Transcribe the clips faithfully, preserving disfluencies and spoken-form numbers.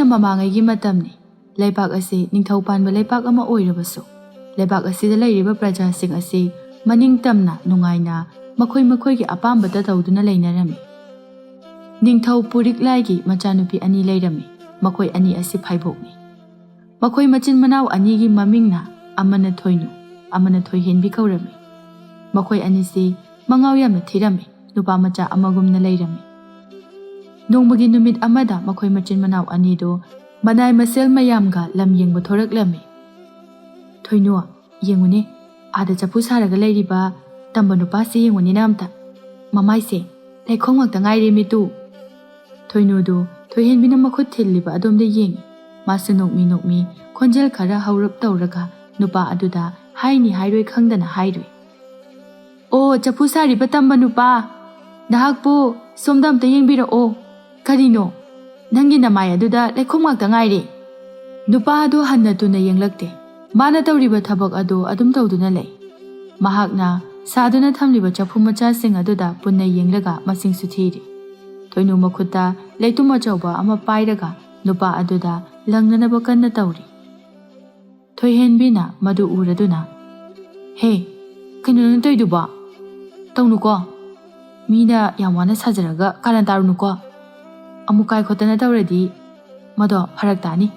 ꯃꯃꯥꯡꯉꯩꯒꯤ ꯃꯇꯝꯅꯤ꯫ ꯂꯩꯕꯥꯛ ꯑꯁꯤ ꯅꯤꯡꯊꯧ ꯄꯥꯟꯕ ꯂꯩꯕꯥꯛ ꯑꯃ ꯑꯣꯏꯔꯕꯁꯨ, ꯂꯩꯕꯥꯛ ꯑꯁꯤꯗ ꯂꯩꯔꯤꯕ ꯄ꯭ꯔꯖꯥꯁꯤꯡ ꯑꯁꯤ ꯃꯅꯤꯡ ꯇꯝꯅ ꯅꯨꯡꯉꯥꯏꯅ ꯃꯈꯣꯏ ꯃꯈꯣꯏꯒꯤ ꯑꯄꯥꯝꯕꯇ ꯇꯧꯗꯨꯅ ꯂꯩꯅꯔꯝꯃꯤ꯫ ꯅꯤꯡꯊꯧ ꯄꯨꯔꯤꯛꯂꯥꯏꯒꯤ ꯃꯆꯥꯅꯨꯄꯤ ꯑꯅꯤ ꯂꯩꯔꯝꯃꯤ꯫ ꯃꯈꯣꯏ ꯑꯅꯤ ꯑꯁꯤ ꯐꯥꯏꯕꯣꯛꯅꯤ꯫ ꯃꯈꯣꯏ ꯃꯆꯤꯟ ꯃꯅꯥꯎ ꯑꯅꯤꯒꯤ ꯃꯃꯤꯡꯅ ꯑꯃꯅ ꯊꯣꯏꯅꯨ, ꯑꯃꯅ ꯊꯣꯏꯍꯦꯟꯕꯤ ꯀꯧꯔꯝꯃꯤ꯫ ꯃꯈꯣꯏ ꯑꯅꯤꯁꯤ ꯃꯉꯥꯎ ꯌꯥꯝꯅ ꯊꯤꯔꯝꯃꯤ, ꯅꯨꯄꯥ ꯃꯆꯥ ꯑꯃꯒꯨꯝꯅ ꯂꯩꯔꯝꯃꯤ꯫ ꯅꯣꯡꯃꯒꯤ ꯅꯨꯃꯤꯠ ꯑꯃꯗ ꯃꯈꯣꯏ ꯃꯆꯤꯟ ꯃꯅꯥꯎ ꯑꯅꯤꯗꯨ ꯃꯅꯥꯏ ꯃꯁꯦꯜ ꯃꯌꯥꯝꯒ ꯂꯝ ꯌꯦꯡꯕ ꯊꯣꯔꯛꯂꯝꯃꯤ꯫ "ꯊꯣꯏꯅꯨ, ꯌꯦꯡꯉꯨꯅꯦ, ꯑꯥꯗ ꯆꯐꯨ ꯁꯥꯔꯒ ꯂꯩꯔꯤꯕ ꯇꯝꯕ ꯅꯨꯄꯥꯁꯤ ꯌꯦꯡꯉꯨꯅꯦ ꯑꯝꯇ꯫ ꯃꯃꯥꯏꯁꯦ ꯂꯩꯈꯣꯝ ꯉꯥꯛꯇ ꯉꯥꯏꯔꯦ ꯃꯤꯇꯨ!" ꯊꯣꯏꯅꯨꯗꯨ ꯊꯣꯏꯍꯦꯟꯕꯤꯅ ꯃꯈꯨꯠ ꯊꯤꯜꯂꯤꯕ ꯑꯗꯣꯝꯗ ꯌꯦꯡꯉꯤ꯫ ꯃꯥꯁꯨ ꯅꯣꯛꯃꯤ ꯅꯣꯛꯃꯤ ꯈꯣꯟꯖꯦꯜ ꯈꯔ ꯍꯧꯔꯞ ꯇꯧꯔꯒ ꯅꯨꯄꯥ ꯑꯗꯨꯗ ꯍꯥꯏꯅꯤ ꯍꯥꯏꯔꯣꯏ ꯈꯪꯗꯅ ꯍꯥꯏꯔꯨꯏ꯫ "ꯑꯣ, ꯆꯐꯨ ꯁꯥꯔꯤꯕ ꯇꯝꯕ ꯅꯨꯄꯥ, ꯅꯍꯥꯛꯄꯨ ꯁꯣꯝꯗ ꯑꯝꯇ ꯌꯦꯡꯕꯤꯔꯛꯑꯣ꯫ ꯀꯔꯤꯅꯣ, ꯅꯪꯒꯤ ꯅꯃꯥꯏ ꯑꯗꯨꯗ ꯂꯩꯈꯣꯝ ꯉꯥꯛꯇ ꯉꯥꯏꯔꯦ!" ꯅꯨꯄꯥ ꯑꯗꯨ ꯍꯟꯅ ꯇꯨꯅ ꯌꯦꯡꯂꯛꯇꯦ꯫ ꯃꯥꯅ ꯇꯧꯔꯤꯕ ꯊꯕꯛ ꯑꯗꯨ ꯑꯗꯨꯝ ꯇꯧꯗꯨꯅ ꯂꯩ꯫ ꯃꯍꯥꯛꯅ ꯁꯥꯗꯨꯅ ꯊꯝꯂꯤꯕ ꯆꯐꯨ ꯃꯆꯥꯁꯤꯡ ꯑꯗꯨꯗ ꯄꯨꯟꯅ ꯌꯦꯡꯂꯒ ꯃꯁꯤꯡꯁꯨ ꯊꯤꯔꯤ꯫ ꯊꯣꯏꯅꯨ ꯃꯈꯨꯠꯇ ꯂꯩꯇꯨꯝ ꯑꯆꯧꯕ ꯑꯃ ꯄꯥꯏꯔꯒ ꯅꯨꯄꯥ ꯑꯗꯨꯗ ꯂꯪꯅꯅꯕ ꯀꯟꯅ ꯇꯧꯔꯤ꯫ ꯊꯣꯏꯍꯦꯟꯕꯤꯅ ꯃꯗꯨ ꯎꯔꯗꯨꯅ, "ꯍꯦ, ꯀꯩꯅꯣ ꯅꯪ ꯇꯧꯔꯤꯗꯨꯕꯣ? ꯇꯧꯅꯨꯀꯣ꯫ ꯃꯤꯅ ꯌꯥꯝ ꯋꯥꯅ ꯁꯥꯖꯔꯒ ꯀꯥꯔꯟ ꯇꯥꯔꯨꯅꯨꯀꯣ꯫ ꯑꯃꯨꯛ ꯀꯥꯏ ꯈꯣꯠꯇꯅ ꯇꯧꯔꯗꯤ ꯃꯗꯣ ꯐꯔꯛ ꯇꯥꯅꯤ꯫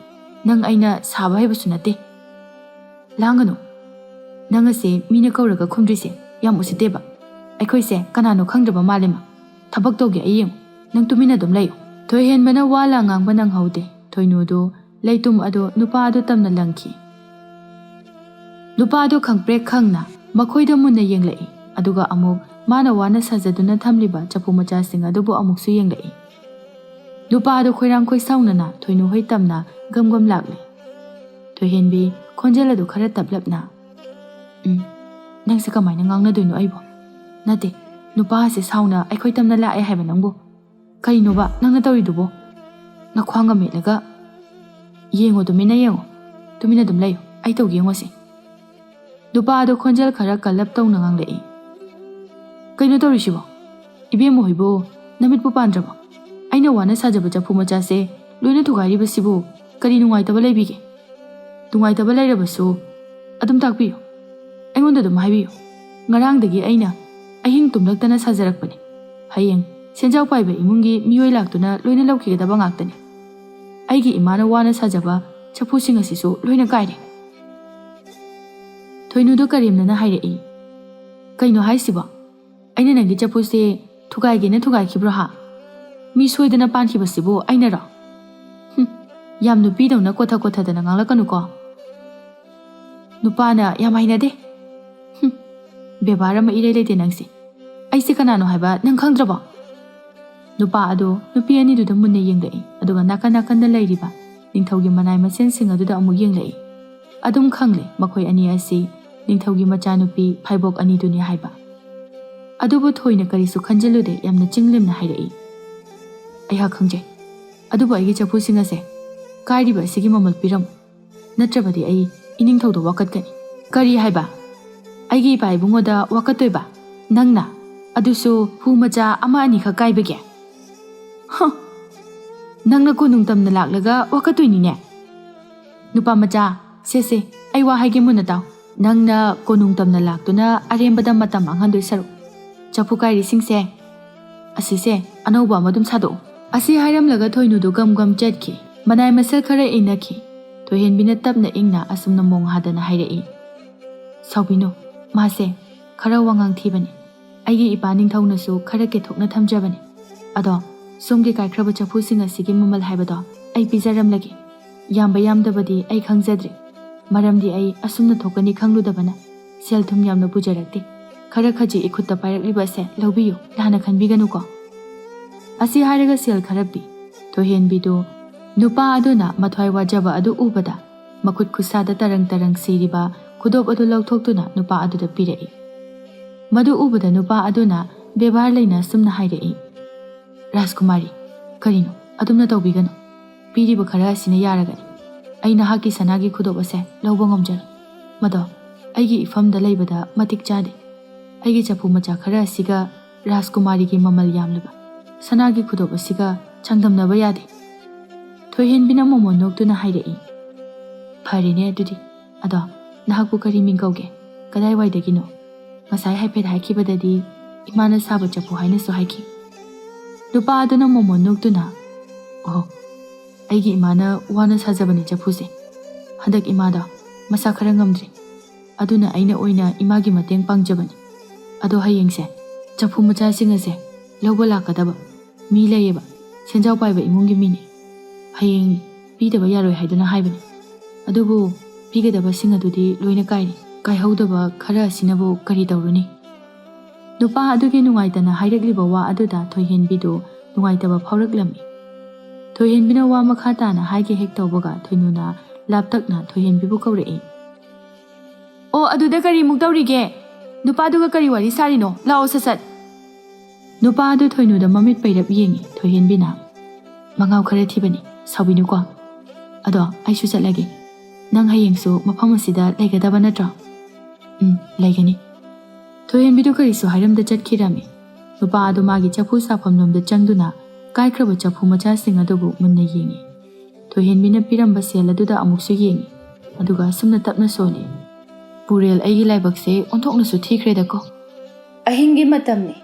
ꯅꯪ ꯑꯩꯅ ꯁꯥꯕ ꯍꯩꯕꯁꯨ ꯅꯠꯇꯦ꯫ ꯂꯥꯡꯒꯅꯨ꯫ ꯅꯪ ꯑꯁꯦ ꯃꯤꯅ ꯀꯧꯔꯒ ꯈꯨꯝꯗ꯭ꯔꯤꯁꯦ ꯌꯥꯝ ꯎꯁꯤꯠꯇꯦꯕ꯫ ꯑꯩꯈꯣꯏꯁꯦ ꯀꯅꯥꯅꯣ ꯈꯪꯗ꯭ꯔꯕ ꯃꯥꯜꯂꯦ ꯃꯥ꯫ ꯊꯕꯛ ꯇꯧꯒꯦ ꯑꯩ ꯌꯦꯡꯉꯨ꯫ ꯅꯪ ꯇꯨꯃꯤꯟꯅ ꯑꯗꯨꯝ ꯂꯩꯌꯨ꯫" ꯊꯣꯏꯍꯦꯟꯕꯅ ꯋꯥ ꯂꯥꯡ ꯉꯥꯡꯕ ꯅꯪꯍꯧꯗꯦ꯫ ꯊꯣꯏꯅꯨꯗꯨ ꯂꯩꯇꯨꯝ ꯑꯗꯨ ꯅꯨꯄꯥ ꯑꯗꯨ ꯇꯝꯅ ꯂꯪꯈꯤ꯫ ꯅꯨꯄꯥ ꯑꯗꯨ ꯈꯪꯄ꯭ꯔꯦꯛ ꯈꯪꯅ ꯃꯈꯣꯏꯗ ꯃꯨꯟꯅ ꯌꯦꯡꯂꯛꯏ, ꯑꯗꯨꯒ ꯑꯃꯨꯛ ꯃꯥꯅ ꯋꯥꯅ ꯁꯥꯖꯗꯨꯅ ꯊꯝꯂꯤꯕ ꯆꯐꯨ ꯃꯆꯥꯁꯤꯡ ꯑꯗꯨꯕꯨ ꯑꯃꯨꯛꯁꯨ ꯌꯦꯡꯂꯛꯏ꯫ ꯅꯨꯄꯥ ꯑꯗꯨ ꯈꯣꯏꯔꯥꯡ ꯈꯣꯏꯁꯥꯎꯅꯅ ꯊꯣꯏꯅꯨ ꯍꯣꯏ ꯇꯝꯅ ꯒꯝ ꯒꯝ ꯂꯥꯛꯂꯤ꯫ ꯊꯣꯏꯍꯦꯟꯕꯤ ꯈꯣꯟꯖꯦꯜ ꯑꯗꯨ ꯈꯔ ꯇꯞꯂꯞꯅ, "ꯎꯝ, ꯅꯪꯁꯦ ꯀꯃꯥꯏꯅ ꯉꯥꯡꯅꯗꯣꯏꯅꯣ ꯑꯩꯕꯨ? ꯅꯠꯇꯦ, ꯅꯨꯄꯥ ꯑꯁꯦ ꯁꯥꯎꯅ ꯑꯩꯈꯣꯏ ꯇꯝꯅ ꯂꯥꯛꯑꯦ ꯍꯥꯏꯕ ꯅꯪꯕꯨ? ꯀꯔꯤꯅꯣꯕ ꯅꯪꯅ ꯇꯧꯔꯤꯗꯨꯕꯣ? ꯅꯈ꯭ꯋꯥꯡꯒ ꯃꯦꯠꯂꯒ ꯌꯦꯡꯉꯣ, ꯇꯨꯃꯤꯟꯅ ꯌꯦꯡꯉꯣ꯫ ꯇꯨꯃꯤꯟꯅ ꯑꯗꯨꯝ ꯂꯩꯌꯨ, ꯑꯩ ꯇꯧꯒꯦ ꯌꯦꯡꯉꯣꯁꯦ꯫" ꯅꯨꯄꯥ ꯑꯗꯨ ꯈꯣꯟꯖꯦꯜ ꯈꯔ ꯀꯜꯂꯞ ꯇꯧꯅ ꯉꯥꯡꯂꯛꯏ꯫ "ꯀꯩꯅꯣ ꯇꯧꯔꯤꯁꯤꯕꯣ? ꯏꯕꯦꯝꯃ ꯍꯣꯏꯕꯨ ꯅꯃꯤꯠꯄꯨ ꯄꯥꯟꯗ꯭ꯔꯕꯣ? ꯑꯩꯅ ꯋꯥꯅ ꯁꯥꯖꯕ ꯆꯐꯨ ꯃꯆꯥꯁꯦ ꯂꯣꯏꯅ ꯊꯨꯒꯥꯏꯔꯤꯕꯁꯤꯕꯨ ꯀꯔꯤ ꯅꯨꯡꯉꯥꯏꯇꯕ ꯂꯩꯕꯤꯒꯦ? ꯅꯨꯡꯉꯥꯏꯇꯕ ꯂꯩꯔꯕꯁꯨ ꯑꯗꯨꯝ ꯇꯥꯛꯄꯤꯌꯨ, ꯑꯩꯉꯣꯟꯗ ꯑꯗꯨꯝ ꯍꯥꯏꯕꯤꯌꯨ꯫ ꯉꯔꯥꯡꯗꯒꯤ ꯑꯩꯅ ꯑꯍꯤꯡ ꯇꯨꯝꯂꯛꯇꯅ ꯁꯥꯖꯔꯛꯄꯅꯤ꯫ ꯍꯌꯦꯡ ꯁꯦꯟꯖꯥꯎ ꯄꯥꯏꯕ ꯏꯃꯨꯡꯒꯤ ꯃꯤꯑꯣꯏ ꯂꯥꯛꯇꯨꯅ ꯂꯣꯏꯅ ꯂꯧꯈꯤꯒꯗꯕ ꯉꯥꯛꯇꯅꯤ꯫ ꯑꯩꯒꯤ ꯏꯃꯥꯅ ꯋꯥꯅ ꯁꯥꯖꯕ ꯆꯐꯨꯁꯤꯡ ꯑꯁꯤꯁꯨ ꯂꯣꯏꯅ ꯀꯥꯏꯔꯦ꯫ ꯊꯣꯏꯅꯨꯗꯣ ꯀꯔꯦꯝꯅꯅ ꯍꯥꯏꯔꯛꯏ, "ꯀꯩꯅꯣ ꯍꯥꯏꯁꯤꯕꯣ? ꯑꯩꯅ ꯅꯪꯒꯤ ꯆꯐꯨꯁꯦ ꯊꯨꯒꯥꯏꯒꯦꯅ ꯊꯨꯒꯥꯏꯈꯤꯕ꯭ꯔꯣ ꯍꯥ? ꯃꯤ ꯁꯣꯏꯗꯅ ꯄꯥꯟꯈꯤꯕꯁꯤꯕꯨ ꯑꯩꯅꯔꯣ?" "ꯍꯨꯝ, ꯌꯥꯝ ꯅꯨꯄꯤꯗꯧꯅ ꯀꯣꯊ ꯀꯣꯊꯗꯅ ꯉꯥꯡꯂꯛꯀꯅꯨꯀꯣ꯫ ꯅꯨꯄꯥꯅ ꯌꯥꯝ ꯍꯩꯅꯗꯦ꯫ ꯍꯨꯝ, ꯕꯦꯕꯥꯔ ꯑꯃ ꯏꯔꯩ ꯂꯩꯇꯦ ꯅꯪꯁꯦ꯫ ꯑꯩꯁꯦ ꯀꯅꯥꯅꯣ ꯍꯥꯏꯕ ꯅꯪ ꯈꯪꯗ꯭ꯔꯕꯣ?" ꯅꯨꯄꯥ ꯑꯗꯨ ꯅꯨꯄꯤ ꯑꯅꯤꯗꯨꯗ ꯃꯨꯟꯅ ꯌꯦꯡꯂꯛꯏ, ꯑꯗꯨꯒ ꯅꯥꯀꯟ ꯅꯥꯀꯟꯗ ꯂꯩꯔꯤꯕ ꯅꯤꯡꯊꯧꯒꯤ ꯃꯅꯥꯏ ꯃꯁꯦꯟꯁꯤꯡ ꯑꯗꯨꯗ ꯑꯃꯨꯛ ꯌꯦꯡꯂꯛꯏ꯫ ꯑꯗꯨꯝ ꯈꯪꯂꯦ ꯃꯈꯣꯏ ꯑꯅꯤ ꯑꯁꯤ ꯅꯤꯡꯊꯧꯒꯤ ꯃꯆꯥꯅꯨꯄꯤ ꯐꯥꯏꯕꯣꯛ ꯑꯅꯤꯗꯨꯅꯤ ꯍꯥꯏꯕ꯫ ꯑꯗꯨꯕꯨ ꯊꯣꯏꯅ ꯀꯔꯤꯁꯨ ꯈꯟꯖꯤꯜꯂꯨꯗꯦ, ꯌꯥꯝꯅ ꯆꯤꯡꯂꯦꯝꯅ ꯍꯥꯏꯔꯛꯏ, "ꯑꯩꯍꯥꯛ ꯈꯪꯖꯩ, ꯑꯗꯨꯕꯨ ꯑꯩꯒꯤ ꯆꯐꯨꯁꯤꯡ ꯑꯁꯦ ꯀꯥꯏꯔꯤꯕ ꯑꯁꯤꯒꯤ ꯃꯃꯜ ꯄꯤꯔꯝꯃꯨ, ꯅꯠꯇ꯭ꯔꯕꯗꯤ ꯑꯩ ꯏꯅꯤꯡꯊꯧꯗ ꯋꯥꯀꯠꯀꯅꯤ꯫" "ꯀꯔꯤ ꯍꯥꯏꯕ? ꯑꯩꯒꯤ ꯏꯄꯥ ꯏꯕꯨꯡꯉꯣꯗ ꯋꯥꯀꯠꯇꯣꯏꯕ? ꯅꯪꯅ? ꯑꯗꯨꯁꯨ ꯍꯨ ꯃꯆꯥ ꯑꯃ ꯑꯅꯤꯈꯛ ꯀꯥꯏꯕꯒꯤ? ꯍ! ꯅꯪꯅ ꯀꯣꯅꯨꯡ ꯇꯝꯅ ꯂꯥꯛꯂꯒ ꯋꯥꯀꯠꯇꯣꯏꯅꯤꯅꯦ?" "ꯅꯨꯄꯥ ꯃꯆꯥ, ꯁꯦ ꯁꯦ, ꯑꯩ ꯋꯥ ꯍꯥꯏꯒꯦ ꯃꯨꯟꯅ ꯇꯥꯎ꯫ ꯅꯪꯅ ꯀꯣꯅꯨꯡ ꯇꯝꯅ ꯂꯥꯛꯇꯨꯅ ꯑꯔꯦꯝꯕꯗ ꯃꯇꯝ ꯃꯥꯡꯍꯟꯗꯣꯏ ꯁꯔꯨꯛ, ꯆꯐꯨ ꯀꯥꯏꯔꯤꯁꯤꯡꯁꯦ, ꯑꯁꯤꯁꯦ ꯑꯅꯧꯕ ꯑꯃ ꯑꯗꯨꯝ ꯁꯥꯗꯣꯛꯎ꯫" ꯑꯁꯤ ꯍꯥꯏꯔꯝꯂꯒ ꯊꯣꯏꯅꯨꯗꯨ ꯒꯝ ꯒꯝ ꯆꯠꯈꯤ꯫ ꯃꯅꯥꯏ ꯃꯁꯜ ꯈꯔ ꯏꯟꯅꯈꯤ꯫ ꯊꯣꯏꯍꯦꯟꯕꯤꯅ ꯇꯞꯅ ꯏꯪꯅ ꯑꯁꯨꯝꯅ ꯃꯣꯡ ꯍꯥꯗꯅ ꯍꯥꯏꯔꯛꯏ, "ꯁꯥꯎꯕꯤꯅꯨ, ꯃꯥꯁꯦ ꯈꯔ ꯋꯥꯉꯥꯡ ꯊꯤꯕꯅꯤ꯫ ꯑꯩꯒꯤ ꯏꯄꯥ ꯅꯤꯡꯊꯧꯅꯁꯨ ꯈꯔ ꯀꯦꯊꯣꯛꯅ ꯊꯝꯖꯕꯅꯤ꯫ ꯑꯗꯣ ꯁꯣꯝꯒꯤ ꯀꯥꯏꯈ꯭ꯔꯕ ꯆꯐꯨꯁꯤꯡ ꯑꯁꯤꯒꯤ ꯃꯃꯜ ꯍꯥꯏꯕꯗꯣ ꯑꯩ ꯄꯤꯖꯔꯝꯂꯒꯦ꯫ ꯌꯥꯝꯕ ꯌꯥꯝꯗꯕꯗꯤ ꯑꯩ ꯈꯪꯖꯗ꯭ꯔꯦ, ꯃꯔꯝꯗꯤ ꯑꯩ ꯑꯁꯨꯝꯅ ꯊꯣꯛꯀꯅꯤ ꯈꯪꯂꯨꯗꯕꯅ ꯁꯦꯜ ꯊꯨꯝ ꯌꯥꯝꯅ ꯄꯨꯖꯔꯛꯇꯦ꯫ ꯈꯔ ꯈꯖꯤꯛ ꯏꯈꯨꯠꯇ ꯄꯥꯏꯔꯛꯂꯤꯕ ꯑꯁꯦ ꯂꯧꯕꯤꯌꯨ, ꯂꯥꯟꯅ ꯈꯟꯕꯤꯒꯅꯨꯀꯣ꯫" ꯑꯁꯤ ꯍꯥꯏꯔꯒ ꯁꯦꯜ ꯈꯔ ꯄꯤ꯫ ꯊꯣꯏꯍꯦꯟꯕꯤꯗꯨ ꯅꯨꯄꯥ ꯑꯗꯨꯅ ꯃꯊ꯭ꯋꯥꯏ ꯋꯥꯖꯕ ꯑꯗꯨ ꯎꯕꯗ ꯃꯈꯨꯠ ꯈꯨꯠꯁꯥꯗ ꯇꯔꯪ ꯇꯔꯪ ꯁꯤꯔꯤꯕ ꯈꯨꯗꯣꯞ ꯑꯗꯨ ꯂꯧꯊꯣꯛꯇꯨꯅ ꯅꯨꯄꯥ ꯑꯗꯨꯗ ꯄꯤꯔꯛꯏ꯫ ꯃꯗꯨ ꯎꯕꯗ ꯅꯨꯄꯥ ꯑꯗꯨꯅ ꯕꯦꯕꯥꯔ ꯂꯩꯅ ꯑꯁꯨꯝꯅ ꯍꯥꯏꯔꯛꯏ, "ꯔꯥꯖꯀꯨꯃꯥꯔꯤ, ꯀꯔꯤꯅꯣ? ꯑꯗꯨꯝꯅ ꯇꯧꯕꯤꯒꯅꯨ꯫ ꯄꯤꯔꯤꯕ ꯈꯔ ꯑꯁꯤꯅ ꯌꯥꯔꯒꯅꯤ꯫ ꯑꯩ ꯅꯍꯥꯛꯀꯤ ꯁꯅꯥꯒꯤ ꯈꯨꯗꯣꯞ ꯑꯁꯦ ꯂꯧꯕ ꯉꯝꯖꯔꯣꯏ꯫ ꯃꯗꯣ ꯑꯩꯒꯤ ꯏꯐꯝꯗ ꯂꯩꯕꯗ ꯃꯇꯤꯛ ꯆꯥꯗꯦ꯫ ꯑꯩꯒꯤ ꯆꯐꯨ ꯃꯆꯥ ꯈꯔ ꯑꯁꯤꯒ ꯔꯥꯖꯀꯨꯃꯥꯔꯤꯒꯤ ꯃꯃꯜ ꯌꯥꯝꯂꯕ ꯁꯅꯥꯒꯤ ꯈꯨꯗꯣꯞ ꯑꯁꯤꯒ ꯆꯥꯡꯗꯝꯅꯕ ꯌꯥꯗꯦ꯫" ꯊꯣꯏꯍꯦꯟꯕꯤꯅ ꯃꯣꯃꯣꯟ ꯅꯣꯛꯇꯨꯅ ꯍꯥꯏꯔꯛꯏ, "ꯐꯔꯦꯅꯦ ꯑꯗꯨꯗꯤ꯫ ꯑꯗꯣ ꯅꯍꯥꯛꯄꯨ ꯀꯔꯤ ꯃꯤꯡ ꯀꯧꯒꯦ? ꯀꯗꯥꯏꯋꯥꯏꯗꯒꯤꯅꯣ? ꯉꯁꯥꯏ ꯍꯥꯏꯐꯦꯠ ꯍꯥꯏꯈꯤꯕꯗꯗꯤ ꯏꯃꯥꯅ ꯁꯥꯕ ꯆꯐꯨ ꯍꯥꯏꯅꯁꯨ ꯍꯥꯏꯈꯤ꯫" ꯅꯨꯄꯥ ꯑꯗꯨꯅ ꯃꯣꯃꯣꯟ ꯅꯣꯛꯇꯨꯅ, "ꯑꯣꯍꯣ, ꯑꯩꯒꯤ ꯏꯃꯥꯅ ꯋꯥꯅ ꯁꯥꯖꯕꯅꯤ ꯆꯐꯨꯁꯦ꯫ ꯍꯟꯗꯛ ꯏꯃꯥꯗꯣ ꯃꯁꯥ ꯈꯔ ꯉꯝꯗ꯭ꯔꯤ꯫ ꯑꯗꯨꯅ ꯑꯩꯅ ꯑꯣꯏꯅ ꯏꯃꯥꯒꯤ ꯃꯇꯦꯡ ꯄꯥꯡꯖꯕꯅꯤ꯫ ꯑꯗꯣ ꯍꯌꯦꯡꯁꯦ ꯆꯐꯨ ꯃꯆꯥꯁꯤꯡ ꯑꯁꯦ ꯂꯧꯕ ꯂꯥꯛꯀꯗꯕ ꯃꯤ ꯂꯩꯌꯦꯕ, ꯁꯦꯟꯖꯥꯎ ꯄꯥꯏꯕ ꯏꯃꯨꯡꯒꯤ ꯃꯤꯅꯤ꯫ ꯍꯌꯦꯡ ꯄꯤꯗꯕ ꯌꯥꯔꯣꯏ ꯍꯥꯏꯗꯨꯅ ꯍꯥꯏꯕꯅꯤ꯫ ꯑꯗꯨꯕꯨ ꯄꯤꯒꯗꯕꯁꯤꯡ ꯑꯗꯨꯗꯤ ꯂꯣꯏꯅ ꯀꯥꯏꯔꯦ꯫ ꯀꯥꯏꯍꯧꯗꯕ ꯈꯔ ꯑꯁꯤꯅꯕꯨ ꯀꯔꯤ ꯇꯧꯔꯨꯅꯤ?" ꯅꯨꯄꯥ ꯑꯗꯨꯒꯤ ꯅꯨꯡꯉꯥꯏꯇꯅ ꯍꯥꯏꯔꯛꯂꯤꯕ ꯋꯥ ꯑꯗꯨꯗ ꯊꯣꯏꯍꯦꯟꯕꯤꯗꯨ ꯅꯨꯡꯉꯥꯏꯇꯕ ꯐꯥꯎꯔꯛꯂꯝꯃꯤ꯫ ꯊꯣꯏꯍꯦꯟꯕꯤꯅ ꯋꯥ ꯃꯈꯥ ꯇꯥꯅ ꯍꯥꯏꯒꯦ ꯍꯦꯛ ꯇꯧꯕꯒ ꯊꯣꯏꯅꯨꯅ ꯂꯥꯞꯇꯛꯅ ꯊꯣꯏꯍꯦꯟꯕꯤꯕꯨ ꯀꯧꯔꯛꯏ꯫ "ꯑꯣ, ꯑꯗꯨꯗ ꯀꯔꯤꯃꯨꯛ ꯇꯧꯔꯤꯒꯦ? ꯅꯨꯄꯥꯗꯨꯒ ꯀꯔꯤ ꯋꯥꯔꯤ ꯁꯥꯔꯤꯅꯣ? ꯂꯥꯛꯑꯣ ꯁꯠ ꯁꯠ!" ꯅꯨꯄꯥ ꯑꯗꯨ ꯊꯣꯏꯅꯨꯗ ꯃꯃꯤꯠ ꯄꯩꯔꯞ ꯌꯦꯡꯉꯤ꯫ ꯊꯣꯏꯍꯦꯟꯕꯤꯅ, "ꯃꯉꯥꯎ ꯈꯔ ꯊꯤꯕꯅꯤ, ꯁꯥꯎꯕꯤꯅꯨꯀꯣ꯫ ꯑꯗꯣ ꯑꯩꯁꯨ ꯆꯠꯂꯒꯦ꯫ ꯅꯪ ꯍꯌꯦꯡꯁꯨ ꯃꯐꯝ ꯑꯁꯤꯗ ꯂꯩꯒꯗꯕ ꯅꯠꯇ꯭ꯔꯣ?" "ꯎꯝ, ꯂꯩꯒꯅꯤ꯫" ꯊꯣꯏꯍꯦꯟꯕꯤꯗꯨ ꯀꯔꯤꯁꯨ ꯍꯥꯏꯔꯝꯗ ꯆꯠꯈꯤꯔꯝꯃꯤ꯫ ꯅꯨꯄꯥ ꯑꯗꯨ ꯃꯥꯒꯤ ꯆꯐꯨ ꯁꯥꯐꯝ ꯂꯣꯝꯗ ꯆꯪꯗꯨꯅ ꯀꯥꯏꯈ꯭ꯔꯕ ꯆꯐꯨ ꯃꯆꯥꯁꯤꯡ ꯑꯗꯨꯕꯨ ꯃꯨꯟꯅ ꯌꯦꯡꯉꯤ꯫ ꯊꯣꯏꯍꯦꯟꯕꯤꯅ ꯄꯤꯔꯝꯕ ꯁꯦꯜ ꯑꯗꯨꯗ ꯑꯃꯨꯛꯁꯨ ꯌꯦꯡꯉꯤ, ꯑꯗꯨꯒ ꯑꯁꯨꯝꯅ ꯇꯞꯅ ꯁꯣꯜꯂꯤ, "ꯄꯨꯔꯦꯜ, ꯑꯩꯒꯤ ꯂꯥꯏꯕꯛꯁꯦ ꯑꯣꯟꯊꯣꯛꯅꯁꯨ ꯊꯤꯈ꯭ꯔꯦꯗꯀꯣ꯫" ꯑꯍꯤꯡꯒꯤ ꯃꯇꯝꯅꯤ꯫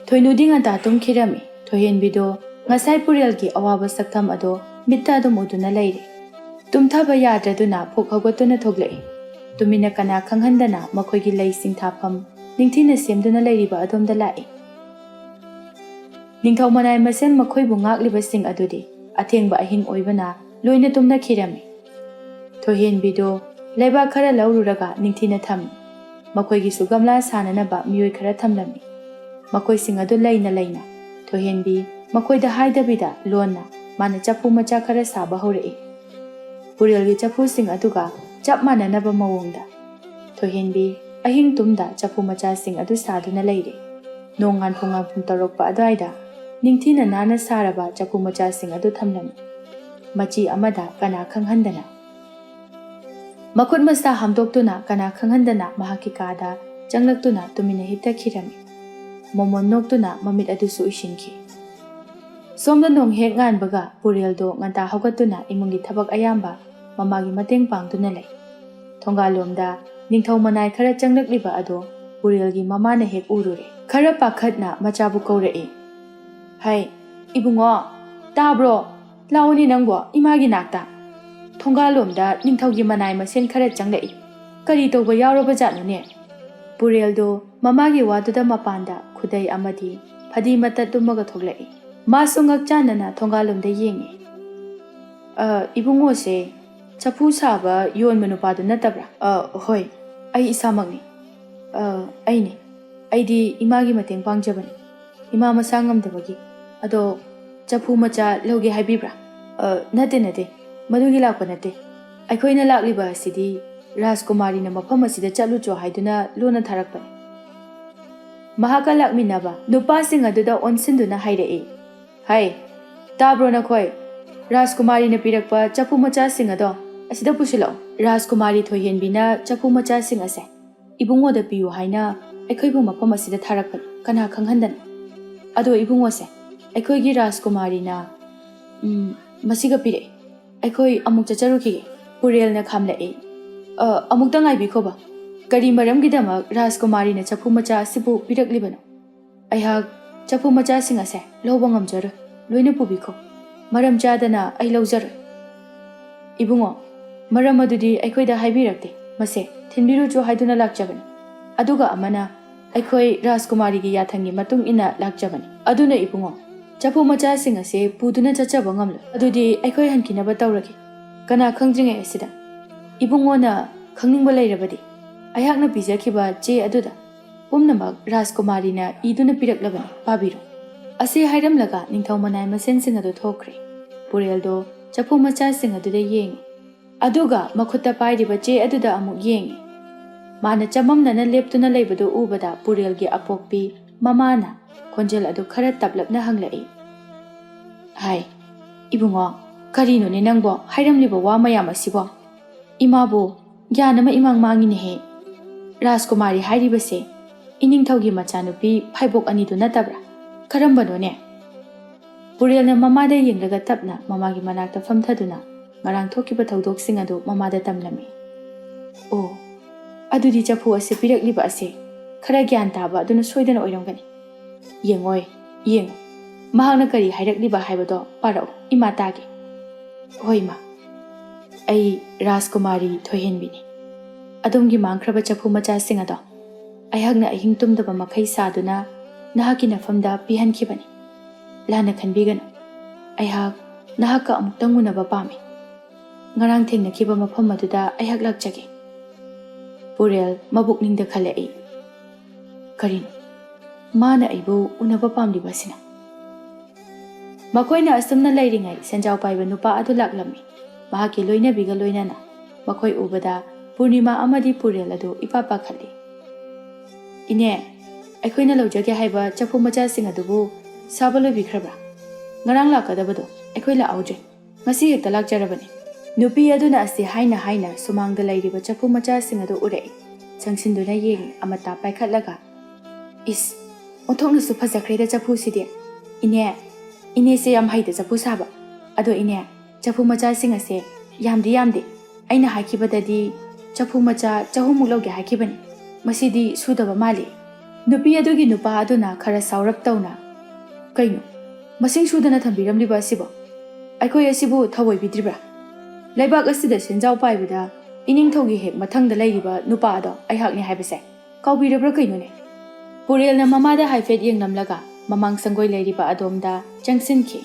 ꯊꯣꯏꯅꯨꯗꯤ ꯉꯟꯇꯥ ꯇꯨꯝꯈꯤꯔꯝꯃꯤ꯫ ꯊꯣꯏꯍꯦꯟꯕꯤꯗꯣ ꯉꯁꯥꯏ ꯄꯨꯔꯦꯜꯒꯤ ꯑꯋꯥꯕ ꯁꯛꯇꯝ ꯑꯗꯣ ꯃꯤꯠꯇ ꯑꯗꯨꯝ ꯎꯗꯨꯅ ꯂꯩꯔꯦ꯫ ꯇꯨꯝꯊꯕ ꯌꯥꯗ꯭ꯔꯗꯨꯅ ꯐꯨꯛ ꯍꯧꯒꯠꯇꯨꯅ ꯊꯣꯛꯂꯛꯏ꯫ ꯇꯨꯃꯤꯟꯅ ꯀꯅꯥ ꯈꯪꯍꯟꯗꯅ ꯃꯈꯣꯏꯒꯤ ꯂꯩꯁꯤꯡ ꯊꯥꯐꯝ ꯅꯤꯡꯊꯤꯅ ꯁꯦꯝꯗꯨꯅ ꯂꯩꯔꯤꯕ ꯑꯗꯣꯝꯗ ꯂꯥꯛꯏ꯫ ꯅꯤꯡꯊꯧ ꯃꯅꯥꯏ ꯃꯁꯦꯟ ꯃꯈꯣꯏꯕꯨ ꯉꯥꯛꯂꯤꯕꯁꯤꯡ ꯑꯗꯨꯗꯤ ꯑꯊꯦꯡꯕ ꯑꯍꯤꯡ ꯑꯣꯏꯕꯅ ꯂꯣꯏꯅ ꯇꯨꯝꯅꯈꯤꯔꯝꯃꯤ꯫ ꯊꯣꯏꯍꯦꯟꯕꯤꯗꯨ ꯂꯩꯕꯥꯛ ꯈꯔ ꯂꯧꯔꯨꯔꯒ ꯅꯤꯡꯊꯤꯅ ꯊꯝꯃꯤ꯫ ꯃꯈꯣꯏꯒꯤꯁꯨ ꯒꯝꯂꯥ ꯁꯥꯅꯅꯕ ꯃꯤꯑꯣꯏ ꯈꯔ ꯊꯝꯂꯝꯃꯤ꯫ ꯃꯈꯣꯏꯁꯤꯡ ꯑꯗꯨ ꯂꯩꯅ ꯂꯩꯅ ꯊꯣꯏꯍꯦꯟꯕꯤ ꯃꯈꯣꯏꯗ ꯍꯥꯏꯗꯕꯤꯗ ꯂꯣꯟꯅ ꯃꯥꯅ ꯆꯐꯨ ꯃꯆꯥ ꯈꯔ ꯁꯥꯕ ꯍꯧꯔꯛꯏ꯫ ꯄꯨꯔꯦꯜꯒꯤ ꯆꯐꯨꯁꯤꯡ ꯑꯗꯨꯒ ꯆꯞ ꯃꯥꯟꯅꯅꯕ ꯃꯑꯣꯡꯗ꯫ ꯊꯣꯏꯍꯦꯟꯕꯤ ꯑꯍꯤꯡ ꯇꯨꯝꯗ ꯆꯐꯨ ꯃꯆꯥꯁꯤꯡ ꯑꯗꯨ ꯁꯥꯗꯨꯅ ꯂꯩꯔꯦ꯫ ꯅꯣꯡ ꯉꯥꯟꯐꯨ ꯉꯥꯟꯐꯨ ꯇꯧꯔꯛꯄ ꯑꯗꯨꯋꯥꯏꯗ ꯅꯤꯡꯊꯤꯅ ꯅꯥꯟꯅ ꯁꯥꯔꯕ ꯆꯐꯨ ꯃꯆꯥꯁꯤꯡ ꯑꯗꯨ ꯊꯝꯂꯝꯃꯤ꯫ ꯃꯆꯤ ꯑꯃꯗ ꯀꯅꯥ ꯈꯪꯍꯟꯗꯅ꯫ ꯃꯈꯨꯠ ꯃꯁꯥ ꯍꯥꯝꯗꯣꯛꯇꯨꯅ ꯀꯅꯥ ꯈꯪꯍꯟꯗꯅ ꯃꯍꯥꯛꯀꯤ ꯀꯥꯗ ꯆꯪꯂꯛꯇꯨꯅ ꯇꯨꯃꯤꯟꯅ ꯍꯤꯞꯊꯈꯤꯔꯝꯃꯤ꯫ ꯃꯣꯃꯣꯟ ꯅꯣꯛꯇꯨꯅ ꯃꯃꯤꯠ ꯑꯗꯨꯁꯨ ꯎꯏꯁꯤꯟꯈꯤ꯫ ꯁꯣꯝꯗ ꯅꯣꯡ ꯍꯦꯛ ꯉꯥꯟꯕꯒ ꯄꯨꯔꯦꯜꯗꯣ ꯉꯟꯇꯥ ꯍꯧꯒꯠꯇꯨꯅ ꯏꯃꯨꯡꯒꯤ ꯊꯕꯛ ꯑꯌꯥꯝꯕ ꯃꯃꯥꯒꯤ ꯃꯇꯦꯡ ꯄꯥꯡꯗꯨꯅ ꯂꯩ꯫ ꯊꯣꯡꯒꯥꯜꯂꯣꯝꯗ ꯅꯤꯡꯊꯧ ꯃꯅꯥꯏ ꯈꯔ ꯆꯪꯂꯛꯂꯤꯕ ꯑꯗꯣ ꯄꯨꯔꯦꯜꯒꯤ ꯃꯃꯥꯅ ꯍꯦꯛ ꯎꯔꯨꯔꯦ꯫ ꯈꯔ ꯄꯥꯈꯠꯅ ꯃꯆꯥꯕꯨ ꯀꯧꯔꯛꯏ꯫ "ꯍꯩ, ꯏꯕꯨꯡꯉꯣ, ꯇꯥꯕ꯭ꯔꯣ? ꯂꯥꯛꯑꯣꯅꯦ ꯅꯪꯕꯣ, ꯏꯃꯥꯒꯤ ꯅꯥꯛꯇ꯫ ꯊꯣꯡꯒꯥꯜꯂꯣꯝꯗ ꯅꯤꯡꯊꯧꯒꯤ ꯃꯅꯥꯏ ꯃꯁꯦꯟ ꯈꯔ ꯆꯪꯂꯛꯏ꯫ ꯀꯔꯤ ꯇꯧꯕ ꯌꯥꯎꯔꯕ ꯖꯥꯠꯅꯣꯅꯦ?" ꯄꯨꯔꯦꯜꯗꯣ ꯃꯃꯥꯒꯤ ꯋꯥꯗꯨꯗ ꯃꯄꯥꯟꯗ ꯈꯨꯗꯩ ꯑꯃꯗꯤ ꯐꯗꯤ ꯃꯇꯠ ꯇꯨꯝꯃꯒ ꯊꯣꯛꯂꯛꯏ꯫ ꯃꯥꯁꯨ ꯉꯛꯆꯥꯟꯅꯅ ꯊꯣꯡꯒꯥꯜꯂꯣꯝꯗ ꯌꯦꯡꯉꯤ꯫ "ꯑ, ꯏꯕꯨꯡꯉꯣꯁꯦ ꯆꯐꯨ ꯁꯥꯕ ꯌꯣꯟꯕ ꯅꯨꯄꯥꯗꯨ ꯅꯠꯇꯕ꯭ꯔꯥ?" "ꯑ, ꯍꯣꯏ, ꯑꯩ ꯏꯁꯥꯃꯛꯅꯤ꯫ ꯑ, ꯑꯩꯅꯤ꯫ ꯑꯩꯗꯤ ꯏꯃꯥꯒꯤ ꯃꯇꯦꯡ ꯄꯥꯡꯖꯕꯅꯤ꯫ ꯏꯃꯥ ꯃꯁꯥ ꯉꯝꯗꯕꯒꯤ꯫ ꯑꯗꯣ ꯆꯐꯨ ꯃꯆꯥ ꯂꯧꯒꯦ ꯍꯥꯏꯕꯤꯕ꯭ꯔꯥ?" "ꯑ, ꯅꯠꯇꯦ, ꯅꯠꯇꯦ꯫ ꯃꯗꯨꯒꯤ ꯂꯥꯛꯄ ꯅꯠꯇꯦ꯫ ꯑꯩꯈꯣꯏꯅ ꯂꯥꯛꯂꯤꯕ ꯑꯁꯤꯗꯤ ꯔꯥꯖꯀꯨꯃꯥꯔꯤꯅ ꯃꯐꯝ ꯑꯁꯤꯗ ꯆꯠꯂꯨꯆꯣ ꯍꯥꯏꯗꯨꯅ ꯂꯣꯟꯅ ꯊꯥꯔꯛꯄꯅꯤ꯫" ꯃꯍꯥꯛꯀ ꯂꯥꯛꯃꯤꯟꯅꯕ ꯅꯨꯄꯥꯁꯤꯡ ꯑꯗꯨꯗ ꯑꯣꯟꯁꯤꯟꯗꯨꯅ ꯍꯥꯏꯔꯛꯏ꯫ "ꯍꯩ, ꯇꯥꯕ꯭ꯔꯣ ꯅꯈꯣꯏ? ꯔꯥꯖꯀꯨꯃꯥꯔꯤꯅ ꯄꯤꯔꯛꯄ ꯆꯐꯨ ꯃꯆꯥꯁꯤꯡ ꯑꯗꯣ ꯑꯁꯤꯗ ꯄꯨꯁꯤꯜꯂꯛꯑꯣ꯫ ꯔꯥꯖꯀꯨꯃꯥꯔꯤ ꯊꯣꯏꯍꯦꯟꯕꯤꯅ ꯆꯐꯨ ꯃꯆꯥꯁꯤꯡ ꯑꯁꯦ ꯏꯕꯨꯡꯉꯣꯗ ꯄꯤꯌꯨ ꯍꯥꯏꯅ ꯑꯩꯈꯣꯏꯕꯨ ꯃꯐꯝ ꯑꯁꯤꯗ ꯊꯥꯔꯛꯄꯅꯤ, ꯀꯅꯥ ꯈꯪꯍꯟꯗꯅ꯫ ꯑꯗꯣ ꯏꯕꯨꯡꯉꯣꯁꯦ, ꯑꯩꯈꯣꯏꯒꯤ ꯔꯥꯖꯀꯨꯃꯥꯔꯤꯅ, ꯎꯝ, ꯃꯁꯤꯒ ꯄꯤꯔꯛꯏ꯫ ꯑꯩꯈꯣꯏ ꯑꯃꯨꯛ ꯆꯠꯆꯔꯨꯈꯤꯒꯦ꯫" ꯄꯨꯔꯦꯜꯅ ꯈꯥꯝꯂꯛꯏ꯫ "ꯑ, ꯑꯃꯨꯛꯇ ꯉꯥꯏꯕꯤꯈꯣꯕ꯫ ꯀꯔꯤ ꯃꯔꯝꯒꯤꯗꯃꯛ ꯔꯥꯖꯀꯨꯃꯥꯔꯤꯅ ꯆꯐꯨ ꯃꯆꯥ ꯑꯁꯤꯕꯨ ꯄꯤꯔꯛꯂꯤꯕꯅꯣ? ꯑꯩꯍꯥꯛ ꯆꯐꯨ ꯃꯆꯥꯁꯤꯡ ꯑꯁꯦ ꯂꯧꯕ ꯉꯝꯖꯔꯣꯏ꯫ ꯂꯣꯏꯅ ꯄꯨꯕꯤꯈꯣ꯫ ꯃꯔꯝ ꯆꯥꯗꯅ ꯑꯩ ꯂꯧꯖꯔꯣꯏ꯫" "ꯏꯕꯨꯡꯉꯣ, ꯃꯔꯝ ꯑꯗꯨꯗꯤ ꯑꯩꯈꯣꯏꯗ ꯍꯥꯏꯕꯤꯔꯛꯇꯦ꯫ ꯃꯁꯦ ꯊꯤꯟꯕꯤꯔꯨꯆꯣ ꯍꯥꯏꯗꯨꯅ ꯂꯥꯛꯆꯕꯅꯤ꯫ ꯑꯗꯨꯒ ꯑꯃꯅ, ꯑꯩꯈꯣꯏ ꯔꯥꯖꯀꯨꯃꯥꯔꯤꯒꯤ ꯌꯥꯊꯪꯒꯤ ꯃꯇꯨꯡ ꯏꯟꯅ ꯂꯥꯛꯆꯕꯅꯤ꯫ ꯑꯗꯨꯅ ꯏꯕꯨꯡꯉꯣ, ꯆꯐꯨ ꯃꯆꯥꯁꯤꯡ ꯑꯁꯦ ꯄꯨꯗꯨꯅ ꯆꯠꯆꯕ ꯉꯝꯂꯣꯏ꯫ ꯑꯗꯨꯗꯤ ꯑꯩꯈꯣꯏ ꯍꯟꯈꯤꯅꯕ ꯇꯧꯔꯒꯦ꯫ ꯀꯅꯥ ꯈꯪꯗ꯭ꯔꯤꯉꯩ ꯑꯁꯤꯗ ꯏꯕꯨꯡꯉꯣꯅ ꯈꯪꯅꯤꯡꯕ ꯂꯩꯔꯕꯗꯤ, ꯑꯩꯍꯥꯛꯅ ꯄꯤꯖꯈꯤꯕ ꯆꯦ ꯑꯗꯨꯗ ꯄꯨꯝꯅꯃꯛ ꯔꯥꯖꯀꯨꯃꯥꯔꯤꯅ ꯏꯗꯨꯅ ꯄꯤꯔꯛꯂꯕꯅꯤ, ꯄꯥꯕꯤꯔꯣ꯫" ꯑꯁꯤ ꯍꯥꯏꯔꯝꯂꯒ ꯅꯤꯡꯊꯧ ꯃꯅꯥꯏ ꯃꯁꯦꯟꯁꯤꯡ ꯑꯗꯨ ꯊꯣꯛꯈ꯭ꯔꯦ꯫ ꯄꯨꯔꯦꯜꯗꯣ ꯆꯐꯨ ꯃꯆꯥꯁꯤꯡ ꯑꯗꯨꯗ ꯌꯦꯡꯉꯤ꯫ ꯑꯗꯨꯒ ꯃꯈꯨꯠꯇ ꯄꯥꯏꯔꯤꯕ ꯆꯦ ꯑꯗꯨꯗ ꯑꯃꯨꯛ ꯌꯦꯡꯉꯤ꯫ ꯃꯥꯅ ꯆꯃꯝꯅꯅ ꯂꯦꯞꯇꯨꯅ ꯂꯩꯕꯗꯨ ꯎꯕꯗ ꯄꯨꯔꯦꯜꯒꯤ ꯑꯄꯣꯛꯄꯤ ꯃꯃꯥꯅ ꯈꯣꯟꯖꯦꯜ ꯑꯗꯨ ꯈꯔ ꯇꯞꯂꯞꯅ ꯍꯪꯂꯛꯏ꯫ "ꯍꯥꯏ, ꯏꯕꯨꯡꯉꯣ, ꯀꯔꯤꯅꯣꯅꯦ ꯅꯪꯕꯣ ꯍꯥꯏꯔꯝꯂꯤꯕ ꯋꯥ ꯃꯌꯥꯝ ꯑꯁꯤꯕꯣ? ꯏꯃꯥꯕꯨ ꯒ꯭ꯌꯥꯟ ꯑꯃ ꯏꯃꯥꯡ ꯃꯥꯡꯉꯤꯅꯦꯍꯦ꯫ ꯔꯥꯖꯀꯨꯃꯥꯔꯤ ꯍꯥꯏꯔꯤꯕꯁꯦ ꯏꯅꯤꯡꯊꯧꯒꯤ ꯃꯆꯥꯅꯨꯄꯤ ꯐꯥꯏꯕꯣꯛ ꯑꯅꯤꯗꯨ ꯅꯠꯇꯕ꯭ꯔꯥ? ꯀꯔꯝꯕꯅꯣꯅꯦ?" ꯄꯨꯔꯦꯜꯅ ꯃꯃꯥꯗ ꯌꯦꯡꯂꯒ ꯇꯞꯅ ꯃꯃꯥꯒꯤ ꯃꯅꯥꯛꯇ ꯐꯝꯊꯗꯨꯅ ꯉꯔꯥꯡ ꯊꯣꯛꯈꯤꯕ ꯊꯧꯗꯣꯛꯁꯤꯡ ꯑꯗꯨ ꯃꯃꯥꯗ ꯇꯝꯂꯝꯃꯤ꯫ "ꯑꯣ, ꯑꯗꯨꯗꯤ ꯆꯐꯨ ꯑꯁꯦ ꯄꯤꯔꯛꯂꯤꯕ ꯑꯁꯦ ꯈꯔ ꯒ꯭ꯌꯥꯟ ꯇꯥꯕ ꯑꯗꯨꯅ ꯁꯣꯏꯗꯅ ꯑꯣꯏꯔꯝꯒꯅꯤ꯫ ꯌꯦꯡꯉꯣꯏ, ꯌꯦꯡꯉꯨ, ꯃꯍꯥꯛꯅ ꯀꯔꯤ ꯍꯥꯏꯔꯛꯂꯤꯕ ꯍꯥꯏꯕꯗꯣ ꯄꯥꯔꯛꯎ, ꯏꯃꯥ ꯇꯥꯒꯦ꯫" "ꯍꯣꯏ, ꯏꯃꯥ꯫ ꯑꯩ ꯔꯥꯖꯀꯨꯃꯥꯔꯤ ꯊꯣꯏꯍꯦꯟꯕꯤꯅꯤ꯫ ꯑꯗꯣꯝꯒꯤ ꯃꯥꯡꯈ꯭ꯔꯕ ꯆꯐꯨ ꯃꯆꯥꯁꯤꯡ ꯑꯗꯣ ꯑꯩꯍꯥꯛꯅ ꯑꯍꯤꯡ ꯇꯨꯝꯗꯕ ꯃꯈꯩ ꯁꯥꯗꯨꯅ ꯅꯍꯥꯛꯀꯤ ꯅꯐꯝꯗ ꯄꯤꯍꯟꯈꯤꯕꯅꯤ꯫ ꯂꯥꯟꯅ ꯈꯟꯕꯤꯒꯅꯨ꯫ ꯑꯩꯍꯥꯛ ꯅꯍꯥꯛꯀ ꯑꯃꯨꯛꯇꯪ ꯎꯅꯕ ꯄꯥꯝꯃꯤ꯫ ꯉꯔꯥꯡ ꯊꯦꯡꯅꯈꯤꯕ ꯃꯐꯝ ꯑꯗꯨꯗ ꯑꯩꯍꯥꯛ ꯂꯥꯛꯆꯒꯦ꯫" ꯄꯨꯔꯦꯜ ꯃꯕꯨꯛꯅꯤꯡꯗ ꯈꯜꯂꯛꯏ, "ꯀꯔꯤꯅꯣ ꯃꯥꯅ ꯑꯩꯕꯨ ꯎꯅꯕ ꯄꯥꯝꯂꯤꯕ ꯑꯁꯤꯅ?" ꯃꯈꯣꯏꯅ ꯑꯁꯨꯝꯅ ꯂꯩꯔꯤꯉꯩ, ꯁꯦꯟꯖꯥꯎ ꯄꯥꯏꯕ ꯅꯨꯄꯥ ꯑꯗꯨ ꯂꯥꯛꯂꯝꯃꯤ꯫ ꯃꯍꯥꯛꯀꯤ ꯂꯣꯏꯅꯕꯤꯒ ꯂꯣꯏꯅꯅ꯫ ꯃꯈꯣꯏ ꯎꯕꯗ ꯄꯨꯔꯅꯤꯃꯥ ꯑꯃꯗꯤ ꯄꯨꯔꯦꯜ ꯑꯗꯨ ꯏꯄꯥ ꯄꯥꯈꯠꯂꯤ꯫ "ꯏꯅꯦ, ꯑꯩꯈꯣꯏꯅ ꯂꯧꯖꯒꯦ ꯍꯥꯏꯕ ꯆꯐꯨ ꯃꯆꯥꯁꯤꯡ ꯑꯗꯨꯕꯨ ꯁꯥꯕ ꯂꯣꯏꯕꯤꯈ꯭ꯔꯕ꯭ꯔꯥ? ꯉꯔꯥꯡ ꯂꯥꯛꯀꯗꯕꯗꯣ ꯑꯩꯈꯣꯏ ꯂꯥꯛꯍꯧꯗ꯭ꯔꯦ꯫ ꯉꯁꯤ ꯍꯦꯛꯇ ꯂꯥꯛꯆꯔꯕꯅꯤ꯫" ꯅꯨꯄꯤ ꯑꯗꯨꯅ ꯑꯁꯤ ꯍꯥꯏꯅ ꯍꯥꯏꯅ ꯁꯨꯃꯥꯡꯗ ꯂꯩꯔꯤꯕ ꯆꯐꯨ ꯃꯆꯥꯁꯤꯡ ꯑꯗꯨ ꯎꯔꯛꯏ꯫ ꯆꯪꯁꯤꯟꯗꯨꯅ ꯌꯦꯡꯉꯤ, ꯑꯃꯇꯥ ꯄꯥꯏꯈꯠꯂꯒ꯫ "ꯏꯁ, ꯑꯣꯟꯊꯣꯛꯅꯁꯨ ꯐꯖꯈ꯭ꯔꯦꯗ ꯆꯐꯨꯁꯤꯗꯤ꯫ ꯏꯅꯦ, ꯏꯅꯦꯁꯦ ꯌꯥꯝ ꯍꯩꯗ ꯆꯐꯨ ꯁꯥꯕ꯫ ꯑꯗꯣ ꯏꯅꯦ, ꯆꯐꯨ ꯃꯆꯥꯁꯤꯡ ꯑꯁꯦ ꯌꯥꯝꯗꯤ ꯌꯥꯝꯗꯦ꯫ ꯑꯩꯅ ꯍꯥꯏꯈꯤꯕꯗꯗꯤ ꯆꯐꯨ ꯃꯆꯥ ꯆꯍꯨꯝꯃꯨꯛ ꯂꯧꯒꯦ ꯍꯥꯏꯈꯤꯕꯅꯤ꯫ ꯃꯁꯤꯗꯤ ꯁꯨꯗꯕ ꯃꯥꯜꯂꯤ꯫" ꯅꯨꯄꯤ ꯑꯗꯨꯒꯤ ꯅꯨꯄꯥ ꯑꯗꯨꯅ ꯈꯔ ꯁꯥꯎꯔꯞ ꯇꯧꯅ, "ꯀꯩꯅꯣ, ꯃꯁꯤꯡ ꯁꯨꯗꯅ ꯊꯝꯕꯤꯔꯝꯂꯤꯕ ꯑꯁꯤꯕꯣ? ꯑꯩꯈꯣꯏ ꯑꯁꯤꯕꯨ ꯊꯧꯑꯣꯏꯕꯤꯗ꯭ꯔꯤꯕ꯭ꯔꯥ? ꯂꯩꯕꯥꯛ ꯑꯁꯤꯗ ꯁꯦꯟꯖꯥꯎ ꯄꯥꯏꯕꯗ ꯏꯅꯤꯡꯊꯧꯒꯤ ꯍꯦꯛ ꯃꯊꯪꯗ ꯂꯩꯔꯤꯕ ꯅꯨꯄꯥ ꯑꯗꯣ ꯑꯩꯍꯥꯛꯅꯤ ꯍꯥꯏꯕꯁꯦ ꯀꯥꯎꯕꯤꯔꯕ꯭ꯔꯥ ꯀꯩꯅꯣꯅꯦ?" ꯄꯨꯔꯦꯜꯅ ꯃꯃꯥꯗ ꯍꯥꯏꯐꯦꯠ ꯌꯦꯡꯂꯝꯂꯒ ꯃꯃꯥꯡ ꯁꯪꯒꯣꯏ ꯂꯩꯔꯤꯕ ꯑꯗꯣꯝꯗ ꯆꯪꯁꯤꯟꯈꯤ꯫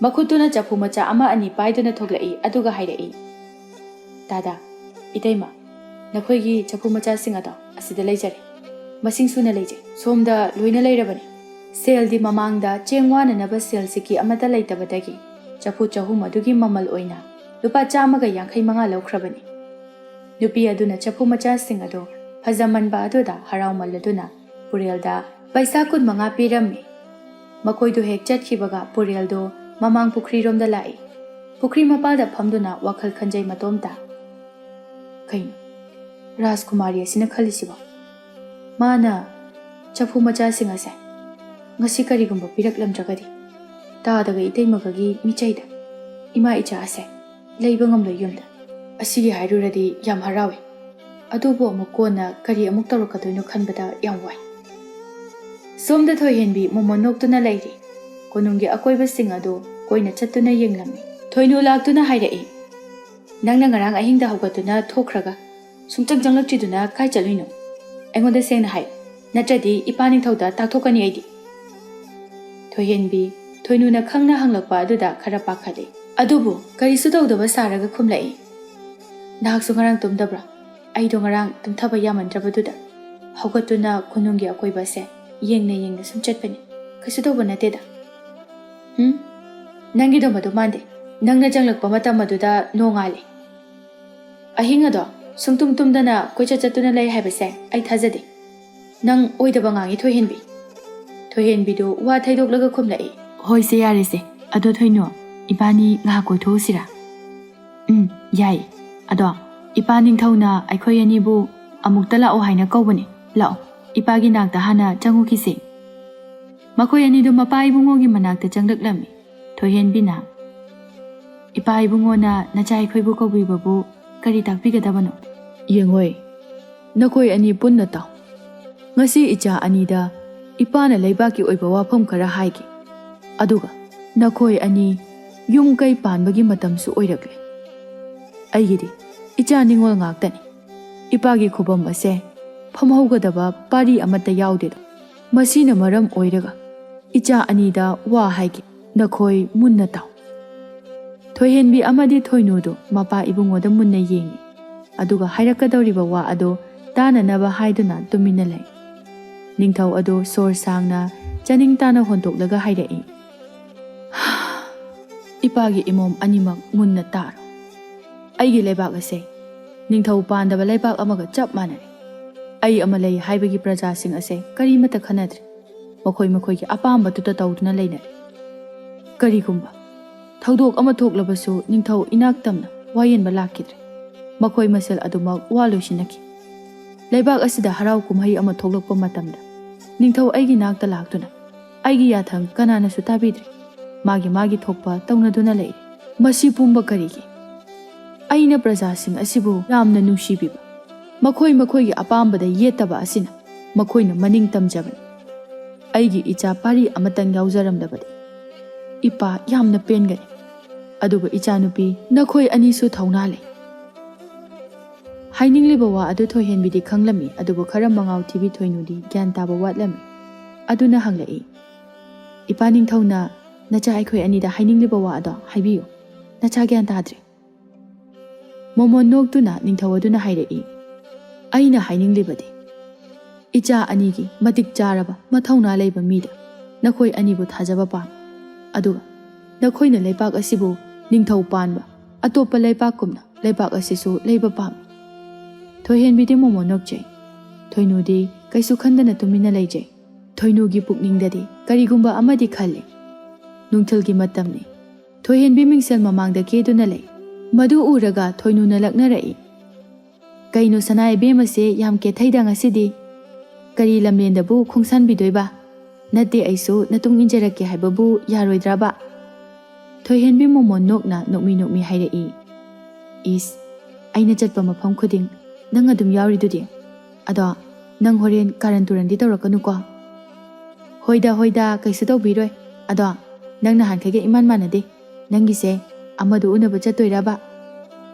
ꯃꯈꯨꯠꯇꯨꯅ ꯆꯐꯨ ꯃꯆꯥ ꯑꯃ ꯑꯅꯤ ꯄꯥꯏꯗꯨꯅ ꯊꯣꯛꯂꯛꯏ, ꯑꯗꯨꯒ ꯍꯥꯏꯔꯛꯏ, "ꯗꯥꯗꯥ, ꯏꯇꯩꯃ, ꯅꯈꯣꯏꯒꯤ ꯆꯐꯨ ꯃꯆꯥꯁꯤꯡ ꯑꯗꯣ ꯑꯁꯤꯗ ꯂꯩꯖꯔꯦ꯫ ꯃꯁꯤꯡ ꯁꯨꯅ ꯂꯩꯖꯩ꯫ ꯁꯣꯝꯗ ꯂꯣꯏꯅ ꯂꯩꯔꯕꯅꯤ꯫ ꯁꯦꯜꯗꯤ ꯃꯃꯥꯡꯗ ꯆꯦꯡ ꯋꯥꯅꯅꯕ ꯁꯦꯜ ꯁꯤꯀꯤ ꯑꯃꯠꯇ ꯂꯩꯇꯕꯗꯒꯤ ꯆꯐꯨ ꯆꯍꯨꯝ ꯑꯗꯨꯒꯤ ꯃꯃꯜ ꯑꯣꯏꯅ ꯂꯨꯄꯥ ꯆꯥꯝꯃꯒ ꯌꯥꯡꯈꯩ ꯃꯉꯥ ꯂꯧꯈ꯭ꯔꯕꯅꯤ꯫" ꯅꯨꯄꯤ ꯑꯗꯨꯅ ꯆꯐꯨ ꯃꯆꯥꯁꯤꯡ ꯑꯗꯨ ꯐꯖꯃꯟꯕ ꯑꯗꯨꯗ ꯍꯔꯥꯎꯃꯜꯂꯗꯨꯅ ꯄꯨꯔꯦꯜꯗ ꯄꯩꯁꯥ ꯀꯨꯟꯃꯉꯥ ꯄꯤꯔꯝꯃꯤ꯫ ꯃꯈꯣꯏꯗꯨ ꯍꯦꯛ ꯆꯠꯈꯤꯕꯒ ꯄꯨꯔꯦꯜꯗꯨ ꯃꯃꯥꯡ ꯄꯨꯈ꯭ꯔꯤꯔꯣꯝꯗ ꯂꯥꯛꯏ꯫ ꯄꯨꯈ꯭ꯔꯤ ꯃꯄꯥꯜꯗ ꯐꯝꯗꯨꯅ ꯋꯥꯈꯜ ꯈꯟꯖꯩ ꯃꯇꯣꯝꯇ꯫ "ꯀꯩꯅꯣ ꯔꯥꯖꯀꯨꯃꯥꯔꯤ ꯑꯁꯤꯅ ꯈꯜꯂꯤꯁꯤꯕꯣ? ꯃꯥꯅ ꯆꯐꯨ ꯃꯆꯥꯁꯤꯡ ꯑꯁꯦ ꯉꯁꯤ ꯀꯔꯤꯒꯨꯝꯕ ꯄꯤꯔꯛꯂꯝꯗ꯭ꯔꯒꯗꯤ?" ꯇꯥꯗꯒ ꯏꯇꯩꯃꯒꯒꯤ ꯃꯤꯆꯩꯗ ꯏꯃꯥ ꯏꯆꯥ ꯑꯁꯦ ꯂꯩꯕ ꯉꯝꯂꯣꯏ ꯌꯨꯝꯗ꯫ ꯑꯁꯤꯒꯤ ꯍꯥꯏꯔꯨꯔꯗꯤ ꯌꯥꯝ ꯍꯔꯥꯎꯏ, ꯑꯗꯨꯕꯨ ꯑꯃꯨꯛ ꯀꯣꯟꯅ ꯀꯔꯤ ꯑꯃꯨꯛ ꯇꯧꯔꯛꯀꯗꯣꯏꯅꯣ ꯈꯟꯕꯗ ꯌꯥꯝ ꯋꯥꯏ꯫ ꯁꯣꯝꯗ ꯊꯣꯏꯍꯦꯟꯕꯤ ꯃꯣꯃꯣꯟ ꯅꯣꯛꯇꯨꯅ ꯂꯩꯔꯤ꯫ ꯀꯣꯅꯨꯡꯒꯤ ꯑꯀꯣꯏꯕꯁꯤꯡ ꯑꯗꯨ ꯀꯣꯏꯅ ꯆꯠꯇꯨꯅ ꯌꯦꯡꯂꯝꯃꯤ꯫ ꯊꯣꯏꯅꯨ ꯂꯥꯛꯇꯨꯅ ꯍꯥꯏꯔꯛꯏ, "ꯅꯪꯅ ꯉꯔꯥꯡ ꯑꯍꯤꯡꯗ ꯍꯧꯒꯠꯇꯨꯅ ꯊꯣꯛꯈ꯭ꯔꯒ ꯁꯨꯡꯆꯪ ꯆꯪꯂꯛꯇ꯭ꯔꯤꯗꯨꯅ ꯀꯥꯏ ꯆꯠꯂꯨꯏꯅꯣ? ꯑꯩꯉꯣꯟꯗ ꯁꯦꯡꯅ ꯍꯥꯏ, ꯅꯠꯇ꯭ꯔꯗꯤ ꯏꯄꯥ ꯅꯤꯡꯊꯧꯗ ꯇꯥꯛꯊꯣꯛꯀꯅꯤ ꯑꯩꯗꯤ꯫" ꯊꯣꯏꯍꯦꯟꯕꯤ, ꯊꯣꯏꯅꯨꯅ ꯈꯪꯅ ꯍꯪꯂꯛꯄ ꯑꯗꯨꯗ ꯈꯔ ꯄꯥꯈꯠꯂꯤ꯫ ꯑꯗꯨꯕꯨ ꯀꯔꯤꯁꯨ ꯇꯧꯗꯕ ꯁꯥꯔꯒ ꯈꯨꯝꯂꯛꯏ, "ꯅꯍꯥꯛꯁꯨ ꯉꯔꯥꯡ ꯇꯨꯝꯗꯕ꯭ꯔꯥ? ꯑꯩꯗꯣ ꯉꯔꯥꯡ ꯇꯨꯝꯊꯕ ꯌꯥꯃꯟꯗ꯭ꯔꯕꯗꯨꯗ ꯍꯧꯒꯠꯇꯨꯅ ꯀꯣꯅꯨꯡꯒꯤ ꯑꯀꯣꯏꯕ ꯑꯁꯦ ꯌꯦꯡꯅ ꯌꯦꯡꯅ ꯁꯨꯝ ꯆꯠꯄꯅꯤ꯫ ꯀꯩꯁꯨ ꯇꯧꯕ ꯅꯠꯇꯦꯗ꯫" "ꯍꯨꯝ? ꯅꯪꯒꯤꯗꯣ ꯃꯗꯨ ꯃꯥꯟꯗꯦ꯫ ꯅꯪꯅ ꯆꯪꯂꯛꯄ ꯃꯇꯝ ꯑꯗꯨꯗ ꯅꯣꯡꯉꯥꯜꯂꯦ꯫ ꯑꯍꯤꯡ ꯑꯗꯣ ꯁꯨꯡꯇꯨꯝ ꯇꯨꯝꯗꯅ ꯀꯣꯏꯆꯠ ꯆꯠꯇꯨꯅ ꯂꯩ ꯍꯥꯏꯕꯁꯦ ꯑꯩ ꯊꯥꯖꯗꯦ꯫ ꯅꯪ ꯑꯣꯏꯗꯕ ꯉꯥꯡꯉꯤ, ꯊꯣꯏꯍꯦꯟꯕꯤ꯫" ꯊꯣꯏꯍꯦꯟꯕꯤꯗꯨ ꯋꯥ ꯊꯩꯗꯣꯛꯂꯒ ꯈꯨꯝꯂꯛꯏ, "ꯍꯣꯏꯁꯦ, ꯌꯥꯔꯦꯁꯦ꯫ ꯑꯗꯣ ꯊꯣꯏꯅꯨ, ꯏꯕꯥꯅꯤ ꯉꯥꯏꯍꯥꯛ ꯀꯣꯏꯊꯣꯛꯎꯁꯤꯔꯥ?" "ꯎꯝ, ꯌꯥꯏ꯫ ꯑꯗꯣ ꯏꯄꯥ ꯅꯤꯡꯊꯧꯅ ꯑꯩꯈꯣꯏ ꯑꯅꯤꯕꯨ ꯑꯃꯨꯛꯇ ꯂꯥꯛꯑꯣ ꯍꯥꯏꯅ ꯀꯧꯕꯅꯦ꯫ ꯂꯥꯛꯑꯣ, ꯏꯄꯥꯒꯤ ꯅꯥꯛꯇ ꯍꯥꯟꯅ ꯆꯪꯉꯨꯈꯤꯁꯦ꯫" ꯃꯈꯣꯏ ꯑꯅꯤꯗꯨ ꯃꯄꯥ ꯏꯕꯨꯡꯉꯣꯒꯤ ꯃꯅꯥꯛꯇ ꯆꯪꯂꯛꯂꯝꯃꯤ꯫ ꯊꯣꯏꯍꯦꯟꯕꯤꯅ, "ꯏꯄꯥ ꯏꯕꯨꯡꯉꯣꯅ ꯅꯆꯥ ꯑꯩꯈꯣꯏꯕꯨ ꯀꯧꯕꯤꯕꯕꯨ ꯀꯔꯤ ꯇꯥꯛꯄꯤꯒꯗꯕꯅꯣ?" "ꯌꯦꯡꯉꯣꯏ, ꯅꯈꯣꯏ ꯑꯅꯤ ꯄꯨꯟꯅ ꯇꯥꯎ꯫ ꯉꯁꯤ ꯏꯆꯥ ꯑꯅꯤꯗ ꯏꯄꯥꯅ ꯂꯩꯕꯥꯛꯀꯤ ꯑꯣꯏꯕ ꯋꯥꯐꯝ ꯈꯔ ꯍꯥꯏꯒꯦ꯫ ꯑꯗꯨꯒ ꯅꯈꯣꯏ ꯑꯅꯤ ꯌꯨꯝ ꯀꯩ ꯄꯥꯟꯕꯒꯤ ꯃꯇꯝꯁꯨ ꯑꯣꯏꯔꯛꯂꯦ꯫ ꯑꯩꯒꯤꯗꯤ ꯏꯆꯥ ꯅꯤꯉꯣꯜ ꯉꯥꯛꯇꯅꯤ꯫ ꯏꯄꯥꯒꯤ ꯈꯨꯕꯝ ꯑꯁꯦ ꯐꯝꯍꯧꯒꯗꯕ ꯄꯥꯔꯤ ꯑꯃꯠꯇ ꯌꯥꯎꯗꯦꯗꯣ꯫ ꯃꯁꯤꯅ ꯃꯔꯝ ꯑꯣꯏꯔꯒ ꯏꯆꯥ ꯑꯅꯤꯗ ꯋꯥ ꯍꯥꯏꯒꯦ, ꯅꯈꯣꯏ ꯃꯨꯟꯅ ꯇꯥꯎ꯫" ꯊꯣꯏꯍꯦꯟꯕꯤ ꯑꯃꯗꯤ ꯊꯣꯏꯅꯨꯗꯨ ꯃꯄꯥ ꯏꯕꯨꯡꯉꯣꯗ ꯃꯨꯟꯅ ꯌꯦꯡꯏ꯫ ꯑꯗꯨꯒ ꯍꯥꯏꯔꯛꯀꯗꯧꯔꯤꯕ ꯋꯥ ꯑꯗꯨ ꯇꯥꯅꯅꯕ ꯍꯥꯏꯗꯨꯅ ꯇꯨꯃꯤꯟꯅ ꯂꯩ꯫ ꯅꯤꯡꯊꯧ ꯑꯗꯨ ꯁꯣꯔ ꯁꯥꯡꯅ ꯆꯥꯅꯤꯡ ꯇꯥꯅ ꯍꯣꯟꯗꯣꯛꯂꯒ ꯍꯥꯏꯔꯛꯏ, "ꯏꯄꯥꯒꯤ ꯏꯃꯣꯝ ꯑꯅꯤꯃꯛ ꯃꯨꯟꯅ ꯇꯥꯔꯣ꯫ ꯑꯩꯒꯤ ꯂꯩꯕꯥꯛ ꯑꯁꯦ ꯅꯤꯡꯊꯧ ꯄꯥꯟꯗꯕ ꯂꯩꯕꯥꯛ ꯑꯃꯒ ꯆꯞ ꯃꯥꯟꯅꯔꯦ꯫ ꯑꯩ ꯑꯃ ꯂꯩ ꯍꯥꯏꯕꯒꯤ ꯄ꯭ꯔꯖꯥꯁꯤꯡ ꯑꯁꯦ ꯀꯔꯤꯃꯠꯇ ꯈꯟꯅꯗ꯭ꯔꯦ꯫ ꯃꯈꯣꯏ ꯃꯈꯣꯏꯒꯤ ꯑꯄꯥꯝꯕꯗꯨꯇ ꯇꯧꯗꯨꯅ ꯂꯩꯅꯔꯦ꯫ ꯀꯔꯤꯒꯨꯝꯕ ꯊꯧꯗꯣꯛ ꯑꯃ ꯊꯣꯛꯂꯕꯁꯨ ꯅꯤꯡꯊꯧ ꯏꯅꯥꯛ ꯇꯝꯅ ꯋꯥꯌꯦꯟꯕ ꯂꯥꯛꯈꯤꯗ꯭ꯔꯦ꯫ ꯃꯈꯣꯏ ꯃꯁꯦꯜ ꯑꯗꯨꯃꯛ ꯋꯥ ꯂꯣꯏꯁꯤꯟꯅꯈꯤ꯫ ꯂꯩꯕꯥꯛ ꯑꯁꯤꯗ ꯍꯔꯥꯎ ꯀꯨꯝꯍꯩ ꯑꯃ ꯊꯣꯛꯂꯛꯄ ꯃꯇꯝꯗ ꯅꯤꯡꯊꯧ ꯑꯩꯒꯤ ꯅꯥꯛꯇ ꯂꯥꯛꯇꯨꯅ ꯑꯩꯒꯤ ꯌꯥꯊꯪ ꯀꯅꯥꯅꯁꯨ ꯇꯥꯕꯤꯗ꯭ꯔꯦ꯫ ꯃꯥꯒꯤ ꯃꯥꯒꯤ ꯊꯣꯛꯄ ꯇꯧꯅꯗꯨꯅ ꯂꯩꯔꯦ꯫ ꯃꯁꯤ ꯄꯨꯝꯕ ꯀꯔꯤꯒꯤ? ꯑꯩꯅ ꯄ꯭ꯔꯖꯥꯁꯤꯡ ꯑꯁꯤꯕꯨ ꯌꯥꯝꯅ ꯅꯨꯡꯁꯤꯕꯤꯕ, ꯃꯈꯣꯏ ꯃꯈꯣꯏꯒꯤ ꯑꯄꯥꯝꯕꯗ ꯌꯦꯠꯇꯕ ꯑꯁꯤꯅ ꯃꯈꯣꯏꯅ ꯃꯅꯤꯡ ꯇꯝꯖꯕꯅꯤ꯫ ꯑꯩꯒꯤ ꯏꯆꯥ ꯄꯥꯔꯤ ꯑꯃꯇꯪ ꯌꯥꯎꯖꯔꯝꯂꯕꯗꯤ ꯏꯄꯥ ꯌꯥꯝꯅ ꯄꯦꯟꯒꯅꯤ꯫ ꯑꯗꯨꯕꯨ ꯏꯆꯥꯅꯨꯄꯤ, ꯅꯈꯣꯏ ꯑꯅꯤꯁꯨ ꯊꯧꯅꯥ ꯂꯩ꯫ ꯍꯥꯏꯅꯤꯡꯂꯤꯕ ꯋꯥ ꯑꯗꯨ ꯊꯣꯏꯍꯦꯟꯕꯤꯗꯤ ꯈꯪꯂꯝꯃꯤ, ꯑꯗꯨꯕꯨ ꯈꯔ ꯃꯉꯥꯎ ꯊꯤꯕꯤ ꯊꯣꯏꯅꯨꯗꯤ ꯒ꯭ꯌꯥꯟ ꯇꯥꯕ ꯋꯥꯠꯂꯝꯃꯤ꯫ ꯑꯗꯨꯅ ꯍꯪꯂꯛꯏ, "ꯏꯄꯥ ꯅꯤꯡꯊꯧꯅ ꯅꯆꯥ ꯑꯩꯈꯣꯏ ꯑꯅꯤꯗ ꯍꯥꯏꯅꯤꯡꯂꯤꯕ ꯋꯥ ꯑꯗꯣ ꯍꯥꯏꯕꯤꯌꯨ꯫ ꯅꯆꯥ ꯒ꯭ꯌꯥꯟ ꯇꯥꯗ꯭ꯔꯦ?" ꯃꯣꯃꯣꯟ ꯅꯣꯛꯇꯨꯅ ꯅꯤꯡꯊꯧ ꯑꯗꯨꯅ ꯍꯥꯏꯔꯛꯏ, "ꯑꯩꯅ ꯍꯥꯏꯅꯤꯡꯂꯤꯕꯗꯤ, ꯏꯆꯥ ꯑꯅꯤꯒꯤ ꯃꯇꯤꯛ ꯆꯥꯔꯕ ꯃꯊꯧꯅꯥ ꯂꯩꯕ ꯃꯤꯗ ꯅꯈꯣꯏ ꯑꯅꯤꯕꯨ ꯊꯥꯖꯕ ꯄꯥꯝꯃꯤ꯫ ꯑꯗꯨꯒ ꯅꯈꯣꯏꯅ ꯂꯩꯄꯥꯛ ꯑꯁꯤꯕꯨ ꯅꯤꯡꯊꯧ ꯄꯥꯟꯕ ꯑꯇꯣꯞꯄ ꯂꯩꯄꯥꯛꯀꯨꯝꯅ ꯂꯩꯄꯥꯛ ꯑꯁꯤꯁꯨ ꯂꯩꯕ ꯄꯥꯝꯃꯤ꯫" ꯊꯣꯏꯍꯦꯟꯕꯤꯗꯤ ꯃꯣꯃꯣꯟ ꯅꯣꯛꯆꯩ꯫ ꯊꯣꯏꯅꯨꯗꯤ ꯀꯩꯁꯨ ꯈꯟꯗꯅ ꯇꯨꯃꯤꯟꯅ ꯂꯩꯖꯩ꯫ ꯊꯣꯏꯅꯨꯒꯤ ꯄꯨꯛꯅꯤꯡꯗꯗꯤ ꯀꯔꯤꯒꯨꯝꯕ ꯑꯃꯗꯤ ꯈꯜꯂꯤ꯫ ꯅꯨꯡꯊꯤꯜꯒꯤ ꯃꯇꯝꯅꯤ꯫ ꯊꯣꯏꯍꯦꯟꯕꯤ ꯃꯤꯡꯁꯦꯜ ꯃꯃꯥꯡꯗ ꯀꯦꯗꯨꯅ ꯂꯩ꯫ ꯃꯗꯨ ꯎꯔꯒ ꯊꯣꯏꯅꯨꯅ ꯂꯛꯅꯔꯛꯏ, "ꯀꯩꯅꯣ ꯁꯅꯥ ꯏꯕꯦꯝꯃꯁꯦ ꯌꯥꯝ ꯀꯦꯊꯩꯗ ꯉꯁꯤꯗꯤ? ꯀꯔꯤ ꯂꯝꯂꯦꯟꯗꯕꯨ ꯈꯣꯡꯁꯥꯟꯕꯤꯗꯣꯏꯕ? ꯅꯠꯇꯦ, ꯑꯩꯁꯨ ꯅꯇꯨꯡ ꯏꯟꯖꯔꯛꯀꯦ ꯍꯥꯏꯕꯕꯨ ꯌꯥꯔꯣꯏꯗ꯭ꯔꯕ?" ꯊꯣꯏꯍꯦꯟꯕꯤ ꯃꯣꯃꯣꯟ ꯅꯣꯛꯅ ꯅꯣꯛꯃꯤ ꯅꯣꯛꯃꯤ ꯍꯥꯏꯔꯛꯏ, "ꯏꯁ, ꯑꯩꯅ ꯆꯠꯄ ꯃꯐꯝ ꯈꯨꯗꯤꯡ ꯅꯪ ꯑꯗꯨꯝ ꯌꯥꯎꯔꯤꯗꯨꯗꯤ꯫ ꯑꯗꯣ ꯅꯪ ꯍꯣꯔꯦꯟ ꯀꯥꯔꯟ ꯇꯨꯔꯟꯗꯤ ꯇꯧꯔꯛꯀꯅꯨꯀꯣ?" "ꯍꯣꯏꯗ, ꯍꯣꯏꯗ, ꯀꯩꯁꯨ ꯇꯧꯕꯤꯔꯣꯏ꯫ ꯑꯗꯣ ꯅꯪ ꯅꯍꯥꯟꯈꯩꯒ ꯏꯃꯥꯟ ꯃꯥꯟꯅꯗꯦ꯫ ꯅꯪꯒꯤꯁꯦ ꯑꯃꯗꯣ ꯎꯅꯕ ꯆꯠꯇꯣꯏꯔꯕ?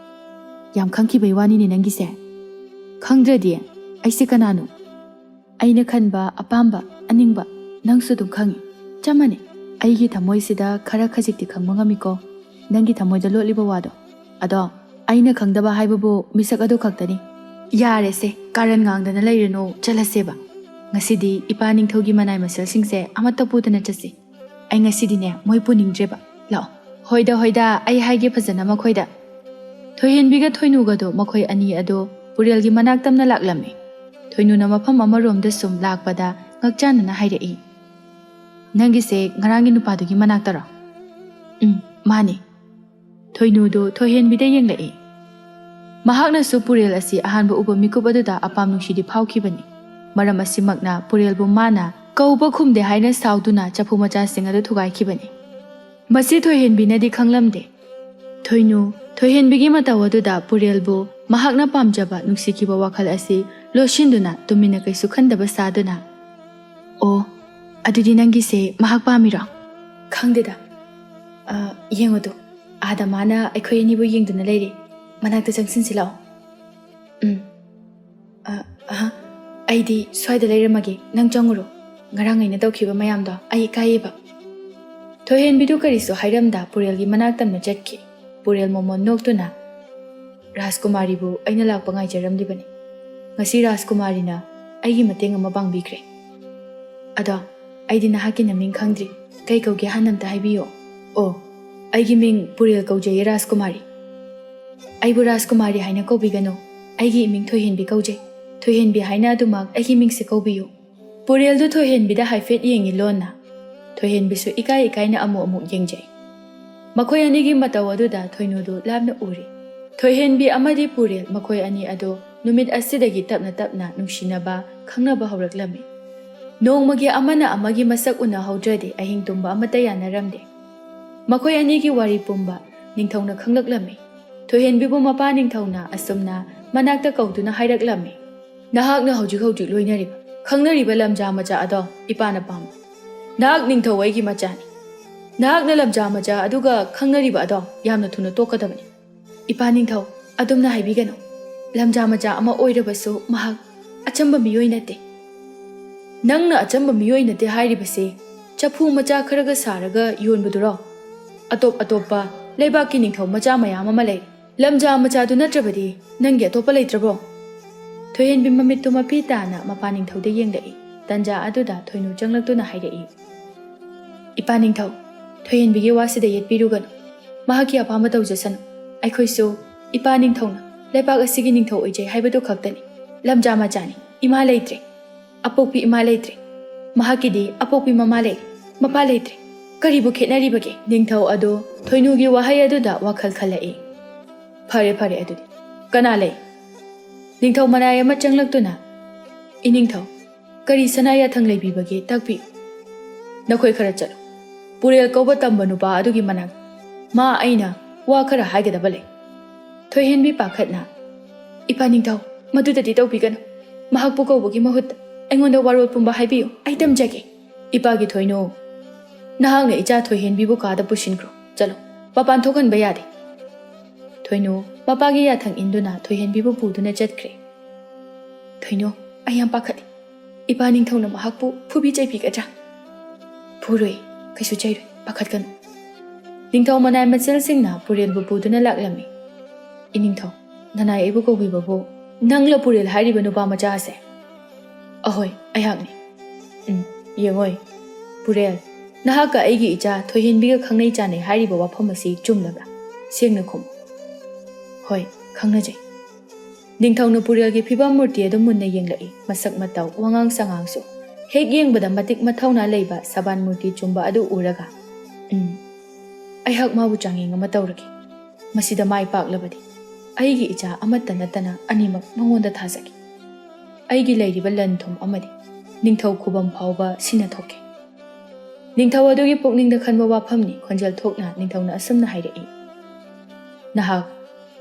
ꯌꯥꯝ ꯈꯪꯈꯤꯕꯩ ꯋꯥꯅꯤꯅꯦ ꯅꯪꯒꯤꯁꯦ꯫ ꯈꯪꯗ꯭ꯔꯗꯤ ꯑꯩꯁꯦ ꯀꯅꯥꯅꯣ? ꯑꯩꯅ ꯈꯟꯕ, ꯑꯄꯥꯝꯕ, ꯑꯅꯤꯡꯕ ꯅꯪꯁꯨ ꯑꯗꯨꯝ ꯈꯪꯉꯤ꯫ ꯆꯞ ꯃꯥꯟꯅꯩ꯫ ꯑꯩꯒꯤ ꯊꯃꯣꯏꯁꯤꯗ ꯈꯔ ꯈꯖꯤꯛꯇꯤ ꯈꯪꯕ ꯉꯝꯃꯤꯀꯣ, ꯅꯪꯒꯤ ꯊꯃꯣꯏꯗ ꯂꯣꯠꯂꯤꯕ ꯋꯥꯗꯣ꯫ ꯑꯗꯣ ꯑꯩꯅ ꯈꯪꯗꯕ ꯍꯥꯏꯕꯕꯨ ꯃꯤꯁꯛ ꯑꯗꯨ ꯈꯛꯇꯅꯤ꯫ ꯌꯥꯔꯦꯁꯦ, ꯀꯥꯔꯟ ꯉꯥꯡꯗꯅ ꯂꯩꯔꯅꯨ, ꯆꯠꯂꯁꯦꯕ꯫ ꯉꯁꯤꯗꯤ ꯏꯄꯥ ꯅꯤꯡꯊꯧꯒꯤ ꯃꯅꯥꯏ ꯃꯁꯤꯜꯁꯤꯡꯁꯦ ꯑꯃꯠꯇ ꯄꯨꯗꯅ ꯆꯠꯁꯤ꯫ ꯑꯩ ꯉꯁꯤꯗꯤꯅꯦ ꯃꯣꯏ ꯄꯨꯅꯤꯡꯗ꯭ꯔꯦꯕ꯫ ꯂꯥꯛꯑꯣ꯫" "ꯍꯣꯏꯗ, ꯍꯣꯏꯗ, ꯑꯩ ꯍꯥꯏꯒꯦ ꯐꯖꯅ ꯃꯈꯣꯏꯗ꯫" ꯊꯣꯏꯍꯦꯟꯕꯤꯒ ꯊꯣꯏꯅꯨꯒꯗꯣ ꯃꯈꯣꯏ ꯑꯅꯤ ꯑꯗꯣ ꯄꯨꯔꯦꯜꯒꯤ ꯃꯅꯥꯛ ꯇꯝꯅ ꯂꯥꯛꯂꯝꯃꯤ꯫ ꯊꯣꯏꯅꯨꯅ ꯃꯐꯝ ꯑꯃꯔꯣꯝꯗ ꯁꯨꯝ ꯂꯥꯛꯄꯗ ꯉꯛꯆꯥꯟꯅꯅ ꯍꯥꯏꯔꯛꯏ, "ꯅꯪꯒꯤꯁꯦ ꯉꯔꯥꯡꯒꯤ ꯅꯨꯄꯥꯗꯨꯒꯤ ꯃꯅꯥꯛꯇꯔꯣ?" "ꯎꯝ, ꯃꯥꯅꯤ꯫" ꯊꯣꯏꯅꯨꯗꯣ ꯊꯣꯏꯍꯦꯟꯕꯤꯗ ꯌꯦꯡꯂꯛꯏ꯫ ꯃꯍꯥꯛꯅꯁꯨ ꯄꯨꯔꯦꯜ ꯑꯁꯤ ꯑꯍꯥꯟꯕ ꯎꯕ ꯃꯤꯀꯨꯞ ꯑꯗꯨꯗ ꯑꯄꯥꯝ ꯅꯨꯡꯁꯤꯗꯤ ꯐꯥꯎꯈꯤꯕꯅꯤ꯫ ꯃꯔꯝ ꯑꯁꯤꯃꯛꯅ ꯄꯨꯔꯦꯜꯕꯨ ꯃꯥꯅ ꯀꯧꯕ ꯈꯨꯝꯗꯦ ꯍꯥꯏꯅ ꯁꯥꯎꯗꯨꯅ ꯆꯐꯨ ꯃꯆꯥꯁꯤꯡ ꯑꯗꯨ ꯊꯨꯒꯥꯏꯈꯤꯕꯅꯤ꯫ ꯃꯁꯤ ꯊꯣꯏꯍꯦꯟꯕꯤꯅꯗꯤ ꯈꯪꯂꯝꯗꯦ꯫ ꯊꯣꯏꯅꯨ, ꯊꯣꯏꯍꯦꯟꯕꯤꯒꯤ ꯃꯇꯧ ꯑꯗꯨꯗ ꯄꯨꯔꯦꯜꯕꯨ ꯃꯍꯥꯛꯅ ꯄꯥꯝꯖꯕ ꯅꯨꯡꯁꯤꯈꯤꯕ ꯋꯥꯈꯜ ꯑꯁꯤ ꯂꯣꯠꯁꯤꯟꯗꯨꯅ ꯇꯨꯃꯤꯟꯅ ꯀꯩꯁꯨ ꯈꯟꯗꯕ ꯁꯥꯗꯨꯅ, "ꯑꯣ, ꯑꯗꯨꯗꯤ ꯅꯪꯒꯤꯁꯦ ꯃꯍꯥꯛ ꯄꯥꯝꯃꯤꯔꯣ?" "ꯈꯪꯗꯦꯗ꯫ ꯑ, ꯌꯦꯡꯉꯨꯗꯣ, ꯑꯥꯗ ꯃꯥꯅ ꯑꯩꯈꯣꯏ ꯑꯅꯤꯕꯨ ꯌꯦꯡꯗꯨꯅ ꯂꯩꯔꯦ꯫ ꯃꯅꯥꯛꯇ ꯆꯪꯁꯤꯟꯁꯤ ꯂꯥꯛꯑꯣ꯫" "ꯎꯝ꯫ ꯑ, ꯑꯍ, ꯑꯩꯗꯤ ꯁ꯭ꯋꯥꯏꯗ ꯂꯩꯔꯝꯃꯒꯦ, ꯅꯪ ꯆꯪꯉꯨꯔꯣ꯫ ꯉꯔꯥꯡ ꯑꯩꯅ ꯇꯧꯈꯤꯕ ꯃꯌꯥꯝꯗꯣ ꯑꯩ ꯏꯀꯥꯏꯌꯦꯕ꯫" ꯊꯣꯏꯍꯦꯟꯕꯤꯗꯨ ꯀꯔꯤꯁꯨ ꯍꯥꯏꯔꯝꯗ ꯄꯨꯔꯦꯜꯒꯤ ꯃꯅꯥꯛ ꯇꯝꯅ ꯆꯠꯈꯤ꯫ ꯄꯨꯔꯦꯜ ꯃꯣꯃꯣꯟ ꯅꯣꯛꯇꯨꯅ, "ꯔꯥꯖꯀꯨꯃꯥꯔꯤꯕꯨ ꯑꯩꯅ ꯂꯥꯛꯄ ꯉꯥꯏꯖꯔꯝꯂꯤꯕꯅꯤ꯫ ꯉꯁꯤ ꯔꯥꯖꯀꯨꯃꯥꯔꯤꯅ ꯑꯩꯒꯤ ꯃꯇꯦꯡ ꯑꯃ ꯄꯥꯡꯕꯤꯈ꯭ꯔꯦ꯫ ꯑꯗꯣ ꯑꯩꯗꯤ ꯅꯍꯥꯛꯀꯤ ꯅꯃꯤꯡ ꯈꯪꯗ꯭ꯔꯤ꯫ ꯀꯩ ꯀꯧꯒꯦ ꯍꯥꯟꯅ ꯑꯝꯇ ꯍꯥꯏꯕꯤꯌꯨ꯫" "ꯑꯣ, ꯑꯩꯒꯤ ꯃꯤꯡ ꯄꯨꯔꯦꯜ ꯀꯧꯖꯩꯌꯦ ꯔꯥꯖꯀꯨꯃꯥꯔꯤ꯫" "ꯑꯩꯕꯨ ꯔꯥꯖꯀꯨꯃꯥꯔꯤ ꯍꯥꯏꯅ ꯀꯧꯕꯤꯒꯅꯨ꯫ ꯑꯩꯒꯤ ꯏꯃꯤꯡ ꯊꯣꯏꯍꯦꯟꯕꯤ ꯀꯧꯖꯩ꯫ ꯊꯣꯏꯍꯦꯟꯕꯤ ꯍꯥꯏꯅ ꯑꯗꯨꯃꯛ ꯑꯩꯒꯤ ꯃꯤꯡꯁꯦ ꯀꯧꯕꯤꯌꯨ꯫" ꯄꯨꯔꯦꯜꯗꯨ ꯊꯣꯏꯍꯦꯟꯕꯤꯗ ꯍꯥꯏꯐꯦꯠ ꯌꯦꯡꯉꯤ ꯂꯣꯟꯅ꯫ ꯊꯣꯏꯍꯦꯟꯕꯤꯁꯨ ꯏꯀꯥꯏ ꯏꯀꯥꯏꯅ ꯑꯃꯨꯛ ꯑꯃꯨꯛ ꯌꯦꯡꯖꯩ꯫ ꯃꯈꯣꯏ ꯑꯅꯤꯒꯤ ꯃꯇꯧ ꯑꯗꯨꯗ ꯊꯣꯏꯅꯨꯗꯨ ꯂꯥꯞꯅ ꯎꯔꯤ꯫ ꯊꯣꯏꯍꯦꯟꯕꯤ ꯑꯃꯗꯤ ꯄꯨꯔꯦꯜ ꯃꯈꯣꯏ ꯑꯅꯤ ꯑꯗꯨ ꯅꯨꯃꯤꯠ ꯑꯁꯤꯗꯒꯤ ꯇꯞꯅ ꯇꯞꯅ ꯅꯨꯡꯁꯤꯅꯕ, ꯈꯪꯅꯕ ꯍꯧꯔꯛꯂꯝꯃꯤ꯫ ꯅꯣꯡꯃꯒꯤ ꯑꯃꯅ ꯑꯃꯒꯤ ꯃꯁꯛ ꯎꯅꯍꯧꯗ꯭ꯔꯗꯤ ꯑꯍꯤꯡ ꯇꯨꯝꯕ ꯑꯃꯠꯇ ꯌꯥꯅꯔꯝꯗꯦ꯫ ꯃꯈꯣꯏ ꯑꯅꯤꯒꯤ ꯋꯥꯔꯤ ꯄꯨꯝꯕ ꯅꯤꯡꯊꯧꯅ ꯈꯪꯂꯛꯂꯝꯃꯤ꯫ ꯊꯣꯏꯍꯦꯟꯕꯤꯕꯨ ꯃꯄꯥ ꯅꯤꯡꯊꯧꯅ ꯑꯁꯨꯝꯅ ꯃꯅꯥꯛꯇ ꯀꯧꯗꯨꯅ ꯍꯥꯏꯔꯛꯂꯝꯃꯤ, "ꯅꯍꯥꯛꯅ ꯍꯧꯖꯤꯛ ꯍꯧꯖꯤꯛ ꯂꯣꯏꯅꯔꯤꯕ, ꯈꯪꯅꯔꯤꯕ ꯂꯝꯖꯥ ꯃꯆꯥ ꯑꯗꯣ ꯏꯄꯥꯅ ꯄꯥꯝꯕ꯫ ꯅꯍꯥꯛ ꯅꯤꯡꯊꯧ ꯑꯩꯒꯤ ꯃꯆꯥꯅꯤ꯫ ꯅꯍꯥꯛꯅ ꯂꯝꯖꯥ ꯃꯆꯥ ꯑꯗꯨꯒ ꯈꯪꯅꯔꯤꯕ ꯑꯗꯣ ꯌꯥꯝꯅ ꯊꯨꯅ ꯇꯣꯛꯀꯗꯕꯅꯤ꯫" "ꯏꯄꯥ ꯅꯤꯡꯊꯧ, ꯑꯗꯨꯝꯅ ꯍꯥꯏꯕꯤꯒꯅꯨ꯫ ꯂꯝꯖꯥ ꯃꯆꯥ ꯑꯃ ꯑꯣꯏꯔꯕꯁꯨ ꯃꯍꯥꯛ ꯑꯆꯝꯕ ꯃꯤꯑꯣꯏ ꯅꯠꯇꯦ꯫ ꯅꯪꯅ ꯑꯆꯝꯕ ꯃꯤꯑꯣꯏ ꯅꯠꯇꯦ ꯍꯥꯏꯔꯤꯕꯁꯦ ꯆꯐꯨ ꯃꯆꯥ ꯈꯔꯒ ꯁꯥꯔꯒ ꯌꯣꯟꯕꯗꯨꯔꯣ? ꯑꯇꯣꯞ ꯑꯇꯣꯞꯄ ꯂꯩꯕꯥꯛꯀꯤ ꯅꯤꯡꯊꯧ ꯃꯆꯥ ꯃꯌꯥꯝ ꯑꯃ ꯂꯩ꯫ ꯂꯝꯖꯥ ꯃꯆꯥꯗꯨ ꯅꯠꯇ꯭ꯔꯕꯗꯤ ꯅꯪꯒꯤ ꯑꯇꯣꯞꯄ ꯂꯩꯇ꯭ꯔꯕꯣ?" ꯊꯣꯏꯍꯦꯟꯕꯤ ꯃꯃꯤꯠꯇꯨ ꯃꯄꯤ ꯇꯥꯅ ꯃꯄꯥ ꯅꯤꯡꯊꯧꯗ ꯌꯦꯡꯂꯛꯏ꯫ ꯇꯟꯖꯥ ꯑꯗꯨꯗ ꯊꯣꯏꯅꯨ ꯆꯪꯂꯛꯇꯨꯅ ꯍꯥꯏꯔꯛꯏ, "ꯏꯄꯥ ꯅꯤꯡꯊꯧ, ꯊꯣꯏꯍꯦꯟꯕꯤꯒꯤ ꯋꯥꯁꯤꯗ ꯌꯦꯠꯄꯤꯔꯨꯒꯅꯨ꯫ ꯃꯍꯥꯛꯀꯤ ꯑꯄꯥꯝꯕ ꯇꯧꯖꯁꯅꯨ꯫ ꯑꯩꯈꯣꯏꯁꯨ ꯏꯄꯥ ꯅꯤꯡꯊꯧꯅ ꯂꯩꯕꯥꯛ ꯑꯁꯤꯒꯤ ꯅꯤꯡꯊꯧ ꯑꯣꯏꯖꯩ ꯍꯥꯏꯕꯗꯨ ꯈꯛꯇꯅꯤ꯫ ꯂꯝꯖꯥ ꯃꯆꯥꯅꯤ, ꯏꯃꯥ ꯂꯩꯇ꯭ꯔꯦ꯫ ꯑꯄꯣꯛꯄꯤ ꯏꯃꯥ ꯂꯩꯇ꯭ꯔꯦ꯫ ꯃꯍꯥꯛꯀꯤꯗꯤ ꯑꯄꯣꯛꯄꯤ ꯃꯃꯥ ꯂꯩꯔꯦ, ꯃꯄꯥ ꯂꯩꯇ꯭ꯔꯦ꯫ ꯀꯔꯤꯕꯨ ꯈꯦꯠꯅꯔꯤꯕꯒꯦ?" ꯅꯤꯡꯊꯧ ꯑꯗꯨ ꯊꯣꯏꯅꯨꯒꯤ ꯋꯥꯍꯩ ꯑꯗꯨꯗ ꯋꯥꯈꯜ ꯈꯜꯂꯛꯏ꯫ "ꯐꯔꯦ, ꯐꯔꯦ, ꯑꯗꯨꯗꯤ ꯀꯅꯥ ꯂꯩ?" ꯅꯤꯡꯊꯧ ꯃꯅꯥꯏ ꯑꯃ ꯆꯪꯂꯛꯇꯨꯅ, "ꯏꯅꯤꯡꯊꯧ, ꯀꯔꯤ ꯁꯅꯥ ꯌꯥꯊꯪ ꯂꯩꯕꯤꯕꯒꯦ ꯇꯥꯛꯄꯤꯌꯨ꯫" "ꯅꯈꯣꯏ ꯈꯔ ꯆꯠꯂꯨ꯫ ꯄꯨꯔꯦꯜ ꯀꯧꯕ ꯇꯝꯕ ꯅꯨꯄꯥ ꯑꯗꯨꯒꯤ ꯃꯅꯥꯛ꯫ ꯃꯥ ꯑꯩꯅ ꯋꯥ ꯈꯔ ꯍꯥꯏꯒꯗꯕ ꯂꯩ꯫ ꯊꯣꯏꯍꯦꯟꯕꯤ ꯄꯥꯈꯠꯅ, "ꯏꯄꯥ ꯅꯤꯡꯊꯧ, ꯃꯗꯨꯗꯗꯤ ꯇꯧꯕꯤꯒꯅꯨ꯫ ꯃꯍꯥꯛꯄꯨ ꯀꯧꯕꯒꯤ ꯃꯍꯨꯠꯇ ꯑꯩꯉꯣꯟꯗ ꯋꯥꯔꯣꯜ ꯄꯨꯝꯕ ꯍꯥꯏꯕꯤꯌꯨ, ꯑꯩ ꯇꯝꯖꯒꯦ꯫" "ꯏꯄꯥꯒꯤ ꯊꯣꯏꯅꯨ, ꯅꯍꯥꯛꯅ ꯏꯆꯥ ꯊꯣꯏꯍꯦꯟꯕꯤꯕꯨ ꯀꯥꯗ ꯄꯨꯁꯤꯟꯈ꯭ꯔꯣ꯫ ꯆꯠꯂꯣ, ꯃꯄꯥꯟ ꯊꯣꯛꯍꯟꯕ ꯌꯥꯗꯦ꯫" ꯊꯣꯏꯅꯨ ꯃꯄꯥꯒꯤ ꯌꯥꯊꯪ ꯏꯟꯗꯨꯅ ꯊꯣꯏꯍꯦꯟꯕꯤꯕꯨ ꯄꯨꯗꯨꯅ ꯆꯠꯈ꯭ꯔꯦ꯫ "ꯊꯣꯏꯅꯨ, ꯑꯩ ꯌꯥꯝ ꯄꯥꯈꯠꯂꯤ꯫ ꯏꯄꯥ ꯅꯤꯡꯊꯧꯅ ꯃꯍꯥꯛꯄꯨ ꯐꯨꯕꯤ ꯆꯩꯕꯤꯒꯗ꯭ꯔꯥ?" "ꯐꯨꯔꯣꯏ, ꯀꯩꯁꯨ ꯆꯩꯔꯣꯏ, ꯄꯥꯈꯠꯀꯅꯨ꯫" ꯅꯤꯡꯊꯧ ꯃꯅꯥꯏ ꯃꯆꯜꯁꯤꯡꯅ ꯄꯨꯔꯦꯜꯕꯨ ꯄꯨꯗꯨꯅ ꯂꯥꯛꯂꯝꯃꯤ꯫ "ꯏꯅꯤꯡꯊꯧ, ꯅꯅꯥꯏ ꯑꯩꯕꯨ ꯀꯧꯕꯤꯕꯕꯨ ꯅꯪꯂ ꯄꯨꯔꯦꯜ ꯍꯥꯏꯔꯤꯕ ꯅꯨꯄꯥ ꯃꯆꯥ ꯑꯁꯦ?" "ꯑꯍꯣꯏ, ꯑꯩꯍꯥꯛꯅꯤ꯫" "ꯎꯝ, ꯌꯦꯡꯉꯣꯏ, ꯄꯨꯔꯦꯜ, ꯅꯍꯥꯛꯀ ꯑꯩꯒꯤ ꯏꯆꯥ ꯊꯣꯏꯍꯦꯟꯕꯤꯒ ꯈꯪꯅꯩ ꯆꯥꯟꯅꯩ ꯍꯥꯏꯔꯤꯕ ꯋꯥꯐꯝ ꯑꯁꯤ ꯆꯨꯝꯂꯕ꯭ꯔꯥ? ꯁꯦꯡꯅ ꯈꯨꯝꯃꯨ꯫" "ꯍꯣꯏ, ꯈꯪꯅꯖꯩ꯫" ꯅꯤꯡꯊꯧꯅ ꯄꯨꯔꯦꯜꯒꯤ ꯐꯤꯕꯝ ꯃꯨꯔꯇꯤ ꯑꯗꯨ ꯃꯨꯟꯅ ꯌꯦꯡꯂꯛꯏ꯫ ꯃꯁꯛ ꯃꯇꯧ, ꯋꯥꯉꯥꯡ ꯁꯉꯥꯡꯁꯨ ꯍꯦꯛ ꯌꯦꯡꯕꯗ ꯃꯇꯤꯛ ꯃꯊꯧꯅꯥ ꯂꯩꯕ ꯁꯕꯥꯟ ꯃꯨꯔꯇꯤ ꯆꯨꯝꯕ ꯑꯗꯨ ꯎꯔꯒ, "ꯎꯝ, ꯑꯩꯍꯥꯛ ꯃꯥꯕꯨ ꯆꯥꯡꯌꯦꯡ ꯑꯃ ꯇꯧꯔꯒꯦ꯫ ꯃꯁꯤꯗ ꯃꯥꯏ ꯄꯥꯛꯂꯕꯗꯤ ꯑꯩꯒꯤ ꯏꯆꯥ ꯑꯃꯠꯇ ꯅꯠꯇꯅ ꯑꯅꯤꯃꯛ ꯃꯉꯣꯟꯗ ꯊꯥꯖꯒꯦ꯫ ꯑꯩꯒꯤ ꯂꯩꯔꯤꯕ ꯂꯟ ꯊꯨꯝ ꯑꯃꯗꯤ ꯅꯤꯡꯊꯧ ꯈꯨꯕꯝ ꯐꯥꯎꯕ ꯁꯤꯅ ꯊꯣꯛꯀꯦ꯫" ꯅꯤꯡꯊꯧ ꯑꯗꯨꯒꯤ ꯄꯨꯛꯅꯤꯡꯗ ꯈꯟꯕ ꯋꯥꯐꯝꯅꯤ꯫ ꯈꯣꯟꯖꯦꯜ ꯊꯣꯛꯅ ꯅꯤꯡꯊꯧꯅ ꯑꯁꯨꯝꯅ ꯍꯥꯏꯔꯛꯏ, "ꯅꯍꯥꯛ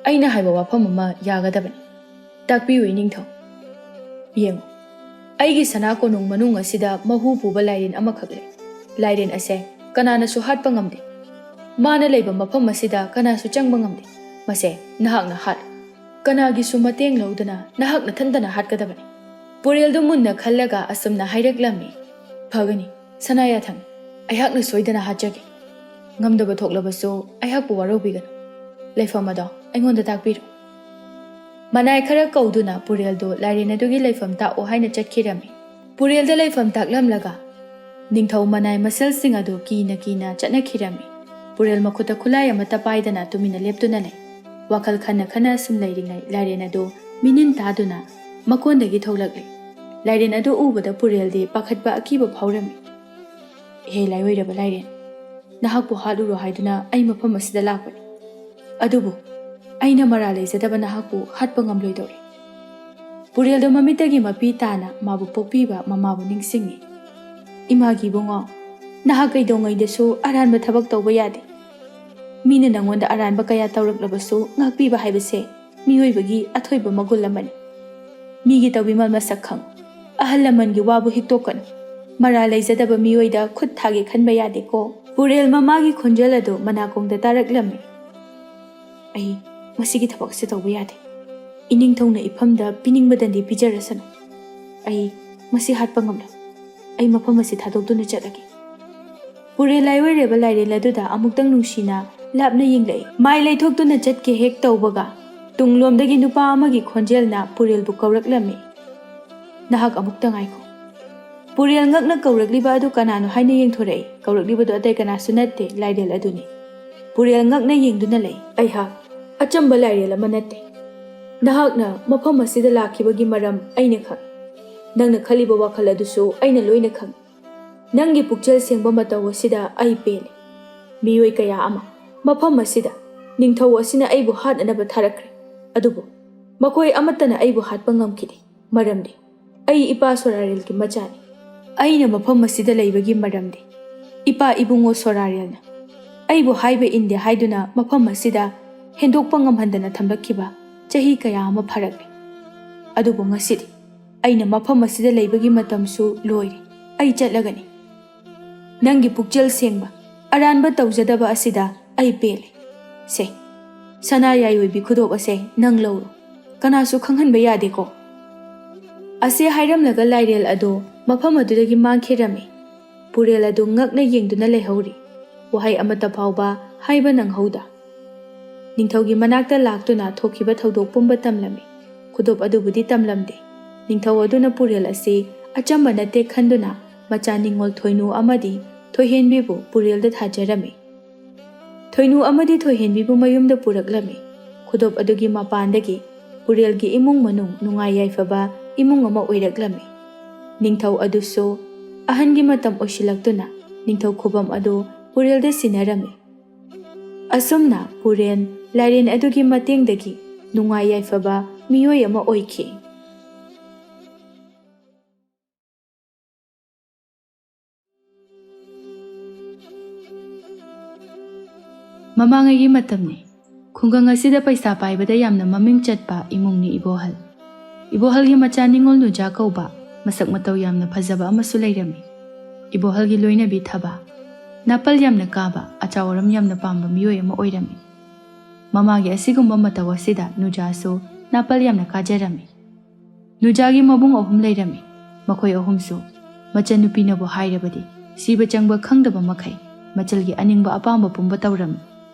ꯑꯩꯅ ꯍꯥꯏꯕ ꯋꯥꯐꯝ ꯑꯃ ꯌꯥꯒꯗꯕꯅꯤ꯫ ꯇꯥꯛꯄꯤꯌꯨ, ꯏꯅꯤꯡꯊꯧ꯫ ꯌꯦꯡꯉꯨ, ꯑꯩꯒꯤ ꯁꯅꯥ ꯀꯣꯅꯨꯡ ꯃꯅꯨꯡ ꯑꯁꯤꯗ ꯃꯍꯨ ꯄꯨꯕ ꯂꯥꯏꯔꯦꯟ ꯑꯃꯈꯛ ꯂꯩ꯫ ꯂꯥꯏꯔꯦꯟ ꯑꯁꯦ ꯀꯅꯥꯅꯁꯨ ꯍꯥꯠꯄ ꯉꯝꯗꯦ꯫ ꯃꯥꯅ ꯂꯩꯕ ꯃꯐꯝ ꯑꯁꯤꯗ ꯀꯅꯥꯁꯨ ꯆꯪꯕ ꯉꯝꯗꯦ꯫ ꯃꯁꯦ ꯅꯍꯥꯛꯅ ꯍꯥꯠꯂꯨ꯫ ꯀꯅꯥꯒꯤꯁꯨ ꯃꯇꯦꯡ ꯂꯧꯗꯅ ꯅꯍꯥꯛ ꯅꯊꯟꯇꯅ ꯍꯥꯠꯀꯗꯕꯅꯤ꯫" ꯄꯨꯔꯦꯜꯗꯨ ꯃꯨꯟꯅ ꯈꯜꯂꯒ ꯑꯁꯨꯝꯅ ꯍꯥꯏꯔꯛꯂꯝꯃꯤ, "ꯐꯒꯅꯤ, ꯁꯅꯥ ꯌꯥꯊꯪ, ꯑꯩꯍꯥꯛꯅ ꯁꯣꯏꯗꯅ ꯍꯥꯠꯆꯒꯦ꯫ ꯉꯝꯗꯕ ꯊꯣꯛꯂꯕꯁꯨ ꯑꯩꯍꯥꯛꯄꯨ ꯋꯥꯔꯧꯕꯤꯒꯅꯨ꯫ ꯂꯩꯐꯝ ꯑꯗꯣ ꯑꯩꯉꯣꯟꯗ ꯇꯥꯛꯄꯤꯔꯣ꯫" ꯃꯅꯥꯏ ꯈꯔ ꯀꯧꯗꯨꯅ ꯄꯨꯔꯦꯜꯗꯨ ꯂꯥꯏꯔꯦꯟ ꯑꯗꯨꯒꯤ ꯂꯩꯐꯝ ꯇꯥꯛꯑꯣ ꯍꯥꯏꯅ ꯆꯠꯈꯤꯔꯝꯃꯤ꯫ ꯄꯨꯔꯦꯜꯗ ꯂꯩꯐꯝ ꯇꯥꯛꯂꯝꯂꯒ ꯅꯤꯡꯊꯧ ꯃꯅꯥꯏ ꯃꯁꯜꯁꯤꯡ ꯑꯗꯨ ꯀꯤꯅ ꯀꯤꯅ ꯆꯠꯅꯈꯤꯔꯝꯃꯤ꯫ ꯄꯨꯔꯦꯜ ꯃꯈꯨꯠꯇ ꯈꯨꯠꯂꯥꯏ ꯑꯃꯠꯇ ꯄꯥꯏꯗꯅ ꯇꯨꯃꯤꯟꯅ ꯂꯦꯞꯇꯨꯅ ꯂꯩ꯫ ꯋꯥꯈꯜ ꯈꯟꯅ ꯈꯟꯅ ꯁꯨꯝ ꯂꯩꯔꯤꯉꯩ ꯂꯥꯏꯔꯦꯟ ꯑꯗꯨ ꯃꯤꯅꯤꯟ ꯇꯥꯗꯨꯅ ꯃꯀꯣꯟꯗꯒꯤ ꯊꯣꯛꯂꯛꯂꯤ꯫ ꯂꯥꯏꯔꯦꯟ ꯑꯗꯨ ꯎꯕꯗ ꯄꯨꯔꯦꯜꯗꯤ ꯄꯥꯈꯠꯄ ꯑꯀꯤꯕ ꯐꯥꯎꯔꯝꯃꯤ꯫ "ꯍꯦ ꯂꯥꯏꯑꯣꯏꯔꯕ ꯂꯥꯏꯔꯦꯟ, ꯅꯍꯥꯛꯄꯨ ꯍꯥꯠꯂꯨꯔꯣ ꯍꯥꯏꯗꯨꯅ ꯑꯩ ꯃꯐꯝ ꯑꯁꯤꯗ ꯂꯥꯛꯄꯅꯤ꯫ ꯑꯗꯨꯕꯨ ꯑꯩꯅ ꯃꯔꯥꯜ ꯂꯩꯖꯗꯕ ꯅꯍꯥꯛꯄꯨ ꯍꯥꯠꯄ ꯉꯝꯂꯣꯏꯗꯧꯔꯤ꯫" ꯄꯨꯔꯦꯜꯗꯣ ꯃꯃꯤꯠꯇꯒꯤ ꯃꯄꯤ ꯇꯥꯅ ꯃꯥꯕꯨ ꯄꯣꯛꯄꯤꯕ ꯃꯃꯥꯕꯨ ꯅꯤꯡꯁꯤꯡꯉꯤ꯫ "ꯏꯃꯥꯒꯤ ꯏꯕꯨꯡꯉꯣ, ꯅꯍꯥꯛ ꯀꯩꯗꯧꯉꯩꯗꯁꯨ ꯑꯔꯥꯟꯕ ꯊꯕꯛ ꯇꯧꯕ ꯌꯥꯗꯦ꯫ ꯃꯤꯅ ꯅꯪꯉꯣꯟꯗ ꯑꯔꯥꯟꯕ ꯀꯌꯥ ꯇꯧꯔꯛꯂꯕꯁꯨ ꯉꯥꯛꯄꯤꯕ ꯍꯥꯏꯕꯁꯦ ꯃꯤꯑꯣꯏꯕꯒꯤ ꯑꯊꯣꯏꯕ ꯃꯒꯨꯟ ꯑꯃꯅꯤ꯫ ꯃꯤꯒꯤ ꯇꯧꯕꯤꯃꯜ ꯃꯁꯛ ꯈꯪ꯫ ꯑꯍꯜ ꯂꯃꯟꯒꯤ ꯋꯥꯕꯨ ꯍꯤꯛꯇꯣꯛꯀꯅꯨ꯫ ꯃꯔꯥ ꯂꯩꯖꯗꯕ ꯃꯤꯑꯣꯏꯗ ꯈꯨꯠ ꯊꯥꯒꯦ ꯈꯟꯕ ꯌꯥꯗꯦꯀꯣ꯫ ꯄꯨꯔꯦꯜ ꯃꯃꯥꯒꯤ ꯈꯣꯟꯖꯦꯜ ꯑꯗꯨ ꯃꯅꯥꯀꯣꯡꯗ ꯇꯥꯔꯛꯂꯝꯃꯤ꯫ ꯑꯩ ꯃꯁꯤꯒꯤ ꯊꯕꯛ ꯑꯁꯤ ꯇꯧꯕ ꯌꯥꯗꯦ꯫ ꯏꯅꯤꯡꯊꯧꯅ ꯏꯐꯝꯗ ꯄꯤꯅꯤꯡꯕꯗꯟꯗꯤ ꯄꯤꯖꯔꯁꯅꯨ꯫ ꯑꯩ ꯃꯁꯤ ꯍꯥꯠꯄ ꯉꯝꯂꯣꯏ꯫ ꯑꯩ ꯃꯐꯝ ꯑꯁꯤ ꯊꯥꯗꯣꯛꯇꯨꯅ ꯆꯠꯂꯒꯦ꯫ ꯄꯨꯔꯦꯜ ꯂꯥꯏꯑꯣꯏꯔꯕ ꯂꯥꯏꯔꯦꯜ ꯑꯗꯨꯗ ꯑꯃꯨꯛꯇꯪ ꯅꯨꯡꯁꯤꯅ ꯂꯥꯞꯅ ꯌꯦꯡꯂꯛꯏ꯫ ꯃꯥꯏ ꯂꯩꯊꯣꯛꯇꯨꯅ ꯆꯠꯀꯦ ꯍꯦꯛ ꯇꯧꯕꯒ, ꯇꯨꯡꯂꯣꯝꯗꯒꯤ ꯅꯨꯄꯥ ꯑꯃꯒꯤ ꯈꯣꯟꯖꯦꯜꯅ ꯄꯨꯔꯦꯜꯕꯨ ꯀꯧꯔꯛꯂꯝꯃꯤ꯫ "ꯅꯍꯥꯛ ꯑꯃꯨꯛꯇ ꯉꯥꯏꯈꯣ꯫" ꯄꯨꯔꯦꯜ ꯉꯛꯅ ꯀꯧꯔꯛꯂꯤꯕ ꯑꯗꯨ ꯀꯅꯥꯅꯣ ꯍꯥꯏꯅ ꯌꯦꯡꯊꯣꯔꯛꯏ꯫ ꯀꯧꯔꯛꯂꯤꯕꯗꯨ ꯑꯇꯩ ꯀꯅꯥꯁꯨ ꯅꯠꯇꯦ, ꯂꯥꯏꯔꯦꯜ ꯑꯗꯨꯅꯤ꯫ ꯄꯨꯔꯦꯜ ꯉꯛꯅ ꯌꯦꯡꯗꯨꯅ ꯂꯩ꯫ "ꯑꯩꯍꯥꯛ ꯑꯆꯝꯕ ꯂꯥꯏꯔꯦꯜ ꯑꯃ ꯅꯠꯇꯦ꯫ ꯅꯍꯥꯛꯅ ꯃꯐꯝ ꯑꯁꯤꯗ ꯂꯥꯛꯈꯤꯕꯒꯤ ꯃꯔꯝ ꯑꯩꯅ ꯈꯪꯏ꯫ ꯅꯪꯅ ꯈꯜꯂꯤꯕ ꯋꯥꯈꯜ ꯑꯗꯨꯁꯨ ꯑꯩꯅ ꯂꯣꯏꯅ ꯈꯪꯏ꯫ ꯅꯪꯒꯤ ꯄꯨꯛꯆꯦꯜ ꯁꯦꯡꯕ ꯃꯇꯧ ꯑꯁꯤꯗ ꯑꯩ ꯄꯦꯜꯂꯤ꯫ ꯃꯤꯑꯣꯏ ꯀꯌꯥ ꯑꯃ ꯃꯐꯝ ꯑꯁꯤꯗ ꯅꯤꯡꯊꯧ ꯑꯁꯤꯅ ꯑꯩꯕꯨ ꯍꯥꯠꯅꯅꯕ ꯊꯥꯔꯛꯈ꯭ꯔꯦ, ꯑꯗꯨꯕꯨ ꯃꯈꯣꯏ ꯑꯃꯠꯇꯅ ꯑꯩꯕꯨ ꯍꯥꯠꯄ ꯉꯝꯈꯤꯗꯦ꯫ ꯃꯔꯝꯗꯤ ꯑꯩ ꯏꯄꯥ ꯁꯣꯔꯥꯔꯦꯜꯒꯤ ꯃꯆꯥꯅꯤ꯫ ꯑꯩꯅ ꯃꯐꯝ ꯑꯁꯤꯗ ꯂꯩꯕꯒꯤ ꯃꯔꯝꯗꯤ ꯏꯄꯥ ꯏꯕꯨꯡꯉꯣ ꯁꯣꯔꯥꯔꯦꯜꯅ ꯑꯩꯕꯨ ꯍꯥꯏꯕ ꯏꯟꯗꯦ ꯍꯥꯏꯗꯨꯅ ꯃꯐꯝ ꯑꯁꯤꯗ ꯍꯦꯟꯗꯣꯛꯄ ꯉꯝꯍꯟꯗꯅ ꯊꯝꯂꯛꯈꯤꯕ ꯆꯍꯤ ꯀꯌꯥ ꯑꯃ ꯐꯥꯔꯛꯂꯦ꯫ ꯑꯗꯨꯕꯨ ꯉꯁꯤꯗꯤ ꯑꯩꯅ ꯃꯐꯝ ꯑꯁꯤꯗ ꯂꯩꯕꯒꯤ ꯃꯇꯝꯁꯨ ꯂꯣꯏꯔꯦ꯫ ꯑꯩ ꯆꯠꯂꯒꯅꯤ꯫ ꯅꯪꯒꯤ ꯄꯨꯛꯆꯦꯜ ꯁꯦꯡꯕ, ꯑꯔꯥꯟꯕ ꯇꯧꯖꯗꯕ ꯑꯁꯤꯗ ꯑꯩ ꯄꯦꯜꯂꯦ꯫ ꯁꯦ, ꯁꯅꯥ ꯌꯥꯏꯑꯣꯏꯕꯤ ꯈꯨꯗꯣꯞ ꯑꯁꯦ ꯅꯪ ꯂꯧꯔꯣ꯫ ꯀꯅꯥꯁꯨ ꯈꯪꯍꯟꯕ ꯌꯥꯗꯦꯀꯣ꯫" ꯑꯁꯤ ꯍꯥꯏꯔꯝꯂꯒ ꯂꯥꯏꯔꯦꯜ ꯑꯗꯨ ꯃꯐꯝ ꯑꯗꯨꯗꯒꯤ ꯃꯥꯡꯈꯤꯔꯝꯃꯤ꯫ ꯄꯨꯔꯦꯜ ꯑꯗꯨ ꯉꯛꯅ ꯌꯦꯡꯗꯨꯅ ꯂꯩꯍꯧꯔꯤ꯫ ꯋꯥꯍꯩ ꯑꯃꯠꯇ ꯐꯥꯎꯕ ꯍꯥꯏꯕ ꯅꯪꯍꯧꯗ꯫ ꯅꯤꯡꯊꯧꯒꯤ ꯃꯅꯥꯛꯇ ꯂꯥꯛꯇꯨꯅ ꯊꯣꯛꯈꯤꯕ ꯊꯧꯗꯣꯛ ꯄꯨꯝꯕ ꯇꯝꯂꯝꯃꯤ꯫ ꯈꯨꯗꯣꯞ ꯑꯗꯨꯕꯨꯗꯤ ꯇꯝꯂꯝꯗꯦ꯫ ꯅꯤꯡꯊꯧ ꯑꯗꯨꯅ ꯄꯨꯔꯦꯜ ꯑꯁꯤ ꯑꯆꯝꯕ ꯅꯠꯇꯦ ꯈꯟꯗꯨꯅ ꯃꯆꯥ ꯅꯤꯡꯉꯣꯜ ꯊꯣꯏꯅꯨ ꯑꯃꯗꯤ ꯊꯣꯏꯍꯦꯟꯕꯤꯕꯨ ꯄꯨꯔꯦꯜꯗ ꯊꯥꯖꯔꯝꯃꯤ꯫ ꯊꯣꯏꯅꯨ ꯑꯃꯗꯤ ꯊꯣꯏꯍꯦꯟꯕꯤꯕꯨ ꯃꯌꯨꯝꯗ ꯄꯨꯔꯛꯂꯝꯃꯤ꯫ ꯈꯨꯗꯣꯞ ꯑꯗꯨꯒꯤ ꯃꯄꯥꯟꯗꯒꯤ ꯄꯨꯔꯦꯜꯒꯤ ꯏꯃꯨꯡ ꯃꯅꯨꯡ ꯅꯨꯡꯉꯥꯏ ꯌꯥꯏꯐꯕ ꯏꯃꯨꯡ ꯑꯃ ꯑꯣꯏꯔꯛꯂꯝꯃꯤ꯫ ꯅꯤꯡꯊꯧ ꯑꯗꯨꯁꯨ ꯑꯍꯟꯒꯤ ꯃꯇꯝ ꯑꯣꯏꯁꯤꯜꯂꯛꯇꯨꯅ ꯅꯤꯡꯊꯧ ꯈꯨꯕꯝ ꯑꯗꯨ ꯄꯨꯔꯦꯜꯗ ꯁꯤꯟꯅꯔꯝꯃꯤ꯫ ꯑꯁꯨꯝꯅ ꯄꯨꯔꯦꯜ ꯂꯥꯏꯔꯦꯟ ꯑꯗꯨꯒꯤ ꯃꯇꯦꯡꯗꯒꯤ ꯅꯨꯡꯉꯥꯏ ꯌꯥꯏꯐꯕ ꯃꯤꯑꯣꯏ ꯑꯃ ꯑꯣꯏꯈꯤ꯫ ꯃꯃꯥꯡꯉꯩꯒꯤ ꯃꯇꯝꯅꯤ꯫ ꯈꯨꯡꯒꯪ ꯑꯁꯤꯗ ꯄꯩꯁꯥ ꯄꯥꯏꯕꯗ ꯌꯥꯝꯅ ꯃꯃꯤꯡ ꯆꯠꯄ ꯏꯃꯨꯡꯅꯤ ꯏꯕꯣꯍꯜ꯫ ꯏꯕꯣꯍꯜꯒꯤ ꯃꯆꯥ ꯅꯤꯉꯣꯜ ꯅꯨꯖꯥ ꯀꯧꯕ ꯃꯁꯛ ꯃꯇꯧ ꯌꯥꯝꯅ ꯐꯖꯕ ꯑꯃꯁꯨ ꯂꯩꯔꯝꯃꯤ꯫ ꯏꯕꯣꯍꯜꯒꯤ ꯂꯣꯏꯅꯕꯤ ꯊꯕꯥ ꯅꯥꯄꯜ ꯌꯥꯝꯅ ꯀꯥꯕ, ꯑꯆꯥꯎ ꯑꯔꯝ ꯌꯥꯝꯅ ꯄꯥꯝꯕ ꯃꯤꯑꯣꯏ ꯑꯃ ꯑꯣꯏꯔꯝꯃꯤ꯫ ꯃꯃꯥꯒꯤ ꯑꯁꯤꯒꯨꯝꯕ ꯃꯇꯧ ꯑꯁꯤꯗ ꯅꯨꯖꯥꯁꯨ ꯅꯥꯄꯜ ꯌꯥꯝꯅ ꯀꯥꯖꯔꯝꯃꯤ꯫ ꯅꯨꯖꯥꯒꯤ ꯃꯕꯨꯡ ꯑꯍꯨꯝ ꯂꯩꯔꯝꯃꯤ꯫ ꯃꯈꯣꯏ ꯑꯍꯨꯝꯁꯨ ꯃꯆꯟꯅꯨꯄꯤꯅꯕꯨ ꯍꯥꯏꯔꯕꯗꯤ ꯁꯤꯕ ꯆꯪꯕ ꯈꯪꯗꯕ ꯃꯈꯩ ꯃꯆꯜꯒꯤ ꯑꯅꯤꯡꯕ ꯑꯄꯥꯝꯕ ꯄꯨꯝꯕ ꯇꯧꯔꯝꯃꯤ꯫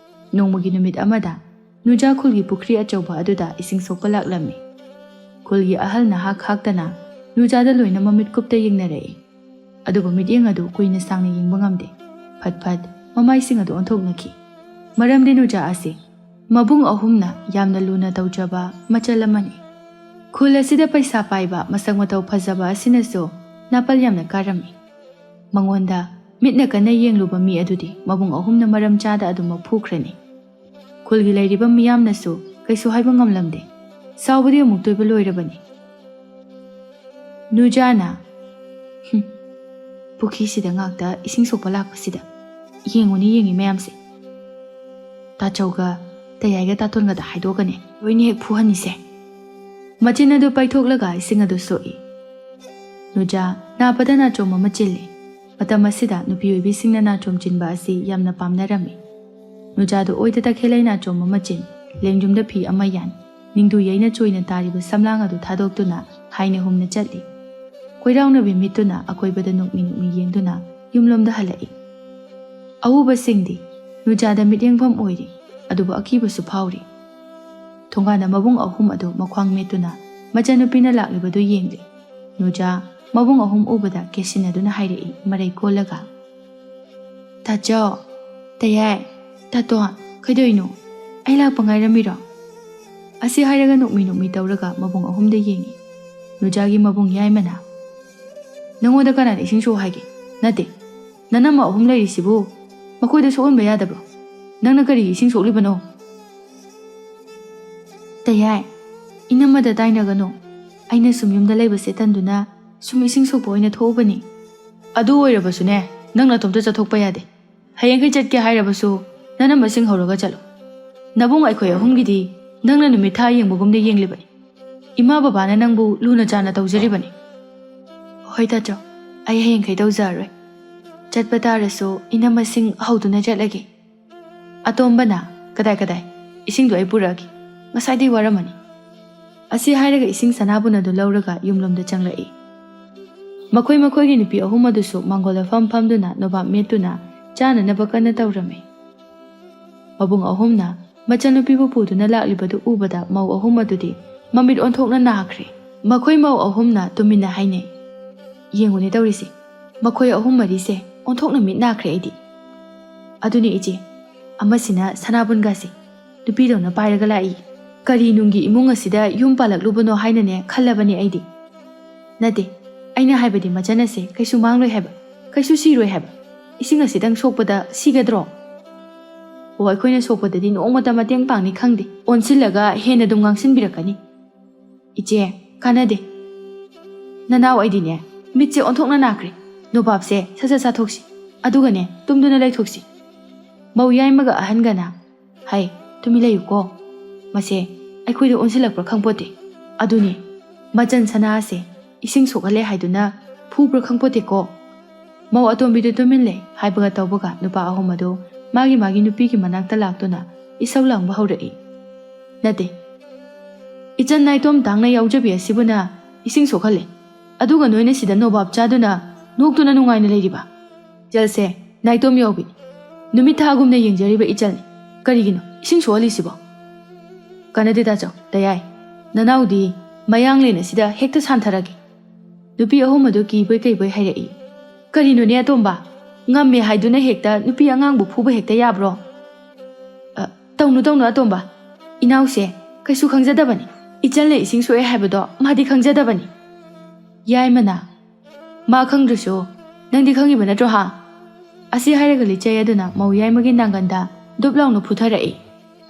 ꯅꯣꯡꯃꯒꯤ ꯅꯨꯃꯤꯠ ꯑꯃꯗ ꯅꯨꯖꯥ ꯈꯨꯜꯒꯤ ꯄꯨꯈ꯭ꯔꯤ ꯑꯆꯧꯕ ꯑꯗꯨꯗ ꯏꯁꯤꯡ ꯁꯣꯛꯄ ꯂꯥꯛꯂꯝꯃꯤ꯫ ꯈꯨꯜꯒꯤ ꯑꯍꯜ ꯅꯍꯥ ꯈꯥꯛꯇꯅ ꯅꯨꯖꯥꯗ ꯂꯣꯏꯅ ꯃꯃꯤꯠ ꯀꯨꯞꯇ ꯌꯦꯡꯅꯔꯛꯏ꯫ ꯑꯗꯨꯕꯨ ꯃꯤꯠꯌꯦꯡ ꯑꯗꯨ ꯀꯨꯏꯅ ꯁꯥꯡꯅ ꯌꯦꯡꯕ ꯉꯝꯗꯦ꯫ ꯐꯠ ꯐꯠ ꯃꯃꯥꯏꯁꯤꯡ ꯑꯗꯨ ꯑꯣꯟꯊꯣꯛꯅꯈꯤ꯫ ꯃꯔꯝꯗꯤ ꯅꯨꯖꯥ ꯑꯁꯤ ꯃꯕꯨꯡ ꯑꯍꯨꯝꯅ ꯌꯥꯝꯅ ꯂꯨꯅ ꯇꯧꯖꯕ ꯃꯆꯜ ꯑꯃꯅꯤ꯫ ꯈꯨꯜ ꯑꯁꯤꯗ ꯄꯩꯁꯥ ꯄꯥꯏꯕ, ꯃꯁꯛ ꯃꯇꯧ ꯐꯖꯕ ꯑꯁꯤꯅꯁꯨ ꯅꯥꯄꯜ ꯌꯥꯝꯅ ꯀꯥꯔꯝꯃꯤ꯫ ꯃꯉꯣꯟꯗ ꯃꯤꯠꯅ ꯀꯟꯅ ꯌꯦꯡꯂꯨꯕ ꯃꯤ ꯑꯗꯨꯗꯤ ꯃꯕꯨꯡ ꯑꯍꯨꯝꯅ ꯃꯔꯝ ꯆꯥꯗ ꯑꯗꯨꯃꯛ ꯐꯨꯈ꯭ꯔꯅꯤ꯫ ꯈꯨꯜꯒꯤ ꯂꯩꯔꯤꯕ ꯃꯤꯌꯥꯝꯅꯁꯨ ꯀꯩꯁꯨ ꯍꯥꯏꯕ ꯉꯝꯂꯝꯗꯦ꯫ ꯁꯥꯎꯕꯗꯤ ꯑꯃꯨꯛꯇ ꯑꯣꯏꯕ ꯂꯣꯏꯔꯕꯅꯤ꯫ ꯅꯨꯖꯥꯅ, "ꯍꯨꯝ, ꯄꯨꯈ꯭ꯔꯤꯁꯤꯗ ꯉꯥꯛꯇ ꯏꯁꯤꯡ ꯁꯣꯛꯄ ꯂꯥꯛꯄꯁꯤꯗ ꯌꯦꯡꯉꯨꯅꯤ ꯌꯦꯡꯉꯤ ꯃꯌꯥꯝꯁꯦ꯫ ꯇꯥꯆꯧꯒ ꯇꯌꯥꯏꯒ ꯇꯥꯇꯣꯟꯒꯗ ꯍꯥꯏꯗꯣꯛꯀꯅꯤ, ꯂꯣꯏꯅ ꯍꯦꯛ ꯐꯨꯍꯟꯅꯤꯁꯦ꯫" ꯃꯆꯤꯟ ꯑꯗꯨ ꯄꯥꯏꯊꯣꯛꯂꯒ ꯏꯁꯤꯡ ꯑꯗꯨ ꯁꯣꯛꯏ꯫ ꯅꯨꯖꯥ ꯅꯥꯄꯗ ꯅꯥꯆꯣꯝ ꯑꯃ ꯆꯤꯜꯂꯤ꯫ ꯃꯇꯝ ꯑꯁꯤꯗ ꯅꯨꯄꯤ ꯑꯣꯏꯕꯤꯁꯤꯡꯅ ꯅꯥꯆꯣꯝ ꯆꯤꯟꯕ ꯑꯁꯤ ꯌꯥꯝꯅ ꯄꯥꯝꯅꯔꯝꯃꯤ꯫ ꯅꯨꯖꯥꯗꯨ ꯑꯣꯏꯗ ꯇꯈꯦꯜꯂꯩ ꯅꯥꯆꯣꯝ ꯑꯃ ꯆꯤꯟ, ꯂꯦꯡꯖꯨꯝꯗ ꯐꯤ ꯑꯃ ꯌꯥꯟ, ꯅꯤꯡꯗꯨ ꯌꯩꯅ ꯆꯣꯏꯅ ꯇꯥꯔꯤꯕ ꯁꯝꯂꯥꯡ ꯑꯗꯨ ꯊꯥꯗꯣꯛꯇꯨꯅ ꯍꯥꯏꯅ ꯍꯨꯝꯅ ꯆꯠꯂꯤ꯫ ꯀꯣꯏꯔꯥꯎꯅꯕꯤ ꯃꯤꯠꯇꯨꯅ ꯑꯀꯣꯏꯕꯗ ꯅꯣꯛꯃꯤ ꯅꯣꯛꯃꯤ ꯌꯦꯡꯗꯨꯅ ꯌꯨꯝꯂꯣꯝꯗ ꯍꯜꯂꯛꯏ꯫ ꯑꯎꯕꯁꯤꯡꯗꯤ ꯅꯨꯖꯥꯗ ꯃꯤꯠꯌꯦꯡꯐꯝ ꯑꯣꯏꯔꯤ, ꯑꯗꯨꯕꯨ ꯑꯀꯤꯕꯁꯨ ꯐꯥꯎꯔꯤ꯫ ꯊꯣꯡꯒꯥꯟꯗ ꯃꯕꯨꯡ ꯑꯍꯨꯝ ꯑꯗꯨ ꯃꯈ꯭ꯋꯥꯡ ꯃꯦꯠꯇꯨꯅ ꯃꯆꯟꯅꯨꯄꯤꯅ ꯂꯥꯛꯂꯤꯕꯗꯨ ꯌꯦꯡꯂꯤ꯫ ꯅꯨꯖꯥ ꯃꯕꯨꯡ ꯑꯍꯨꯝ ꯎꯕꯗ ꯀꯦꯁꯤꯟꯅꯗꯨꯅ ꯍꯥꯏꯔꯛꯏ ꯃꯔꯩ ꯀꯣꯜꯂꯒ, "ꯇꯥꯆꯧ, ꯇꯌꯥꯏ, ꯇꯥꯇꯣꯟ, ꯀꯩꯗꯧꯏꯅꯣ? ꯑꯩ ꯂꯥꯛꯄ ꯉꯥꯏꯔꯝꯃꯤꯔꯣ?" ꯑꯁꯤ ꯍꯥꯏꯔꯒ ꯅꯣꯛꯃꯤ ꯅꯣꯛꯃꯤ ꯇꯧꯔꯒ ꯃꯕꯨꯡ ꯑꯍꯨꯝꯗ ꯌꯦꯡꯉꯤ꯫ ꯅꯨꯖꯥꯒꯤ ꯃꯕꯨꯡ ꯌꯥꯏꯃꯅ, "ꯅꯉꯣꯟꯗ ꯀꯅꯥꯅ ꯏꯁꯤꯡ ꯁꯣꯛ ꯍꯥꯏꯒꯦ? ꯅꯠꯇꯦ, ꯅꯅꯝꯃ ꯑꯍꯨꯝ ꯂꯩꯔꯤꯁꯤꯕꯨ ꯃꯈꯣꯏꯗ ꯁꯣꯛꯍꯟꯕ ꯌꯥꯗꯕ꯭ꯔꯣ? ꯅꯪꯅ ꯀꯔꯤꯒꯤ ꯏꯁꯤꯡ ꯁꯣꯛꯂꯤꯕꯅꯣ?" "ꯇꯌꯥꯏ, ꯏꯅꯝꯃꯗ ꯇꯥꯏꯅꯒꯅꯨ꯫ ꯑꯩꯅ ꯁꯨꯝ ꯌꯨꯝꯗ ꯂꯩꯕꯁꯦ ꯇꯟꯗꯨꯅ ꯁꯨꯝ ꯏꯁꯤꯡ ꯁꯣꯛꯄ ꯑꯣꯏꯅ ꯊꯣꯛꯎꯕꯅꯤ꯫" "ꯑꯗꯨ ꯑꯣꯏꯔꯕꯁꯨꯅꯦ, ꯅꯪ ꯅꯇꯣꯝꯇ ꯆꯠꯊꯣꯛꯄ ꯌꯥꯗꯦ꯫ ꯍꯌꯦꯡꯈꯩ ꯆꯠꯀꯦ ꯍꯥꯏꯔꯕꯁꯨ ꯅꯅꯝꯃꯁꯤꯡ ꯍꯧꯔꯒ ꯆꯠꯂꯨ꯫ ꯅꯕꯨꯡ ꯑꯩꯈꯣꯏ ꯑꯍꯨꯝꯒꯤꯗꯤ ꯅꯪꯅ ꯅꯨꯃꯤꯠ ꯊꯥ ꯌꯦꯡꯕꯒꯨꯝꯅ ꯌꯦꯡꯂꯤꯕꯅꯤ꯫ ꯏꯃꯥ ꯕꯕꯥꯅ ꯅꯪꯕꯨ ꯂꯨꯅ ꯆꯥꯟꯅ ꯇꯧꯖꯔꯤꯕꯅꯤ꯫ ꯍꯣꯏ ꯇꯥꯆꯧ, ꯑꯩ ꯍꯌꯦꯡꯈꯩ ꯇꯧꯖꯔꯔꯣꯏ꯫ ꯆꯠꯄ ꯇꯥꯔꯁꯨ ꯏꯅꯝꯃꯁꯤꯡ ꯍꯧꯗꯨꯅ ꯆꯠꯂꯒꯦ꯫ ꯑꯇꯣꯝꯕꯅ, "ꯀꯗꯥꯏ ꯀꯗꯥꯏ? ꯏꯁꯤꯡꯗꯣ ꯑꯩ ꯄꯨꯔꯛꯑꯒꯦ꯫ ꯉꯁꯥꯏꯗꯩ ꯋꯥꯔꯝꯃꯅꯤ꯫" ꯑꯁꯤ ꯍꯥꯏꯔꯒ ꯏꯁꯤꯡ ꯁꯅꯥꯕꯨꯟ ꯑꯗꯨ ꯂꯧꯔꯒ ꯌꯨꯝꯂꯣꯝꯗ ꯆꯪꯂꯛꯏ꯫ ꯃꯈꯣꯏ ꯃꯈꯣꯏꯒꯤ ꯅꯨꯄꯤ ꯑꯍꯨꯝ ꯑꯗꯨꯁꯨ ꯃꯥꯡꯒꯣꯜꯗ ꯐꯝ ꯐꯝꯗꯨꯅ ꯅꯣꯕꯥꯞ ꯃꯦꯠꯇꯨꯅ ꯆꯥꯅꯅꯕ ꯀꯟꯅ ꯇꯧꯔꯝꯃꯤ꯫ ꯃꯕꯨꯡ ꯑꯍꯨꯝꯅ ꯃꯆꯟꯅꯨꯄꯤꯕꯨ ꯄꯨꯗꯨꯅ ꯂꯥꯛꯂꯤꯕꯗꯨ ꯎꯕꯗ ꯃꯧ ꯑꯍꯨꯝ ꯑꯗꯨꯗꯤ ꯃꯃꯤꯠ ꯑꯣꯟꯊꯣꯛꯅ ꯅꯥꯈ꯭ꯔꯦ꯫ ꯃꯈꯣꯏ ꯃꯧ ꯑꯍꯨꯝꯅ ꯇꯨꯃꯤꯟꯅ ꯍꯥꯏꯅꯩ, "ꯌꯦꯡꯉꯨꯅꯦ ꯇꯧꯔꯤꯁꯦ, ꯃꯈꯣꯏ ꯑꯍꯨꯝ ꯃꯔꯤꯁꯦ ꯑꯣꯟꯊꯣꯛꯅ ꯃꯤꯠ ꯅꯥꯈ꯭ꯔꯦ ꯑꯩꯗꯤ꯫" "ꯑꯗꯨꯅꯦ ꯏꯆꯦ, ꯑꯃꯁꯤꯅ ꯁꯅꯥꯕꯨꯟꯒꯁꯦ ꯅꯨꯄꯤꯗꯧꯅ ꯄꯥꯏꯔꯒ ꯂꯥꯛꯏ꯫ ꯀꯔꯤ ꯅꯨꯡꯒꯤ ꯏꯃꯨꯡ ꯑꯁꯤꯗ ꯌꯨꯝ ꯄꯥꯜꯂꯛꯂꯨꯕꯅꯣ ꯍꯥꯏꯅꯅꯦ ꯈꯜꯂꯕꯅꯦ ꯑꯩꯗꯤ꯫ ꯅꯠꯇꯦ, ꯑꯩꯅ ꯍꯥꯏꯕꯗꯤ ꯃꯆꯟ ꯑꯁꯦ ꯀꯩꯁꯨ ꯃꯥꯡꯂꯣꯏ ꯍꯥꯏꯕ, ꯀꯩꯁꯨ ꯁꯤꯔꯣꯏ ꯍꯥꯏꯕ꯫ ꯏꯁꯤꯡ ꯑꯁꯤꯗꯪ ꯁꯣꯛꯄꯗ ꯁꯤꯒꯗ꯭ꯔꯣ? ꯑꯣ, ꯑꯩꯈꯣꯏꯅ ꯁꯣꯛꯄꯗꯗꯤ ꯅꯣꯡꯃꯇ ꯃꯇꯦꯡ ꯄꯥꯡꯅꯤ ꯈꯪꯗꯦ, ꯑꯣꯟꯁꯤꯜꯂꯒ ꯍꯦꯟꯅ ꯑꯗꯨꯝ ꯉꯥꯡꯁꯤꯟꯕꯤꯔꯛꯀꯅꯤ꯫" "ꯏꯆꯦ, ꯀꯥꯟꯅꯗꯦ꯫ ꯅꯅꯥꯎ ꯑꯩꯗꯤꯅꯦ, ꯃꯤꯠꯁꯦ ꯑꯣꯟꯊꯣꯛꯅ ꯅꯥꯈ꯭ꯔꯦ꯫ ꯅꯣꯕꯥꯞꯁꯦ ꯁꯠ ꯁꯠ ꯆꯥꯊꯣꯛꯁꯤ꯫ ꯑꯗꯨꯒꯅꯦ, ꯇꯨꯝꯗꯨꯅ ꯂꯩꯊꯣꯛꯁꯤ꯫" ꯃꯧ ꯌꯥꯏꯃꯒ ꯑꯍꯟꯒꯅ, "ꯍꯩ, ꯇꯨꯃꯤꯟ ꯂꯩꯌꯨꯀꯣ꯫ ꯃꯁꯦ ꯑꯩꯈꯣꯏꯗ ꯑꯣꯟꯁꯤꯜꯂꯛꯄ꯭ꯔꯥ ꯈꯪꯄꯣꯠꯇꯦ꯫ ꯑꯗꯨꯅꯦ, ꯃꯆꯟ ꯁꯅꯥ ꯑꯁꯦ ꯏꯁꯤꯡ ꯁꯣꯛꯍꯜꯂꯦ ꯍꯥꯏꯗꯨꯅ ꯐꯨꯕ꯭ꯔꯥ ꯈꯪꯄꯣꯠꯇꯦꯀꯣ꯫" ꯃꯧ ꯑꯇꯣꯝꯕꯤꯗꯨ ꯇꯨꯃꯤꯟ ꯂꯩ ꯍꯥꯏꯕꯒ ꯇꯧꯕꯒ ꯅꯨꯄꯥ ꯑꯍꯨꯝ ꯑꯗꯨ ꯃꯥꯒꯤ ꯃꯥꯒꯤ ꯅꯨꯄꯤꯒꯤ ꯃꯅꯥꯛꯇ ꯂꯥꯛꯇꯨꯅ ꯏꯁꯧ ꯂꯥꯡꯕ ꯍꯧꯔꯛꯏ꯫ "ꯅꯠꯇꯦ, ꯏꯆꯟ ꯅꯥꯏꯇꯣꯝ ꯇꯥꯡꯅ ꯌꯥꯎꯖꯕꯤ ꯑꯁꯤꯕꯨꯅ ꯏꯁꯤꯡ ꯁꯣꯛꯍꯜꯂꯦ, ꯑꯗꯨꯒ ꯅꯣꯏꯅ ꯁꯤꯗ ꯅꯣꯕꯥꯞ ꯆꯥꯗꯨꯅ ꯅꯣꯛꯇꯨꯅ ꯅꯨꯡꯉꯥꯏꯅ ꯂꯩꯔꯤꯕ꯫ ꯏꯆꯜꯁꯦ ꯅꯥꯏꯇꯣꯝ ꯌꯥꯎꯕꯤꯅꯤ, ꯅꯨꯃꯤꯠ ꯊꯥꯒꯨꯝꯅ ꯌꯦꯡꯖꯔꯤꯕ ꯏꯆꯜꯅꯤ꯫ ꯀꯔꯤꯒꯤꯅꯣ ꯏꯁꯤꯡ ꯁꯣꯛꯍꯜꯂꯤꯁꯤꯕꯣ?" "ꯀꯥꯟꯅꯗꯦ ꯇꯥꯆꯧ, ꯇꯌꯥꯏ꯫ ꯅꯅꯥꯎꯗꯤ ꯃꯌꯥꯡꯂꯦꯟ ꯑꯁꯤꯗ ꯍꯦꯛꯇ ꯁꯥꯟꯊꯔꯒꯦ꯫" ꯅꯨꯄꯤ ꯑꯍꯨꯝ ꯑꯗꯨ ꯀꯤꯕꯣꯏ ꯀꯩꯕꯣꯏ ꯍꯥꯏꯔꯛꯏ꯫ "ꯀꯔꯤꯅꯣꯅꯦ ꯑꯇꯣꯝꯕ? ꯉꯝꯃꯦ ꯍꯥꯏꯗꯨꯅ ꯍꯦꯛꯇ ꯅꯨꯄꯤ ꯑꯉꯥꯡꯕꯨ ꯐꯨꯕ ꯍꯦꯛꯇ ꯌꯥꯕ꯭ꯔꯣ?" "ꯑ, ꯇꯧꯅꯨ, ꯇꯧꯅꯨ ꯑꯇꯣꯝꯕ꯫ ꯏꯅꯥꯎꯁꯦ ꯀꯩꯁꯨ ꯈꯪꯖꯗꯕꯅꯤ꯫ ꯏꯆꯜꯅ ꯏꯁꯤꯡ ꯁꯣꯛꯑꯦ ꯍꯥꯏꯕꯗꯣ ꯃꯥꯗꯤ ꯈꯪꯖꯗꯕꯅꯤ꯫" ꯌꯥꯏꯃꯅ, "ꯃꯥ ꯈꯪꯗ꯭ꯔꯁꯨ ꯅꯪꯗꯤ ꯈꯪꯉꯤꯕ ꯅꯠꯇ꯭ꯔꯣ ꯍꯥ?" ꯑꯁꯤ ꯍꯥꯏꯔꯒ ꯂꯤꯆꯩ ꯑꯗꯨꯅ ꯃꯧ ꯌꯥꯏꯃꯒꯤ ꯅꯥꯡꯒꯟꯗ ꯗꯨꯞ ꯂꯥꯎꯅ ꯐꯨꯊꯔꯛꯏ꯫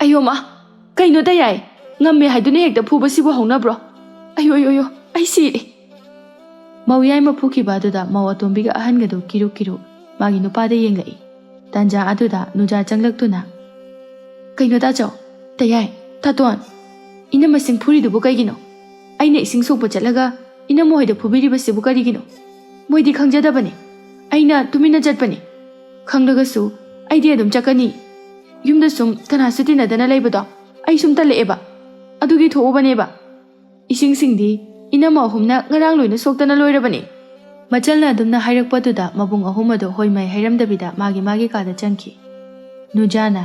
"ꯑꯌꯣ ꯃꯥ! ꯀꯩꯅꯣ ꯇꯌꯥꯏ? ꯉꯝꯃꯦ ꯍꯥꯏꯗꯨꯅ ꯍꯦꯛꯇ ꯐꯨꯕꯁꯤꯕꯨ ꯍꯧꯅꯕ꯭ꯔꯣ? ꯑꯌꯣ, ꯑꯌꯣ, ꯑꯌꯣ, ꯑꯩ ꯁꯤꯔꯦ!" ꯃꯧ ꯌꯥꯏꯃ ꯐꯨꯈꯤꯕ ꯑꯗꯨꯗ ꯃꯧ ꯑꯇꯣꯝꯕꯤꯒ ꯑꯍꯟꯒꯗꯨ ꯀꯤꯔꯨꯛ ꯀꯤꯔꯨꯛ ꯃꯥꯒꯤ ꯅꯨꯄꯥꯗ ꯌꯦꯡꯂꯛꯏ꯫ ꯇꯥꯟꯖꯥ ꯑꯗꯨꯗ ꯅꯨꯖꯥ ꯆꯪꯂꯛꯇꯨꯅ, "ꯀꯩꯅꯣ ꯇꯥꯆꯧ, ꯇꯌꯥꯏ, ꯇꯥꯇꯣꯟ, ꯏꯅꯝꯃꯁꯤꯡ ꯐꯨꯔꯤꯗꯨꯕꯨ ꯀꯩꯒꯤꯅꯣ? ꯑꯩꯅ ꯏꯁꯤꯡ ꯁꯣꯛꯄ ꯆꯠꯂꯒ ꯏꯅꯝꯃ ꯍꯣꯏꯗ ꯐꯨꯕꯤꯔꯤꯕꯁꯤꯕꯨ ꯀꯔꯤꯒꯤꯅꯣ? ꯃꯣꯏꯗꯤ ꯈꯪꯖꯗꯕꯅꯤ꯫ ꯑꯩꯅ ꯇꯨꯃꯤꯟꯅ ꯆꯠꯄꯅꯤ꯫ ꯈꯪꯂꯒꯁꯨ ꯑꯩꯗꯤ ꯑꯗꯨꯝ ꯆꯠꯀꯅꯤ꯫ ꯌꯨꯝꯗ ꯁꯨꯝ ꯀꯅꯥꯁꯨ ꯇꯤꯟꯅꯗꯅ ꯂꯩꯕꯗꯣ ꯑꯩ ꯁꯨꯝ ꯇꯜꯂꯛꯑꯦꯕ꯫ ꯑꯗꯨꯒꯤ ꯊꯣꯛꯎꯕꯅꯦꯕ꯫ ꯏꯁꯤꯡꯁꯤꯡꯗꯤ ꯏꯅꯝꯃ ꯑꯍꯨꯝꯅ ꯉꯔꯥꯡ ꯂꯣꯏꯅ ꯁꯣꯛꯇꯅ ꯂꯣꯏꯔꯕꯅꯤ꯫" ꯃꯆꯜꯅ ꯑꯗꯨꯝꯅ ꯍꯥꯏꯔꯛꯄꯗꯨꯗ ꯃꯕꯨꯡ ꯑꯍꯨꯝ ꯑꯗꯨ ꯍꯣꯏ ꯃꯥꯏ ꯍꯥꯏꯔꯝꯗꯕꯤꯗ ꯃꯥꯒꯤ ꯃꯥꯒꯤ ꯀꯥꯗ ꯆꯪꯈꯤ꯫ ꯅꯨꯖꯥꯅ,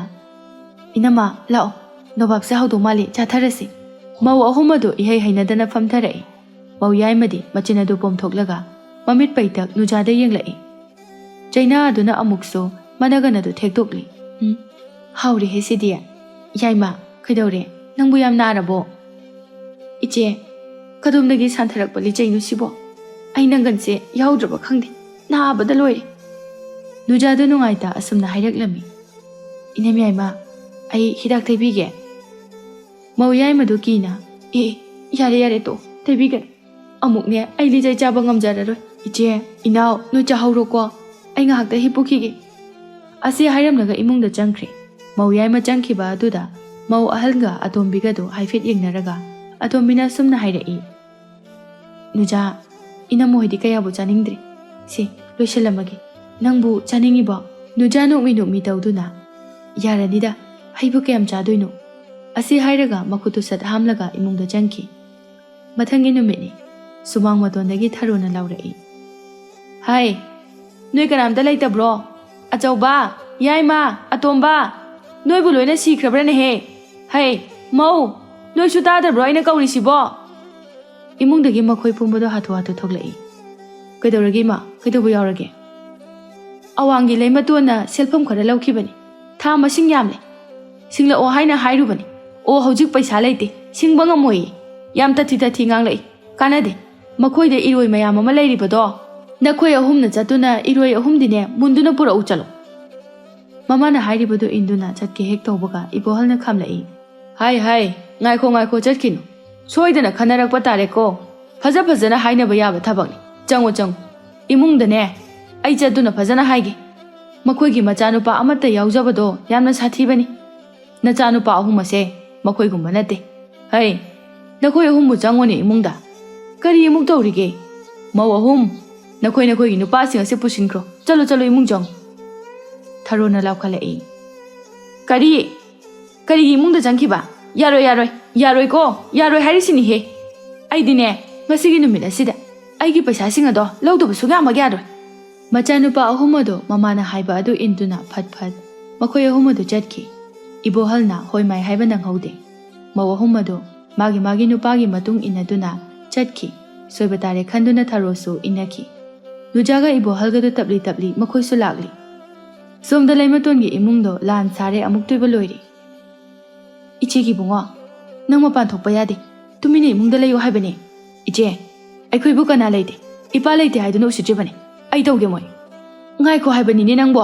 "ꯏꯅꯝꯃ, ꯂꯥꯛꯑꯣ, ꯅꯣꯕꯥꯞꯁꯦ ꯍꯥꯎꯗꯧ ꯃꯥꯜꯂꯤ, ꯆꯥꯊꯔꯁꯤ꯫" ꯃꯧ ꯑꯍꯨꯝ ꯑꯗꯨ ꯏꯍꯩ ꯍꯩꯅꯗꯅ ꯐꯝꯊꯔꯛꯏ꯫ ꯃꯧ ꯌꯥꯏꯃꯗꯤ ꯃꯆꯤꯟ ꯑꯗꯨ ꯄꯣꯝꯊꯣꯛꯂꯒ ꯃꯃꯤꯠ ꯄꯩꯇꯛ ꯅꯨꯖꯥꯗ ꯌꯦꯡꯂꯛꯏ꯫ ꯆꯩꯅꯥ ꯑꯗꯨꯅ ꯑꯃꯨꯛꯁꯨ ꯃꯅꯒꯟ ꯑꯗꯨ ꯊꯦꯛꯇꯣꯛꯂꯤ꯫ "ꯎꯝ, ꯍꯥꯎꯔꯦꯍꯦ ꯁꯤꯗꯤ꯫ ꯌꯥꯏꯃ, ꯀꯩꯗꯧꯔꯦ? ꯅꯪꯕꯨ ꯌꯥꯝ ꯅꯥꯔꯕꯣ?" "ꯏꯆꯦ, ꯀꯗꯣꯝꯗꯒꯤ ꯁꯥꯟꯊꯔꯛꯄ ꯂꯤꯆꯩꯅꯣ ꯁꯤꯕꯣ? ꯑꯩ ꯅꯪꯒꯟꯁꯦ ꯌꯥꯎꯗ꯭ꯔꯕ ꯈꯪꯗꯦ, ꯅꯥꯕꯗ ꯂꯣꯏꯔꯦ꯫" ꯅꯨꯖꯥꯗꯨ ꯅꯨꯡꯉꯥꯏꯇ ꯑꯁꯨꯝꯅ ꯍꯥꯏꯔꯛꯂꯝꯃꯤ꯫ "ꯏꯅꯝ ꯌꯥꯏꯃ, ꯑꯩ ꯍꯤꯗꯥꯛ ꯇꯩꯕꯤꯒꯦ꯫" ꯃꯧ ꯌꯥꯏꯃꯗꯨ ꯀꯤꯅ, "ꯑꯦ, ꯌꯥꯔꯦ ꯌꯥꯔꯦ, ꯇꯣ, ꯇꯩꯕꯤꯒꯅꯨ꯫ ꯑꯃꯨꯛꯅꯦ ꯑꯩ ꯂꯤꯆꯩ ꯆꯥꯕ ꯉꯝꯖꯔꯔꯣꯏ꯫ ꯏꯆꯦ, ꯏꯅꯥꯎ, ꯅꯣꯏ ꯆꯥꯍꯧꯔꯣꯀꯣ, ꯑꯩ ꯉꯥꯏꯍꯥꯛꯇ ꯍꯤꯞꯄꯨꯈꯤꯒꯦ꯫" ꯑꯁꯤ ꯍꯥꯏꯔꯝꯂꯒ ꯏꯃꯨꯡꯗ ꯆꯪꯈ꯭ꯔꯦ꯫ ꯃꯧ ꯌꯥꯏꯃ ꯆꯪꯈꯤꯕ ꯑꯗꯨꯗ ꯃꯧ ꯑꯍꯜꯒ ꯑꯇꯣꯝꯕꯤꯒꯗꯨ ꯍꯥꯏꯐꯦꯠ ꯌꯦꯡꯅꯔꯒ ꯑꯇꯣꯝꯕꯤꯅ ꯑꯁꯨꯝꯅ ꯍꯥꯏꯔꯛꯏ, "ꯅꯨꯖꯥ, ꯏꯅꯝꯃ ꯍꯣꯏꯗꯤ ꯀꯌꯥꯕꯨ ꯆꯥꯅꯤꯡꯗ꯭ꯔꯦ꯫ ꯁꯤ, ꯂꯣꯏꯁꯤꯜꯂꯝꯃꯒꯦ꯫ ꯅꯪꯕꯨ ꯆꯥꯅꯤꯡꯉꯤꯕꯣ?" ꯅꯨꯖꯥ ꯅꯣꯛꯃꯤ ꯅꯣꯛꯃꯤ ꯇꯧꯗꯨꯅ, "ꯌꯥꯔꯅꯤꯗ, ꯍꯩꯕꯨ ꯀꯌꯥꯝ ꯆꯥꯗꯣꯏꯅꯣ?" ꯑꯁꯤ ꯍꯥꯏꯔꯒ ꯃꯈꯨꯠꯇꯨ ꯁꯠ ꯍꯥꯝꯂꯒ ꯏꯃꯨꯡꯗ ꯆꯪꯈꯤ꯫ ꯃꯊꯪꯒꯤ ꯅꯨꯃꯤꯠꯅꯤ꯫ ꯁꯨꯃꯥꯡ ꯃꯇꯣꯟꯗꯒꯤ ꯊꯔꯣꯅ ꯂꯥꯎꯔꯛꯏ, "ꯍꯥꯏ, ꯅꯣꯏ ꯀꯅꯥꯝꯇ ꯂꯩꯇꯕ꯭ꯔꯣ? ꯑꯆꯧꯕ, ꯌꯥꯏꯃ, ꯑꯇꯣꯝꯕ, ꯅꯣꯏꯕꯨ ꯂꯣꯏꯅ ꯁꯤꯈ꯭ꯔꯕ꯭ꯔꯅꯦꯍꯦ? ꯍꯩ, ꯃꯧ, ꯅꯣꯏꯁꯨ ꯇꯥꯗꯕ꯭ꯔꯣ ꯑꯩꯅ ꯀꯧꯔꯤꯁꯤꯕꯣ?" ꯏꯃꯨꯡꯗꯒꯤ ꯃꯈꯣꯏ ꯄꯨꯝꯕꯗꯣ ꯍꯥꯊꯨ ꯍꯥꯊꯨ ꯊꯣꯛꯂꯛꯏ꯫ "ꯀꯩꯗꯧꯔꯒꯦ ꯏꯃꯥ? ꯀꯩꯗꯧꯕ ꯌꯥꯎꯔꯒꯦ?" "ꯑꯋꯥꯡꯒꯤ ꯂꯩꯃꯇꯣꯟꯅ ꯁꯦꯜꯐꯝ ꯈꯔ ꯂꯧꯈꯤꯕꯅꯤ꯫ ꯊꯥ ꯃꯁꯤꯡ ꯌꯥꯝꯂꯦ꯫ ꯁꯤꯡꯂꯛꯑꯣ ꯍꯥꯏꯅ ꯍꯥꯏꯔꯨꯕꯅꯤ꯫ ꯑꯣ, ꯍꯧꯖꯤꯛ ꯄꯩꯁꯥ ꯂꯩꯇꯦ꯫ ꯁꯤꯡꯕ ꯉꯝꯃꯣꯏꯌꯦ꯫ ꯌꯥꯝ ꯇꯊꯤ ꯇꯊꯤ ꯉꯥꯡꯂꯛꯏ꯫ ꯀꯥꯟꯅꯗꯦ꯫ ꯃꯈꯣꯏꯗ ꯏꯔꯣꯏ ꯃꯌꯥꯝ ꯑꯃ ꯂꯩꯔꯤꯕꯗꯣ꯫ ꯅꯈꯣꯏ ꯑꯍꯨꯝꯅ ꯆꯠꯇꯨꯅ ꯏꯔꯣꯏ ꯑꯍꯨꯝꯗꯤꯅꯦ ꯃꯨꯟꯗꯨꯅ ꯄꯨꯔꯛꯎ ꯆꯠꯂꯣ꯫" ꯃꯃꯥꯅ ꯍꯥꯏꯔꯤꯕꯗꯨ ꯏꯟꯗꯨꯅ ꯆꯠꯀꯦ ꯍꯦꯛ ꯇꯧꯕꯒ ꯏꯕꯣꯍꯜꯅ ꯈꯥꯝꯂꯛꯏ꯫ "ꯍꯥꯏ, ꯍꯥꯏ, ꯉꯥꯏꯈꯣ, ꯉꯥꯏꯈꯣ, ꯆꯠꯈꯤꯅꯨ꯫ ꯁꯣꯏꯗꯅ ꯈꯟꯅꯔꯛꯄ ꯇꯥꯔꯦꯀꯣ꯫ ꯐꯖ ꯐꯖꯅ ꯍꯥꯏꯅꯕ ꯌꯥꯕ ꯊꯕꯛꯅꯤ꯫ ꯆꯪꯉꯣ, ꯆꯪꯉꯣ꯫ ꯏꯃꯨꯡꯗꯅꯦ ꯑꯩ ꯆꯠꯇꯨꯅ ꯐꯖꯅ ꯍꯥꯏꯒꯦ꯫" ꯃꯈꯣꯏꯒꯤ ꯃꯆꯥꯅꯨꯄꯥ ꯑꯃꯠꯇ ꯌꯥꯎꯖꯕꯗꯣ ꯌꯥꯝꯅ ꯁꯥꯊꯤꯕꯅꯤ꯫ ꯅꯆꯥꯅꯨꯄꯥ ꯑꯍꯨꯝ ꯑꯁꯦ ꯃꯈꯣꯏꯒꯨꯝꯕ ꯅꯠꯇꯦ꯫ ꯍꯩ, ꯅꯈꯣꯏ ꯑꯍꯨꯝꯕꯨ ꯆꯪꯉꯨꯅꯦ ꯏꯃꯨꯡꯗ꯫ ꯀꯔꯤ ꯑꯃꯨꯛ ꯇꯧꯔꯤꯒꯦ? ꯃꯧ ꯑꯍꯨꯝ, ꯅꯈꯣꯏ ꯅꯈꯣꯏꯒꯤ ꯅꯨꯄꯥꯁꯤꯡ ꯑꯁꯤ ꯄꯨꯁꯤꯟꯈ꯭ꯔꯣ꯫ ꯆꯠꯂꯣ, ꯆꯠꯂꯣ, ꯏꯃꯨꯡ ꯆꯪꯉꯨ꯫ ꯊꯔꯣꯅ ꯂꯥꯎꯈꯠꯂꯛꯏ꯫ ꯀꯔꯤ? ꯀꯔꯤꯒꯤ ꯏꯃꯨꯡꯗ ꯆꯪꯈꯤꯕ? ꯌꯥꯔꯣꯏ, ꯌꯥꯔꯣꯏ, ꯌꯥꯔꯣꯏꯀꯣ, ꯌꯥꯔꯣꯏ ꯍꯥꯏꯔꯤꯁꯤꯅꯤꯍꯦ꯫ ꯑꯩꯗꯤꯅꯦ, ꯉꯁꯤꯒꯤ ꯅꯨꯃꯤꯠ ꯑꯁꯤꯗ ꯑꯩꯒꯤ ꯄꯩꯁꯥꯁꯤꯡ ꯑꯗꯣ ꯂꯧꯗꯕ ꯁꯨꯡꯌꯥꯃꯛ ꯌꯥꯔꯣꯏ꯫ ꯃꯆꯥꯅꯨꯄꯥ ꯑꯍꯨꯝ ꯑꯗꯣ ꯃꯃꯥꯅ ꯍꯥꯏꯕ ꯑꯗꯨ ꯏꯟꯗꯨꯅ ꯐꯠ ꯐꯠ ꯃꯈꯣꯏ ꯑꯍꯨꯝ ꯑꯗꯨ ꯆꯠꯈꯤ꯫ ꯏꯕꯣꯍꯜꯅ ꯍꯣꯏ ꯃꯥꯏ ꯍꯥꯏꯕ ꯅꯪꯍꯧꯗꯦ꯫ ꯃꯧ ꯑꯍꯨꯝ ꯑꯗꯨ ꯃꯥꯒꯤ ꯃꯥꯒꯤ ꯅꯨꯄꯥꯒꯤ ꯃꯇꯨꯡ ꯏꯟꯅꯗꯨꯅ ꯆꯠꯈꯤ꯫ ꯁꯣꯏꯕ ꯇꯥꯔꯦ ꯈꯟꯗꯨꯅ ꯊꯔꯣꯁꯨ ꯏꯟꯅꯈꯤ꯫ ꯅꯨꯖꯥꯒ ꯏꯕꯣꯍꯜꯒꯗꯨ ꯇꯞꯂꯤ ꯇꯞꯂꯤ ꯃꯈꯣꯏꯁꯨ ꯂꯥꯛꯂꯤ꯫ ꯁꯣꯝꯗ ꯂꯩꯃꯇꯣꯟꯒꯤ ꯏꯃꯨꯡꯗꯣ ꯂꯥꯟ ꯁꯥꯔꯦ ꯑꯃꯨꯛꯇꯣꯏꯕ ꯂꯣꯏꯔꯦ꯫ "ꯏꯆꯦꯒꯤ ꯏꯕꯨꯡꯉꯣ, ꯅꯪ ꯃꯄꯥꯟ ꯊꯣꯛꯄ ꯌꯥꯗꯦ꯫ ꯇꯨꯃꯤꯟꯅ ꯏꯃꯨꯡꯗ ꯂꯩꯌꯨ ꯍꯥꯏꯕꯅꯦ꯫ ꯏꯆꯦ, ꯑꯩꯈꯣꯏꯕꯨ ꯀꯅꯥ ꯂꯩꯇꯦ? ꯏꯄꯥ ꯂꯩꯇꯦ ꯍꯥꯏꯗꯨꯅ ꯎꯁꯤꯠꯇ꯭ꯔꯤꯕꯅꯦ꯫ ꯑꯩ ꯇꯧꯒꯦ ꯃꯣꯏ꯫" "ꯉꯥꯏꯈꯣ ꯍꯥꯏꯕꯅꯤꯅꯦ ꯅꯪꯕꯣ꯫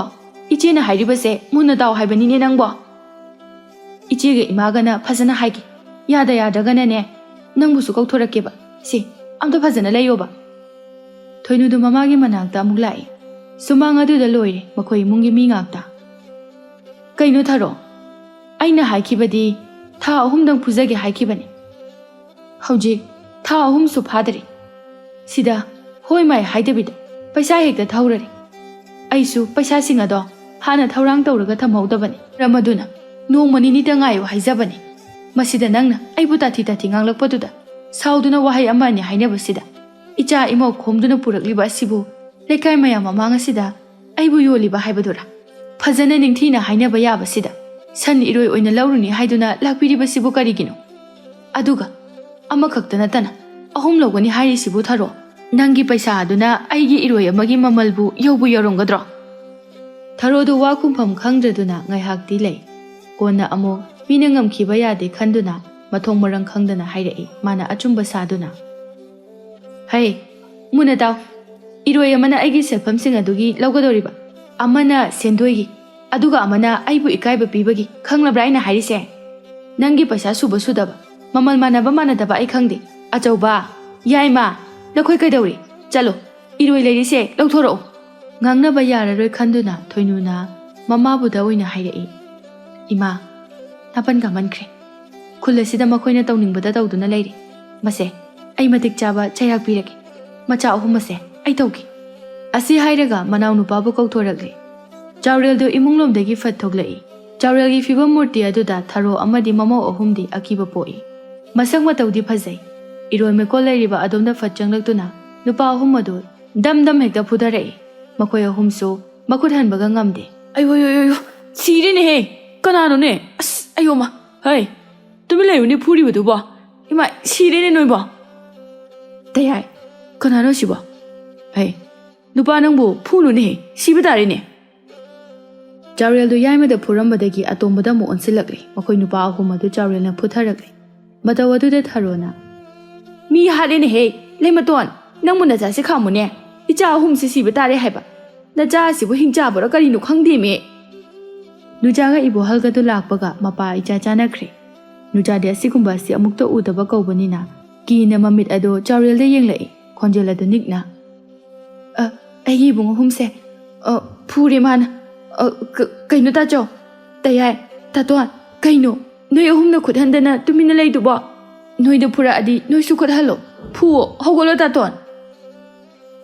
ꯏꯆꯦꯅ ꯍꯥꯏꯔꯤꯕꯁꯦ ꯃꯨꯟꯅ ꯇꯥꯎ ꯍꯥꯏꯕꯅꯤꯅꯦ ꯅꯪꯕꯣ꯫ ꯏꯆꯦꯒ ꯏꯃꯥꯒꯅ ꯐꯖꯅ ꯍꯥꯏꯒꯦ꯫ ꯌꯥꯗ ꯌꯥꯗ꯭ꯔꯒꯅꯅꯦ, ꯅꯪꯕꯨꯁꯨ ꯀꯧꯊꯣꯔꯛꯀꯦꯕ꯫ ꯁꯤ, ꯑꯝꯇ ꯐꯖꯅ ꯂꯩꯌꯣꯕ꯫" ꯊꯣꯏꯅꯨꯗꯨ ꯃꯃꯥꯒꯤ ꯃꯅꯥꯛꯇ ꯑꯃꯨꯛ ꯂꯥꯛꯏ꯫ ꯁꯨꯃꯥꯡ ꯑꯗꯨꯗ ꯂꯣꯏꯔꯦ ꯃꯈꯣꯏ ꯏꯃꯨꯡꯒꯤ ꯃꯤ ꯉꯥꯛꯇ꯫ "ꯀꯩꯅꯣ ꯊꯔꯣ? ꯑꯩꯅ ꯍꯥꯏꯈꯤꯕꯗꯤ ꯊꯥ ꯑꯍꯨꯝꯗꯪ ꯐꯨꯖꯒꯦ ꯍꯥꯏꯈꯤꯕꯅꯤ꯫ ꯍꯧꯖꯤꯛ ꯊꯥ ꯑꯍꯨꯝꯁꯨ ꯐꯥꯗꯔꯤ꯫ ꯁꯤꯗ ꯍꯣꯏ ꯃꯥꯏ ꯍꯥꯏꯗꯕꯤꯗ ꯄꯩꯁꯥ ꯍꯦꯛꯇ ꯊꯧꯔꯔꯦ꯫ ꯑꯩꯁꯨ ꯄꯩꯁꯥꯁꯤꯡ ꯑꯗꯣ ꯍꯥꯟꯅ ꯊꯧꯔꯥꯡ ꯇꯧꯔꯒ ꯊꯝꯍꯧꯗꯕꯅꯤ꯫ ꯃꯔꯝ ꯑꯗꯨꯅ ꯅꯣꯡꯃ ꯅꯤꯅꯤꯇ ꯉꯥꯏꯌꯨ ꯍꯥꯏꯖꯕꯅꯤ꯫" ꯃꯁꯤꯗ ꯅꯪꯅ ꯑꯩꯕꯨ ꯇꯥꯊꯤ ꯇꯥꯊꯤ ꯉꯥꯡꯂꯛꯄꯗꯨꯗ ꯁꯥꯎꯗꯨꯅ ꯋꯥꯍꯩ ꯑꯃ ꯑꯅꯤ ꯍꯥꯏꯅꯕꯁꯤꯗ ꯏꯆꯥ ꯏꯃꯧ ꯈꯣꯝꯗꯨꯅ ꯄꯨꯔꯛꯂꯤꯕ ꯑꯁꯤꯕꯨ ꯂꯩꯀꯥꯏ ꯃꯌꯥꯝ ꯃꯃꯥꯡ ꯑꯁꯤꯗ ꯑꯩꯕꯨ ꯌꯣꯜꯂꯤꯕ ꯍꯥꯏꯕꯗꯨꯔꯥ? ꯐꯖꯅ ꯅꯤꯡꯊꯤꯅ ꯍꯥꯏꯅꯕ ꯌꯥꯕꯁꯤꯗ ꯁꯟ ꯏꯔꯣꯏ ꯑꯣꯏꯅ ꯂꯧꯔꯨꯅꯤ ꯍꯥꯏꯗꯨꯅ ꯂꯥꯛꯄꯤꯔꯤꯕꯁꯤꯕꯨ ꯀꯔꯤꯒꯤꯅꯣ? ꯑꯗꯨꯒ ꯑꯃꯈꯛꯇ ꯅꯠꯇꯅ ꯑꯍꯨꯝ ꯂꯧꯒꯅꯤ ꯍꯥꯏꯔꯤꯁꯤꯕꯨ ꯊꯔꯣ? ꯅꯪꯒꯤ ꯄꯩꯁꯥ ꯑꯗꯨꯅ ꯑꯩꯒꯤ ꯏꯔꯣꯏ ꯑꯃꯒꯤ ꯃꯃꯜꯕꯨ ꯌꯧꯕꯨ ꯌꯧꯔꯝꯒꯗ꯭ꯔꯣ? ꯊꯔꯣꯗꯨ ꯋꯥ ꯈꯨꯝꯐꯝ ꯈꯪꯗ꯭ꯔꯗꯨꯅ ꯉꯥꯏꯍꯥꯛꯇꯤ ꯂꯩ꯫ ꯀꯣꯟꯅ ꯑꯃꯨꯛ ꯃꯤꯅ ꯉꯝꯈꯤꯕ ꯌꯥꯗꯦ ꯈꯟꯗꯨꯅ ꯃꯊꯣꯡ ꯃꯔꯝ ꯈꯪꯗꯅ ꯍꯥꯏꯔꯛꯏ, ꯃꯥꯅ ꯑꯆꯨꯝꯕ ꯁꯥꯗꯨꯅ꯫ "ꯍꯩ, ꯃꯨꯟꯅ ꯇꯥꯎ꯫ ꯏꯔꯣꯏ ꯑꯃꯅ ꯑꯩꯒꯤ ꯁꯦꯜꯐꯝꯁꯤꯡ ꯑꯗꯨꯒꯤ ꯂꯧꯒꯗꯧꯔꯤꯕ, ꯑꯃꯅ ꯁꯦꯟꯗꯣꯏꯒꯤ, ꯑꯗꯨꯒ ꯑꯃꯅ ꯑꯩꯕꯨ ꯏꯀꯥꯏꯕ ꯄꯤꯕꯒꯤ, ꯈꯪꯂꯕ꯭ꯔꯥ ꯑꯩꯅ ꯍꯥꯏꯔꯤꯁꯦ? ꯅꯪꯒꯤ ꯄꯩꯁꯥ ꯁꯨꯕ ꯁꯨꯗꯕ, ꯃꯃꯜ ꯃꯥꯟꯅꯕ ꯃꯥꯟꯅꯗꯕ ꯑꯩ ꯈꯪꯗꯦ꯫ ꯑꯆꯧꯕ, ꯌꯥꯏꯃ, ꯅꯈꯣꯏ ꯀꯩꯗꯧꯔꯤ? ꯆꯠꯂꯣ, ꯏꯔꯣꯏ ꯂꯩꯔꯤꯁꯦ ꯂꯧꯊꯣꯔꯛꯎ꯫" ꯉꯥꯡꯅꯕ ꯌꯥꯔꯔꯣꯏ ꯈꯟꯗꯨꯅ ꯊꯣꯏꯅꯨꯅ ꯃꯃꯥꯕꯨꯗ ꯑꯣꯏꯅ ꯍꯥꯏꯔꯛꯏ, "ꯏꯃꯥ, ꯅꯥꯄꯟ ꯀꯥꯃꯟꯈ꯭ꯔꯦ꯫ ꯈꯨꯜ ꯑꯁꯤꯗ ꯃꯈꯣꯏꯅ ꯇꯧꯅꯤꯡꯕꯗ ꯇꯧꯗꯨꯅ ꯂꯩꯔꯦ꯫ ꯃꯁꯦ, ꯑꯩ ꯃꯇꯤꯛ ꯆꯥꯕ ꯆꯩꯔꯥꯛ ꯄꯤꯔꯒꯦ꯫ ꯃꯆꯥ ꯑꯍꯨꯝ ꯑꯁꯦ ꯑꯩ ꯇꯧꯒꯦ"꯫ ꯑꯁꯤ ꯍꯥꯏꯔꯒ ꯃꯅꯥꯎꯅꯨꯄꯥꯕꯨ ꯀꯧꯊꯣꯔꯛꯂꯦ꯫ ꯆꯥꯎꯔꯦꯜꯗꯨ ꯏꯃꯨꯡꯂꯣꯝꯗꯒꯤ ꯐꯠ ꯊꯣꯛꯂꯛꯏ꯫ ꯆꯥꯎꯔꯦꯜꯒꯤ ꯐꯤꯕꯝ ꯃꯨꯔꯇꯤ ꯑꯗꯨꯗ ꯊꯔꯣ ꯑꯃꯗꯤ ꯃꯃꯧ ꯑꯍꯨꯝꯗꯤ ꯑꯀꯤꯕ ꯄꯣꯛꯏ꯫ ꯃꯁꯛ ꯃꯇꯧꯗꯤ ꯐꯖꯩ꯫ ꯏꯔꯣꯏ ꯃꯩꯀꯣꯜ ꯂꯩꯔꯤꯕ ꯑꯗꯣꯝꯗ ꯐꯠ ꯆꯪꯂꯛꯇꯨꯅ ꯅꯨꯄꯥ ꯑꯍꯨꯝ ꯑꯗꯨ ꯗꯝ ꯗꯝ ꯍꯦꯛꯇ ꯐꯨꯊꯔꯛꯏ꯫ ꯃꯈꯣꯏ ꯑꯍꯨꯝꯁꯨ ꯃꯈꯨꯠ ꯍꯟꯕꯒ ꯉꯝꯗꯦ꯫ "ꯑꯌꯣ, ꯑꯌꯣ, ꯑꯌꯣ, ꯑꯌꯣ, ꯁꯤꯔꯦꯅꯦꯍꯦ! ꯀꯅꯥꯅꯣꯅꯦ? ꯑꯁ, ꯑꯌꯣꯃ! ꯍꯩ, ꯇꯨꯃꯤꯟ ꯂꯩꯌꯨꯅꯦ, ꯐꯨꯔꯤꯕꯗꯨꯕꯣ! ꯏꯃꯥ, ꯁꯤꯔꯦꯅꯦ ꯅꯣꯏꯕꯣ!" "ꯇꯌꯥꯏ, ꯀꯅꯥꯅꯣ ꯁꯤꯕꯣ? ꯍꯩ, ꯅꯨꯄꯥ ꯅꯪꯕꯨ ꯐꯨꯅꯨꯅꯦꯍꯦ, ꯁꯤꯕ ꯇꯥꯔꯦꯅꯦ!" ꯆꯥꯎꯔꯦꯜꯗꯨ ꯌꯥꯏꯃꯗ ꯐꯨꯔꯝꯕꯗꯒꯤ ꯑꯇꯣꯝꯕꯗ ꯑꯃꯨꯛ ꯑꯣꯟꯁꯤꯜꯂꯛꯂꯦ꯫ ꯃꯈꯣꯏ ꯅꯨꯄꯥ ꯑꯍꯨꯝ ꯑꯗꯨ ꯆꯥꯎꯔꯦꯜꯅ ꯐꯨꯊꯔꯛꯂꯦ꯫ ꯃꯇꯧ ꯑꯗꯨꯗ ꯊꯔꯣꯅ, "ꯃꯤ ꯍꯥꯠꯂꯦꯅꯦꯍꯦ! ꯂꯩꯃꯇꯣꯟ, ꯅꯪꯕꯨ ꯅꯆꯥꯁꯤ ꯈꯥꯝꯃꯨꯅꯦ! ꯏꯆꯥ ꯑꯍꯨꯝꯁꯤ ꯁꯤꯕ ꯇꯥꯔꯦ ꯍꯥꯏꯕ! ꯅꯆꯥ ꯑꯁꯤꯕꯨ ꯍꯤꯡꯆꯥꯕꯔ ꯀꯔꯤꯅꯣ ꯈꯪꯗꯦꯃꯤ!" ꯅꯨꯖꯥꯒ ꯏꯕꯣꯍꯜꯒꯗꯨ ꯂꯥꯛꯄꯒ ꯃꯄꯥ ꯏꯆꯥ ꯆꯥꯅꯈ꯭ꯔꯦ꯫ ꯅꯨꯖꯥꯗꯤ ꯑꯁꯤꯒꯨꯝꯕ ꯑꯁꯤ ꯑꯃꯨꯛꯇ ꯎꯗꯕ ꯀꯧꯕꯅꯤꯅ ꯀꯤꯅ ꯃꯃꯤꯠ ꯑꯗꯨ ꯆꯥꯎꯔꯦꯜꯗ ꯌꯦꯡꯂꯛꯏ, ꯈꯣꯟꯖꯦꯜ ꯑꯗꯨ ꯅꯤꯛꯅ꯫ "ꯑ, ꯑꯩꯒꯤ ꯏꯕꯨꯡ ꯑꯍꯨꯝꯁꯦ, ꯑ, ꯐꯨꯔꯦ ꯃꯥꯅ꯫ ꯑ, ꯀ-, ꯀꯩꯅꯣ ꯇꯥꯆꯧ, ꯇꯌꯥꯏ, ꯇꯥꯇꯣꯟ, ꯀꯩꯅꯣ? ꯅꯣꯏ ꯑꯍꯨꯝꯅ ꯈꯨꯠ ꯍꯟꯗꯅ ꯇꯨꯃꯤꯟꯅ ꯂꯩꯗꯨꯕꯣ? ꯅꯣꯏꯗ ꯐꯨꯔꯛꯑꯗꯤ ꯅꯣꯏꯁꯨ ꯈꯨꯠ ꯍꯜꯂꯣ꯫ ꯐꯨꯋꯣ, ꯍꯧꯒꯠꯂꯣ ꯇꯥꯇꯣꯟ!"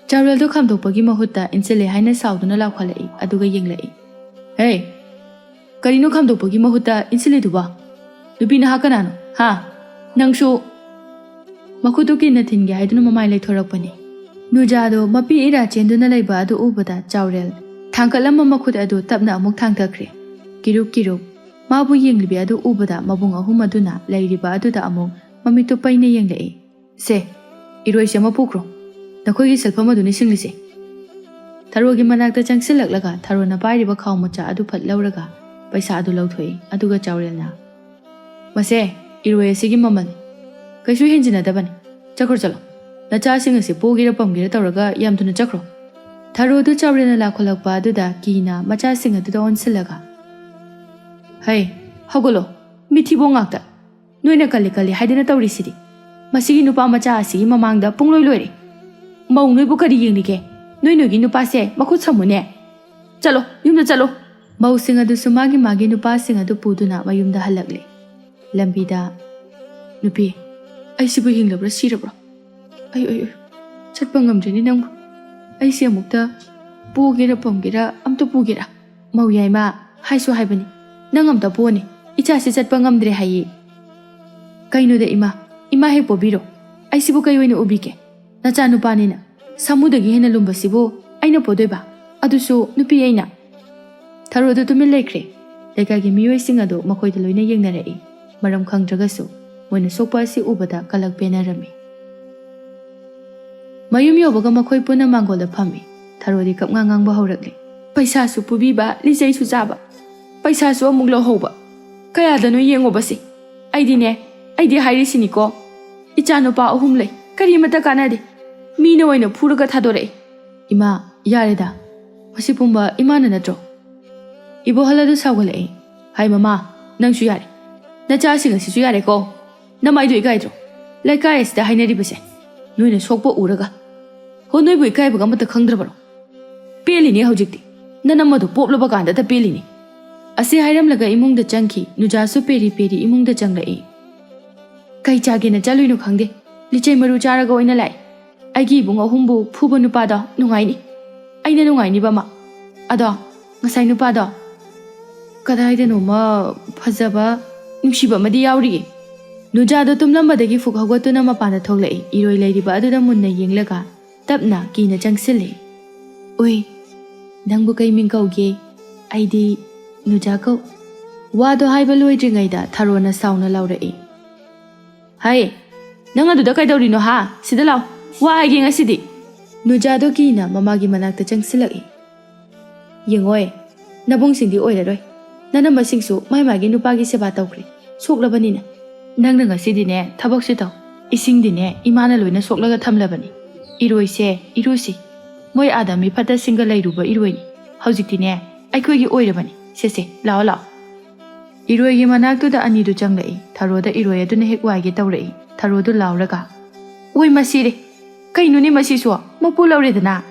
ꯆꯥꯎꯔꯦꯜꯗꯣ ꯈꯥꯝꯗꯣꯛꯄꯒꯤ ꯃꯍꯨꯠꯇ ꯏꯟꯁꯤꯜꯂꯦ ꯍꯥꯏꯅ ꯁꯥꯎꯗꯨꯅ ꯂꯥꯎꯈꯠꯂꯛꯏ, ꯑꯗꯨꯒ ꯌꯦꯡꯂꯛꯏ꯫ "ꯍꯦ! ꯀꯔꯤꯅꯣ ꯈꯥꯝꯗꯣꯛꯄꯒꯤ ꯃꯍꯨꯠꯇ ꯏꯟꯁꯤꯜꯂꯤꯗꯨꯕꯣ? ꯅꯨꯄꯤ ꯅꯍꯥ ꯀꯅꯥꯅꯣ? ꯍꯥ? ꯅꯪꯁꯨ!" ꯃꯈꯨꯠꯇꯨ ꯀꯤꯟꯅ ꯊꯤꯟꯒꯦ ꯍꯥꯏꯗꯨꯅ ꯃꯃꯥꯏ ꯂꯩꯊꯣꯔꯛꯄꯅꯤ꯫ ꯅꯨꯖꯥꯗꯣ ꯃꯄꯤ ꯏꯔꯥ ꯆꯦꯟꯗꯨꯅ ꯂꯩꯕ ꯑꯗꯨ ꯎꯕꯗ ꯆꯥꯎꯔꯦꯜ ꯊꯥꯡꯀꯠꯂꯝꯕ ꯃꯈꯨꯠ ꯑꯗꯨ ꯇꯞꯅ ꯑꯃꯨꯛ ꯊꯥꯡꯊꯈ꯭ꯔꯦ꯫ ꯀꯤꯔꯨꯞ ꯀꯤꯔꯨꯞ ꯃꯥꯕꯨ ꯌꯦꯡꯂꯤꯕꯤ ꯑꯗꯨ ꯎꯕꯗ ꯃꯕꯨꯡ ꯑꯍꯨꯝ ꯑꯗꯨꯅ ꯂꯩꯔꯤꯕ ꯑꯗꯨꯗ ꯑꯃꯨꯛ ꯃꯃꯤꯠꯇꯨ ꯄꯩꯅ ꯌꯦꯡꯂꯛꯏ꯫ "ꯁꯦ, ꯏꯔꯣꯏꯁꯦ ꯑꯃ ꯄꯨꯈ꯭ꯔꯣ꯫ ꯅꯈꯣꯏꯒꯤ ꯁꯦꯜꯐꯝ ꯑꯗꯨꯅꯤ ꯁꯤꯡꯂꯤꯁꯦ"꯫ ꯊꯔꯣꯒꯤ ꯃꯅꯥꯛꯇ ꯆꯪꯁꯤꯜꯂꯛꯂꯒ ꯊꯔꯣꯅ ꯄꯥꯏꯔꯤꯕ ꯈꯥꯎ ꯃꯆꯥ ꯑꯗꯨ ꯐꯠ ꯂꯧꯔꯒ ꯄꯩꯁꯥ ꯑꯗꯨ ꯂꯧꯊꯣꯛꯏ꯫ ꯑꯗꯨꯒ ꯆꯥꯎꯔꯦꯜꯅ, "ꯃꯁꯦ ꯏꯔꯣꯏ ꯑꯁꯤꯒꯤ ꯃꯃꯜ꯫ ꯀꯩꯁꯨ ꯍꯦꯟꯖꯤꯟꯅꯗꯕꯅꯤ꯫ ꯆꯠꯈ꯭ꯔꯣ ꯆꯠꯂꯣ꯫ ꯅꯆꯥꯁꯤꯡ ꯑꯁꯤ ꯄꯣꯒꯦꯔꯥ ꯄꯝꯒꯦꯔꯥ ꯇꯧꯔꯒ ꯌꯥꯝ ꯊꯨꯅ ꯆꯠꯈ꯭ꯔꯣ"꯫ ꯊꯔꯣꯗꯨ ꯆꯥꯎꯔꯦꯜꯅ ꯂꯥꯛꯈꯠꯂꯛꯄ ꯑꯗꯨꯗ ꯀꯤꯅ ꯃꯆꯥꯁꯤꯡ ꯑꯗꯨꯗ ꯑꯣꯟꯁꯤꯜꯂꯒ, "ꯍꯩ, ꯍꯧꯒꯠꯂꯣ, ꯃꯤꯊꯤꯕꯣꯡ ꯉꯥꯛꯇ꯫ ꯅꯣꯏꯅ ꯀꯜꯂꯤ ꯀꯜꯂꯤ ꯍꯥꯏꯗꯅ ꯇꯧꯔꯤꯁꯤꯗꯤ꯫ ꯃꯁꯤꯒꯤ ꯅꯨꯄꯥ ꯃꯆꯥ ꯑꯁꯤꯒꯤ ꯃꯃꯥꯡꯗ ꯄꯨꯡꯂꯣꯏ ꯂꯣꯏꯔꯦ꯫ ꯃꯧ ꯅꯣꯏꯕꯨ ꯀꯔꯤ ꯌꯦꯡꯂꯤꯒꯦ? "ꯅꯣꯏ ꯅꯣꯏꯒꯤ ꯅꯨꯄꯥꯁꯦ ꯃꯈꯨꯠ ꯁꯝꯃꯨꯅꯦ꯫ ꯆꯠꯂꯣ, ꯌꯨꯝꯗ ꯆꯠꯂꯣ"꯫ ꯃꯧꯁꯤꯡ ꯑꯗꯨꯁꯨ ꯃꯥꯒꯤ ꯃꯥꯒꯤ ꯅꯨꯄꯥꯁꯤꯡ ꯑꯗꯨ ꯄꯨꯗꯨꯅ ꯃꯌꯨꯝꯗ ꯍꯜꯂꯛꯂꯦ꯫ ꯂꯝꯕꯤꯗ, "ꯅꯨꯄꯤ, ꯑꯩꯁꯤꯕꯨ ꯍꯤꯡꯂꯕ꯭ꯔꯥ ꯁꯤꯔꯕ꯭ꯔꯣ? ꯑꯩ, ꯑꯩ, ꯑꯩ, ꯆꯠꯄ ꯉꯝꯗ꯭ꯔꯦꯅꯦ ꯅꯪꯕꯨ꯫ ꯑꯩꯁꯦ ꯑꯃꯨꯛꯇ ꯄꯣꯒꯦꯔꯥ ꯄꯝꯒꯦꯔꯥ ꯑꯝꯇ ꯄꯨꯒꯦꯔꯥ?" ꯃꯧ ꯌꯥꯏꯃ, ꯍꯥꯏꯁꯨ ꯍꯥꯏꯕꯅꯤ, "ꯅꯪ ꯑꯝꯇ ꯄꯣꯅꯦ, ꯏꯆꯥꯁꯤ ꯆꯠꯄ ꯉꯝꯗ꯭ꯔꯦ" ꯍꯥꯏꯌꯦ꯫ "ꯀꯩꯅꯣꯗ ꯏꯃꯥ, ꯏꯃꯥ ꯍꯦꯛ ꯄꯣꯕꯤꯔꯣ꯫ ꯑꯩꯁꯤꯕꯨ ꯀꯩ ꯑꯣꯏꯅ ꯎꯕꯤꯒꯦ? ꯅꯆꯥꯅꯨꯄꯥꯅꯤꯅ ꯁꯥꯃꯨꯗꯒꯤ ꯍꯦꯟꯅ ꯂꯨꯝꯕꯁꯤꯕꯨ ꯑꯩꯅ ꯄꯣꯗꯣꯏꯕ? ꯑꯗꯨꯁꯨ ꯅꯨꯄꯤ ꯑꯩꯅ?" ꯊꯔꯣꯗꯨ ꯇꯨꯃꯤꯟ ꯂꯩꯈ꯭ꯔꯦ꯫ ꯂꯩꯀꯥꯏꯒꯤ ꯃꯤꯑꯣꯏꯁꯤꯡ ꯑꯗꯨ ꯃꯈꯣꯏꯗ ꯂꯣꯏꯅ ꯌꯦꯡꯅꯔꯛꯏ꯫ ꯃꯔꯝ ꯈꯪꯗ꯭ꯔꯒꯁꯨ ꯃꯣꯏꯅ ꯁꯣꯛꯄ ꯑꯁꯤ ꯎꯕꯗ ꯀꯂꯛ ꯄꯦꯟꯅꯔꯝꯃꯤ꯫ ꯃꯌꯨꯝ ꯌꯧꯕꯒ ꯃꯈꯣꯏ ꯄꯨꯟꯅ ꯃꯥꯡꯒꯣꯜꯗ ꯐꯝꯃꯤ꯫ ꯊꯔꯣꯗꯤ ꯀꯞꯉꯥꯡ ꯉꯥꯡꯕ ꯍꯧꯔꯛꯂꯤ꯫ "ꯄꯩꯁꯥꯁꯨ ꯄꯨꯕꯤꯕ, ꯂꯤꯆꯩꯁꯨ ꯆꯥꯕ, ꯄꯩꯁꯥꯁꯨ ꯑꯃꯨꯛ ꯂꯧꯍꯧꯕ꯫ ꯀꯌꯥꯗꯅꯣ ꯌꯦꯡꯉꯣꯕꯁꯦ꯫ ꯑꯩꯗꯤꯅꯦ, ꯑꯩꯗꯤ ꯍꯥꯏꯔꯤꯁꯤꯅꯤꯀꯣ, ꯏꯆꯥ ꯅꯨꯄꯥ ꯑꯍꯨꯝ ꯂꯩ, ꯀꯔꯤꯃꯠꯇ ꯀꯥꯟꯅꯗꯦ꯫ ꯃꯤꯅ ꯑꯣꯏꯅ ꯐꯨꯔꯒ ꯊꯥꯗꯣꯔꯛꯑꯦ꯫ ꯏꯃꯥ, ꯌꯥꯔꯦꯗ꯫ ꯃꯁꯤ ꯄꯨꯝꯕ ꯏꯃꯥꯅ ꯅꯠꯇ꯭ꯔꯣ?" ꯏꯕꯣꯍꯜ ꯑꯗꯨ ꯁꯥꯎꯒꯠꯂꯛꯏ꯫ "ꯍꯥꯏ ꯃꯃꯥ, ꯅꯪꯁꯨ ꯌꯥꯔꯦ꯫ ꯅꯆꯥꯁꯤꯡ ꯑꯁꯤꯁꯨ ꯌꯥꯔꯦꯀꯣ꯫ ꯅꯃꯥꯏꯗꯨ ꯏꯀꯥꯏꯗ꯭ꯔꯣ? ꯂꯩꯀꯥꯏ ꯑꯁꯤꯗ ꯍꯥꯏꯅꯔꯤꯕꯁꯦ ꯅꯣꯏꯅ ꯁꯣꯛꯄ ꯎꯔꯒ꯫ ꯍꯣ, ꯅꯣꯏꯕꯨ ꯏꯀꯥꯏꯕꯒ ꯑꯃꯠꯇ ꯈꯪꯗ꯭ꯔꯕꯔꯣ? ꯄꯦꯜꯂꯤꯅꯦ ꯍꯧꯖꯤꯛꯇꯤ꯫ ꯅꯅꯝ ꯑꯗꯨ ꯄꯣꯞꯂꯕ ꯀꯥꯟꯗꯇ ꯄꯦꯜꯂꯤꯅꯦ"꯫ ꯑꯁꯤ ꯍꯥꯏꯔꯝꯂꯒ ꯏꯃꯨꯡꯗ ꯆꯪꯈꯤ꯫ ꯅꯨꯖꯥꯁꯨ ꯄꯦꯔꯤ ꯄꯦꯔꯤ ꯏꯃꯨꯡꯗ ꯆꯪꯂꯛꯏ꯫ "ꯀꯩ ꯆꯥꯒꯦꯅ ꯆꯠꯂꯨꯏꯅꯣ ꯈꯪꯗꯦ, ꯂꯤꯆꯩ ꯃꯔꯨ ꯆꯥꯔꯒ ꯑꯣꯏꯅ ꯂꯥꯛꯏ꯫ ꯑꯩꯒꯤ ꯏꯕꯨꯡ ꯑꯍꯨꯝꯕꯨ ꯐꯨꯕ ꯅꯨꯄꯥꯗꯣ ꯅꯨꯡꯉꯥꯏꯅꯤ꯫ ꯑꯩꯅ ꯅꯨꯡꯉꯥꯏꯅꯤꯕ ꯑꯃ꯫ ꯑꯗꯣ ꯉꯁꯥꯏ ꯅꯨꯄꯥꯗꯣ ꯀꯗꯥꯏꯗꯅꯣꯃ ꯐꯖꯕ, ꯅꯨꯡꯁꯤꯕ ꯑꯃꯗꯤ ꯌꯥꯎꯔꯤꯌꯦ"꯫ ꯅꯨꯖꯥꯗꯣ ꯇꯨꯝꯂꯝꯕꯗꯒꯤ ꯐꯨꯛ ꯍꯧꯒꯠꯇꯨꯅ ꯃꯄꯥꯟꯗ ꯊꯣꯛꯂꯛꯏ꯫ ꯏꯔꯣꯏ ꯂꯩꯔꯤꯕ ꯑꯗꯨꯗ ꯃꯨꯟꯅ ꯌꯦꯡꯂꯒ ꯇꯞꯅ ꯀꯤꯅ ꯆꯪꯁꯤꯜꯂꯤ꯫ "ꯎꯏ, ꯅꯪꯕꯨ ꯀꯩ ꯃꯤꯡ ꯀꯧꯒꯦ?" "ꯑꯩꯗꯤ ꯅꯨꯖꯥ ꯀꯧ"꯫ ꯋꯥꯗꯣ ꯍꯥꯏꯕ ꯂꯣꯏꯗ꯭ꯔꯤꯉꯩꯗ ꯊꯔꯣꯅ ꯁꯥꯎꯅ ꯂꯥꯎꯔꯛꯏ꯫ "ꯍꯥꯏ, ꯅꯪ ꯑꯗꯨꯗ ꯀꯩꯗꯧꯔꯤꯅꯣ ꯍꯥ? ꯁꯤꯗ ꯂꯥꯎ, ꯋꯥ ꯍꯥꯏꯒꯦ ꯉꯁꯤꯗꯤ"꯫ ꯅꯨꯖꯥꯗꯣ ꯀꯤꯅ ꯃꯃꯥꯒꯤ ꯃꯅꯥꯛꯇ ꯆꯪꯁꯤꯜꯂꯛꯏ꯫ "ꯌꯦꯡꯉꯣꯏ, ꯅꯕꯨꯡꯁꯤꯡꯗꯤ ꯑꯣꯏꯔꯔꯣꯏ꯫ ꯅꯅꯝꯃꯁꯤꯡꯁꯨ ꯃꯥꯏ ꯃꯥꯒꯤ ꯅꯨꯄꯥꯒꯤ ꯁꯦꯕꯥ ꯇꯧꯈ꯭ꯔꯦ, ꯁꯣꯛꯂꯕꯅꯤꯅ꯫ ꯅꯪꯅ ꯉꯁꯤꯗꯤꯅꯦ ꯊꯕꯛꯁꯦ ꯇꯧ꯫ ꯏꯁꯤꯡꯗꯤꯅꯦ ꯏꯃꯥꯅ ꯂꯣꯏꯅ ꯁꯣꯛꯂꯒ ꯊꯝꯂꯕꯅꯤ꯫ ꯏꯔꯣꯏꯁꯦ ꯏꯔꯨꯁꯤ꯫ ꯃꯣꯏ ꯑꯥꯗ ꯃꯤꯐꯠꯇꯁꯤꯡꯒ ꯂꯩꯔꯨꯕ ꯏꯔꯣꯏꯅꯤ꯫ ꯍꯧꯖꯤꯛꯇꯤꯅꯦ ꯑꯩꯈꯣꯏꯒꯤ ꯑꯣꯏꯔꯕꯅꯤ꯫ ꯁꯦ ꯁꯦ, ꯂꯥꯛꯑꯣ ꯂꯥꯛꯑꯣ"꯫ ꯏꯔꯣꯏꯒꯤ ꯃꯅꯥꯛꯇꯨꯗ ꯑꯅꯤꯗꯨ ꯆꯪꯂꯛꯏ꯫ ꯊꯔꯣꯗ ꯏꯔꯣꯏ ꯑꯗꯨꯅ ꯍꯦꯛ ꯋꯥꯏꯒꯦ ꯇꯧꯔꯛꯏ꯫ ꯊꯔꯣꯗꯨ ꯂꯥꯎꯔꯒ, "ꯑꯣꯏ ꯃꯁꯤꯔꯦ! ꯀꯩꯅꯣꯅꯦ ꯃꯁꯤꯁꯨ? ꯃꯄꯨ ꯂꯧꯔꯦꯗꯅ!"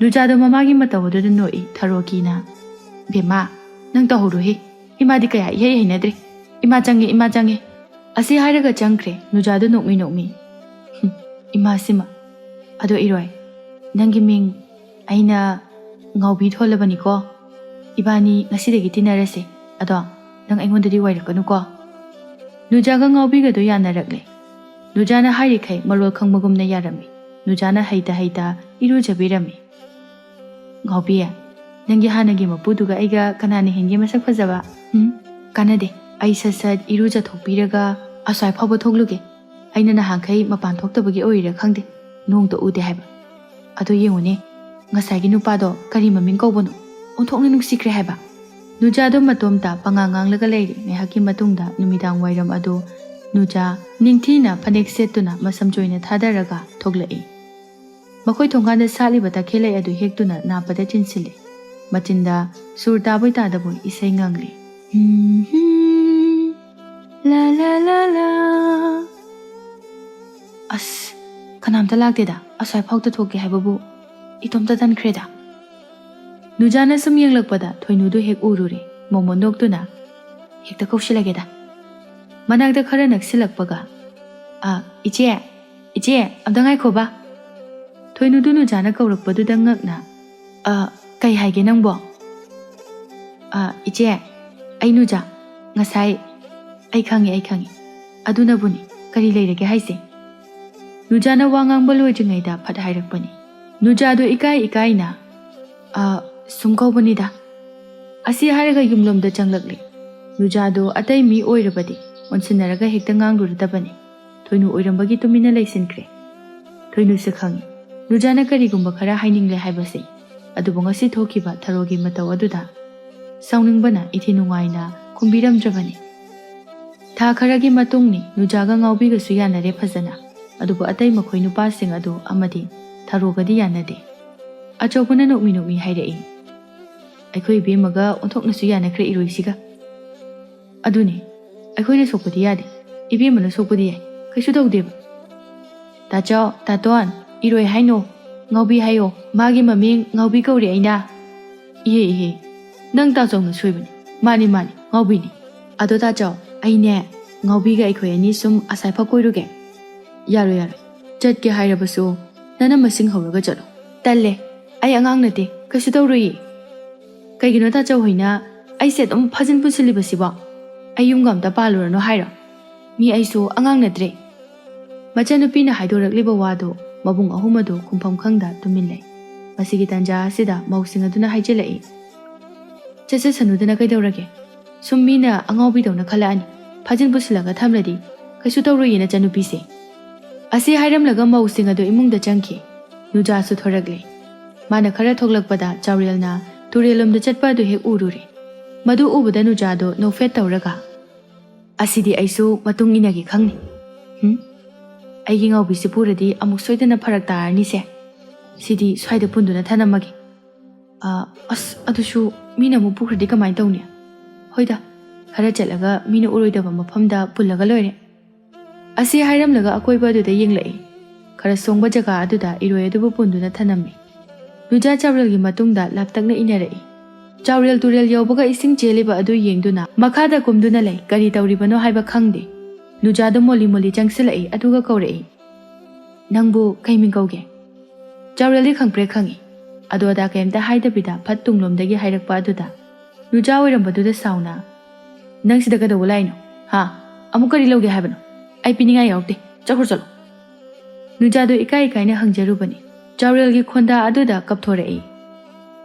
ꯅꯨꯖꯥꯗꯣ ꯃꯃꯥꯒꯤ ꯃꯇꯧ ꯑꯗꯨꯗ ꯅꯣꯛꯏ ꯊꯔꯣ ꯀꯤꯅ꯫ "ꯕꯦꯝꯃ, ꯅꯪ ꯇꯧꯍꯧꯔꯣꯍꯦ꯫ ꯏꯃꯥꯗꯤ ꯀꯌꯥ ꯏꯍꯩ ꯍꯩꯅꯗ꯭ꯔꯦ꯫ ꯏꯃꯥ ꯆꯪꯉꯦ, ꯏꯃꯥ ꯆꯪꯉꯦ"꯫ ꯑꯁꯤ ꯍꯥꯏꯔꯒ ꯆꯪꯈ꯭ꯔꯦ ꯅꯨꯖꯥꯗꯣ ꯅꯣꯛꯃꯤ ꯅꯣꯛꯃꯤ꯫ "ꯍꯨꯝ, ꯏꯃꯥꯁꯤꯃ꯫ ꯑꯗꯣ ꯏꯔꯣꯏ, ꯅꯪꯒꯤ ꯃꯤꯡ ꯑꯩꯅ ꯉꯥꯎꯕꯤ ꯊꯣꯜꯂꯕꯅꯤꯀꯣ꯫ ꯏꯕꯥꯅꯤ ꯉꯁꯤꯗꯒꯤ ꯇꯤꯟꯅꯔꯁꯦ꯫ ꯑꯗꯣ ꯅꯪ ꯑꯩꯉꯣꯟꯗꯗꯤ ꯋꯥꯏꯔꯛꯀꯅꯨꯀꯣ"꯫ ꯅꯨꯖꯥꯒ ꯉꯥꯎꯕꯤꯒꯗꯣ ꯌꯥꯅꯔꯛꯂꯦ꯫ ꯅꯨꯖꯥꯅ ꯍꯥꯏꯔꯤꯈꯩ ꯃꯔꯣꯜ ꯈꯪꯕꯒꯨꯝꯅ ꯌꯥꯔꯝꯃꯤ꯫ ꯅꯨꯖꯥꯅ ꯍꯩꯇ ꯍꯩꯇ ꯏꯔꯨꯖꯕꯤꯔꯝꯃꯤ꯫ "ꯉꯥꯎꯕꯤ, ꯅꯪꯒꯤ ꯍꯥꯟꯅꯒꯤ ꯃꯄꯨꯗꯨꯒ ꯑꯩꯒ ꯀꯅꯥꯅ ꯍꯦꯟꯒꯦ ꯃꯁꯛ ꯐꯖꯕ? ꯎꯝ? ꯀꯥꯟꯅꯗꯦ꯫ ꯑꯩ ꯁꯠ ꯁꯠ ꯏꯔꯨꯖꯊꯣꯛꯄꯤꯔꯒ ꯑꯁ꯭ꯋꯥꯏ ꯐꯥꯎꯕ ꯊꯣꯛꯂꯨꯒꯦ꯫ ꯑꯩꯅ ꯅꯍꯥꯟꯈꯩ ꯃꯄꯥꯟ ꯊꯣꯛꯇꯕꯒꯤ ꯑꯣꯏꯔꯤꯔꯥ ꯈꯪꯗꯦ, ꯅꯣꯡꯇ ꯎꯗꯦ ꯍꯥꯏꯕ꯫ ꯑꯗꯣ ꯌꯦꯡꯉꯨꯅꯦ, ꯉꯁꯥꯏꯒꯤ ꯅꯨꯄꯥꯗꯣ ꯀꯔꯤ ꯃꯃꯤꯡ ꯀꯧꯕꯅꯣ? ꯑꯣꯟꯊꯣꯛꯅ ꯅꯨꯡꯁꯤꯈ꯭ꯔꯦ ꯍꯥꯏꯕ"꯫ ꯅꯨꯖꯥꯗꯣ ꯃꯇꯣꯝꯇ ꯄꯉꯥꯡ ꯉꯥꯡꯂꯒ ꯂꯩꯔꯤ꯫ ꯉꯥꯏꯍꯥꯛꯀꯤ ꯃꯇꯨꯡꯗ ꯅꯨꯃꯤꯗꯥꯡ ꯋꯥꯏꯔꯝ ꯑꯗꯨ ꯅꯨꯖꯥ ꯅꯤꯡꯊꯤꯅ ꯐꯅꯦꯛ ꯁꯦꯠꯇꯨꯅ ꯃꯁꯝ ꯆꯣꯏꯅ ꯊꯥꯗꯔꯒ ꯊꯣꯛꯂꯛꯏ꯫ ꯃꯈꯣꯏ ꯊꯣꯡꯒꯥꯟꯗ ꯁꯥꯠꯂꯤꯕ ꯇꯈꯦꯜꯂꯩ ꯑꯗꯨ ꯍꯦꯛꯇꯨꯅ ꯅꯥꯞꯄꯗ ꯆꯤꯟꯁꯤꯜꯂꯤ꯫ ꯃꯆꯤꯟꯗ ꯁꯨꯔ ꯇꯥꯕꯣꯏ ꯇꯥꯗꯕꯣꯏ ꯏꯁꯩ ꯉꯪꯂꯤ꯫ "ꯍꯨꯝ, ꯍꯨꯝ, ꯂꯥ, ꯂꯥ, ꯂꯥ, ꯂꯥ"꯫ "ꯑꯁ, ꯀꯅꯥꯝꯇ ꯂꯥꯛꯇꯦꯗ꯫ ꯑꯁ꯭ꯋꯥꯏ ꯐꯥꯎꯇ ꯊꯣꯛꯀꯦ ꯍꯥꯏꯕꯕꯨ ꯏꯇꯣꯝꯇ ꯇꯟꯈ꯭ꯔꯦꯗ"꯫ ꯅꯨꯖꯥꯅ ꯁꯨꯝ ꯌꯦꯡꯂꯛꯄꯗ ꯊꯣꯏꯅꯨꯗꯨ ꯍꯦꯛ ꯎꯔꯨꯔꯦ꯫ ꯃꯣꯃꯣꯟ ꯅꯣꯛꯇꯨꯅ, "ꯍꯦꯛꯇ ꯀꯧꯁꯤꯜꯂꯒꯦꯗ"꯫ ꯃꯅꯥꯛꯇ ꯈꯔ ꯅꯛꯁꯤꯜꯂꯛꯄꯒ, "ꯑ, ꯏꯆꯦ, ꯏꯆꯦ, ꯑꯝꯇ ꯉꯥꯏꯈꯣꯕ"꯫ ꯊꯣꯏꯅꯨꯗꯨ ꯅꯨꯖꯥꯅ ꯀꯧꯔꯛꯄꯗꯨꯗ ꯉꯛꯅ, "ꯑ, ꯀꯩ ꯍꯥꯏꯒꯦ ꯅꯪꯕꯣ?" "ꯑ, ꯏꯆꯦ, ꯑꯩ ꯅꯨꯖꯥ, ꯉꯁꯥꯏ"꯫ "ꯑꯩ ꯈꯪꯉꯤ, ꯑꯩ ꯈꯪꯉꯤ꯫ ꯑꯗꯨꯅꯕꯨꯅꯤ, ꯀꯔꯤ ꯂꯩꯔꯒꯦ ꯍꯥꯏꯁꯦ?" ꯅꯨꯖꯥꯅ ꯋꯥ ꯉꯥꯡꯕ ꯂꯣꯏꯗ꯭ꯔꯤꯉꯩꯗ ꯐꯠ ꯍꯥꯏꯔꯛꯄꯅꯤ꯫ ꯅꯨꯖꯥꯗꯣ ꯏꯀꯥꯏ ꯏꯀꯥꯏꯅ, "ꯑ, ꯁꯨꯝ ꯀꯧꯕꯅꯤꯗ"꯫ ꯑꯁꯤ ꯍꯥꯏꯔꯒ ꯌꯨꯝꯂꯣꯝꯗ ꯆꯪꯂꯛꯂꯦ꯫ ꯅꯨꯖꯥꯗꯣ ꯑꯇꯩ ꯃꯤ ꯑꯣꯏꯔꯕꯗꯤ ꯑꯣꯟꯁꯤꯟꯅꯔꯒ ꯍꯦꯛꯇ ꯉꯥꯡꯂꯨꯔꯗꯕꯅꯤ꯫ ꯊꯣꯏꯅꯨ ꯑꯣꯏꯔꯝꯕꯒꯤ ꯇꯨꯃꯤꯟꯅ ꯂꯩꯁꯤꯟꯈ꯭ꯔꯦ꯫ ꯊꯣꯏꯅꯨꯁꯨ ꯈꯪꯉꯤ ꯅꯨꯖꯥꯅ ꯀꯔꯤꯒꯨꯝꯕ ꯈꯔ ꯍꯥꯏꯅꯤꯡꯂꯦ ꯍꯥꯏꯕꯁꯦ꯫ ꯑꯗꯨꯕꯨ ꯉꯁꯤ ꯊꯣꯛꯈꯤꯕ ꯊꯔꯣꯒꯤ ꯃꯇꯧ ꯑꯗꯨꯗ ꯁꯥꯎꯅꯤꯡꯕꯅ ꯏꯊꯤ ꯅꯨꯡꯉꯥꯏꯅ ꯈꯨꯝꯕꯤꯔꯝꯗ꯭ꯔꯕꯅꯤ꯫ ꯊꯥ ꯈꯔꯒꯤ ꯃꯇꯨꯡꯅꯤ꯫ ꯅꯨꯖꯥꯒ ꯉꯥꯎꯕꯤꯒꯁꯨ ꯌꯥꯅꯔꯦ ꯐꯖꯅ꯫ ꯑꯗꯨꯕꯨ ꯑꯇꯩ ꯃꯈꯣꯏ ꯅꯨꯄꯥꯁꯤꯡ ꯑꯗꯨ ꯑꯃꯗꯤ ꯊꯔꯣꯒꯗꯤ ꯌꯥꯅꯗꯦ꯫ ꯑꯆꯧꯕꯅ ꯅꯣꯛꯃꯤ ꯅꯣꯛꯃꯤ ꯍꯥꯏꯔꯛꯏ, "ꯑꯩꯈꯣꯏ ꯏꯕꯦꯝꯃꯒ ꯑꯣꯟꯊꯣꯛꯅꯁꯨ ꯌꯥꯅꯈ꯭ꯔꯦ ꯏꯔꯣꯏꯁꯤꯒ"꯫ "ꯑꯗꯨꯅꯦ, ꯑꯩꯈꯣꯏꯅ ꯁꯣꯛꯄꯗꯤ ꯌꯥꯗꯦ, ꯏꯕꯦꯝꯃꯅ ꯁꯣꯛꯄꯗꯤ ꯌꯥꯏ, ꯀꯩꯁꯨ ꯇꯧꯗꯦꯕ"꯫ "ꯇꯥꯆꯧ, ꯇꯥꯇꯣꯟ, ꯏꯔꯣꯏ ꯍꯥꯏꯅꯣ"꯫ "ꯉꯥꯎꯕꯤ ꯍꯥꯏꯌꯣ, ꯃꯥꯒꯤ ꯃꯃꯤꯡ ꯉꯥꯎꯕꯤ ꯀꯧꯔꯦ ꯑꯩꯅ꯫" "ꯏꯍꯦ ꯏꯍꯦ, ꯅꯪ ꯇꯥꯆꯧꯅ ꯁꯣꯏꯕꯅꯤ꯫ ꯃꯥꯅꯤ ꯃꯥꯅꯤ, ꯉꯥꯎꯕꯤꯅꯤ꯫ ꯑꯗꯣ ꯇꯥꯆꯧ, ꯑꯩꯅꯦ ꯉꯥꯎꯕꯤꯒ ꯑꯩꯈꯣꯏ ꯑꯅꯤ ꯁꯨꯝ ꯑꯁꯥꯏꯐꯥꯎ ꯀꯣꯏꯔꯨꯒꯦ꯫" "ꯌꯥꯔꯣꯏ ꯌꯥꯔꯣꯏ, ꯆꯠꯀꯦ ꯍꯥꯏꯔꯕꯁꯨ ꯅꯅꯝꯃꯁꯤꯡ ꯍꯧꯔꯒ ꯆꯠꯂꯣ꯫" "ꯇꯜꯂꯦ, ꯑꯩ ꯑꯉꯥꯡ ꯅꯠꯇꯦ, ꯀꯩꯁꯨ ꯇꯧꯔꯣꯏꯌꯦ꯫" "ꯀꯩꯒꯤꯅꯣ ꯇꯥꯆꯧ ꯍꯣꯏꯅ ꯑꯩꯁꯦ ꯑꯗꯨꯝ ꯐꯥꯖꯤꯟ ꯄꯨꯁꯤꯜꯂꯤꯕꯁꯤꯕꯣ? ꯑꯩ ꯌꯨꯝꯒ ꯑꯝꯇ ꯄꯥꯜꯂꯨꯔꯅꯣ ꯍꯥꯏꯔꯣ? ꯃꯤ ꯑꯩꯁꯨ ꯑꯉꯥꯡ ꯅꯠꯇ꯭ꯔꯦ꯫" ꯃꯆꯟꯅꯨꯄꯤꯅ ꯍꯥꯏꯗꯣꯔꯛꯂꯤꯕ ꯋꯥꯗꯨ ꯃꯕꯨꯡ ꯑꯍꯨꯝ ꯑꯗꯨ ꯈꯨꯝꯐꯝ ꯈꯪꯗ ꯇꯨꯃꯤꯟ ꯂꯩ꯫ ꯃꯁꯤꯒꯤ ꯇꯥꯟꯖꯥ ꯑꯁꯤꯗ ꯃꯧꯁꯤꯡ ꯑꯗꯨꯅ ꯍꯥꯏꯖꯤꯜꯂꯛꯏ, "ꯆꯠꯆꯁꯅꯨꯗꯅ ꯀꯩꯗꯧꯔꯒꯦ? ꯁꯨꯝ ꯃꯤꯅ ꯑꯉꯥꯎꯕꯤꯗꯧꯅ ꯈꯜꯂꯛꯑꯅꯤ꯫ ꯐꯥꯖꯤꯟ ꯄꯨꯁꯤꯜꯂꯒ ꯊꯝꯂꯗꯤ ꯀꯩꯁꯨ ꯇꯧꯔꯣꯏꯌꯦ ꯅꯆꯟꯅꯨꯄꯤꯁꯦ꯫" ꯑꯁꯤ ꯍꯥꯏꯔꯝꯂꯒ ꯃꯧꯁꯤꯡ ꯑꯗꯨ ꯏꯃꯨꯡꯗ ꯆꯪꯈꯤ꯫ ꯅꯨꯖꯥꯁꯨ ꯊꯣꯔꯛꯂꯦ꯫ ꯃꯥꯅ ꯈꯔ ꯊꯣꯛꯂꯛꯄꯗ ꯆꯥꯎꯔꯦꯜꯅ ꯇꯨꯔꯦꯜꯂꯣꯝꯗ ꯆꯠꯄ ꯑꯗꯨ ꯍꯦꯛ ꯎꯔꯨꯔꯦ꯫ ꯃꯗꯨ ꯎꯕꯗ ꯅꯨꯖꯥꯗꯨ ꯅꯣꯛꯐꯦꯠ ꯇꯧꯔꯒ, "ꯑꯁꯤꯗꯤ ꯑꯩꯁꯨ ꯃꯇꯨꯡ ꯏꯟꯅꯒꯦ ꯈꯪꯅꯤ꯫ ꯍꯨꯝ? ꯑꯩꯒꯤ ꯉꯥꯎꯕꯤꯁꯤ ꯄꯨꯔꯗꯤ ꯑꯃꯨꯛ ꯁꯣꯏꯗꯅ ꯐꯔꯛ ꯇꯥꯔꯅꯤꯁꯦ꯫ ꯁꯤꯗꯤ ꯁ꯭ꯋꯥꯏꯗ ꯄꯨꯟꯗꯨꯅ ꯊꯅꯝꯃꯒꯦ꯫ ꯑ, ꯑꯁ, ꯑꯗꯨꯁꯨ ꯃꯤꯅ ꯑꯃꯨꯛ ꯄꯨꯈ꯭ꯔꯗꯤ ꯀꯃꯥꯏꯅ ꯇꯧꯅꯤ? ꯍꯣꯏꯗ, ꯈꯔ ꯆꯠꯂꯒ ꯃꯤꯅ ꯎꯔꯣꯏꯗꯕ ꯃꯐꯝꯗ ꯄꯨꯜꯂꯒ ꯂꯣꯏꯔꯦ꯫" ꯑꯁꯤ ꯍꯥꯏꯔꯝꯂꯒ ꯑꯀꯣꯏꯕ ꯑꯗꯨꯗ ꯌꯦꯡꯂꯛꯏ꯫ ꯈꯔ ꯁꯣꯡꯕ ꯖꯒꯥ ꯑꯗꯨꯗ ꯏꯔꯣꯏ ꯑꯗꯨꯕꯨ ꯄꯨꯟꯗꯨꯅ ꯊꯅꯝꯃꯤ꯫ ꯅꯨꯖꯥ ꯆꯥꯎꯔꯦꯜꯒꯤ ꯃꯇꯨꯡꯗ ꯂꯥꯞꯇꯛꯅ ꯏꯟꯅꯔꯛꯏ꯫ ꯆꯥꯎꯔꯦꯜ ꯇꯨꯔꯦꯜ ꯌꯧꯕꯒ ꯏꯁꯤꯡ ꯆꯦꯜꯂꯤꯕ ꯑꯗꯨ ꯌꯦꯡꯗꯨꯅ ꯃꯈꯥꯗ ꯀꯨꯝꯗꯨꯅ ꯂꯩ, ꯀꯔꯤ ꯇꯧꯔꯤꯕꯅꯣ ꯍꯥꯏꯕ ꯈꯪꯗꯦ꯫ ꯅꯨꯖꯥꯗꯨ ꯃꯣꯜꯂꯤ ꯃꯣꯜꯂꯤ ꯆꯪꯁꯤꯜꯂꯛꯏ, ꯑꯗꯨꯒ ꯀꯧꯔꯛꯏ, "ꯅꯪꯕꯨ ꯀꯩ ꯃꯤꯡ ꯀꯧꯒꯦ?" ꯆꯥꯎꯔꯦꯜꯗꯤ ꯈꯪꯄ꯭ꯔꯦꯛ ꯈꯪꯏ꯫ ꯑꯗꯨ ꯑꯗꯥ ꯀꯩꯝꯇ ꯍꯥꯏꯗꯕꯤꯗ ꯐꯠ ꯇꯨꯡꯂꯣꯝꯗꯒꯤ ꯍꯥꯏꯔꯛꯄ ꯑꯗꯨꯗ ꯅꯨꯖꯥ ꯑꯣꯏꯔꯝꯕꯗꯨꯗ ꯁꯥꯎꯅ, "ꯅꯪ ꯁꯤꯗ ꯀꯩꯗꯧꯕ ꯂꯥꯛꯏꯅꯣ? ꯍꯥ? ꯑꯃꯨꯛ ꯀꯔꯤ ꯂꯧꯒꯦ ꯍꯥꯏꯕꯅꯣ? ꯑꯩ ꯄꯤꯅꯤꯡꯉꯥꯏ ꯌꯥꯎꯗꯦ꯫ ꯆꯠꯈ꯭ꯔꯣ ꯆꯠꯂꯣ꯫" ꯅꯨꯖꯥꯗꯨ ꯏꯀꯥꯏ ꯏꯀꯥꯏꯅ ꯍꯪꯖꯔꯨꯕꯅꯤ꯫ ꯆꯥꯎꯔꯦꯜꯒꯤ ꯈꯣꯟꯗꯥ ꯑꯗꯨꯗ ꯀꯞꯊꯣꯔꯛꯏ꯫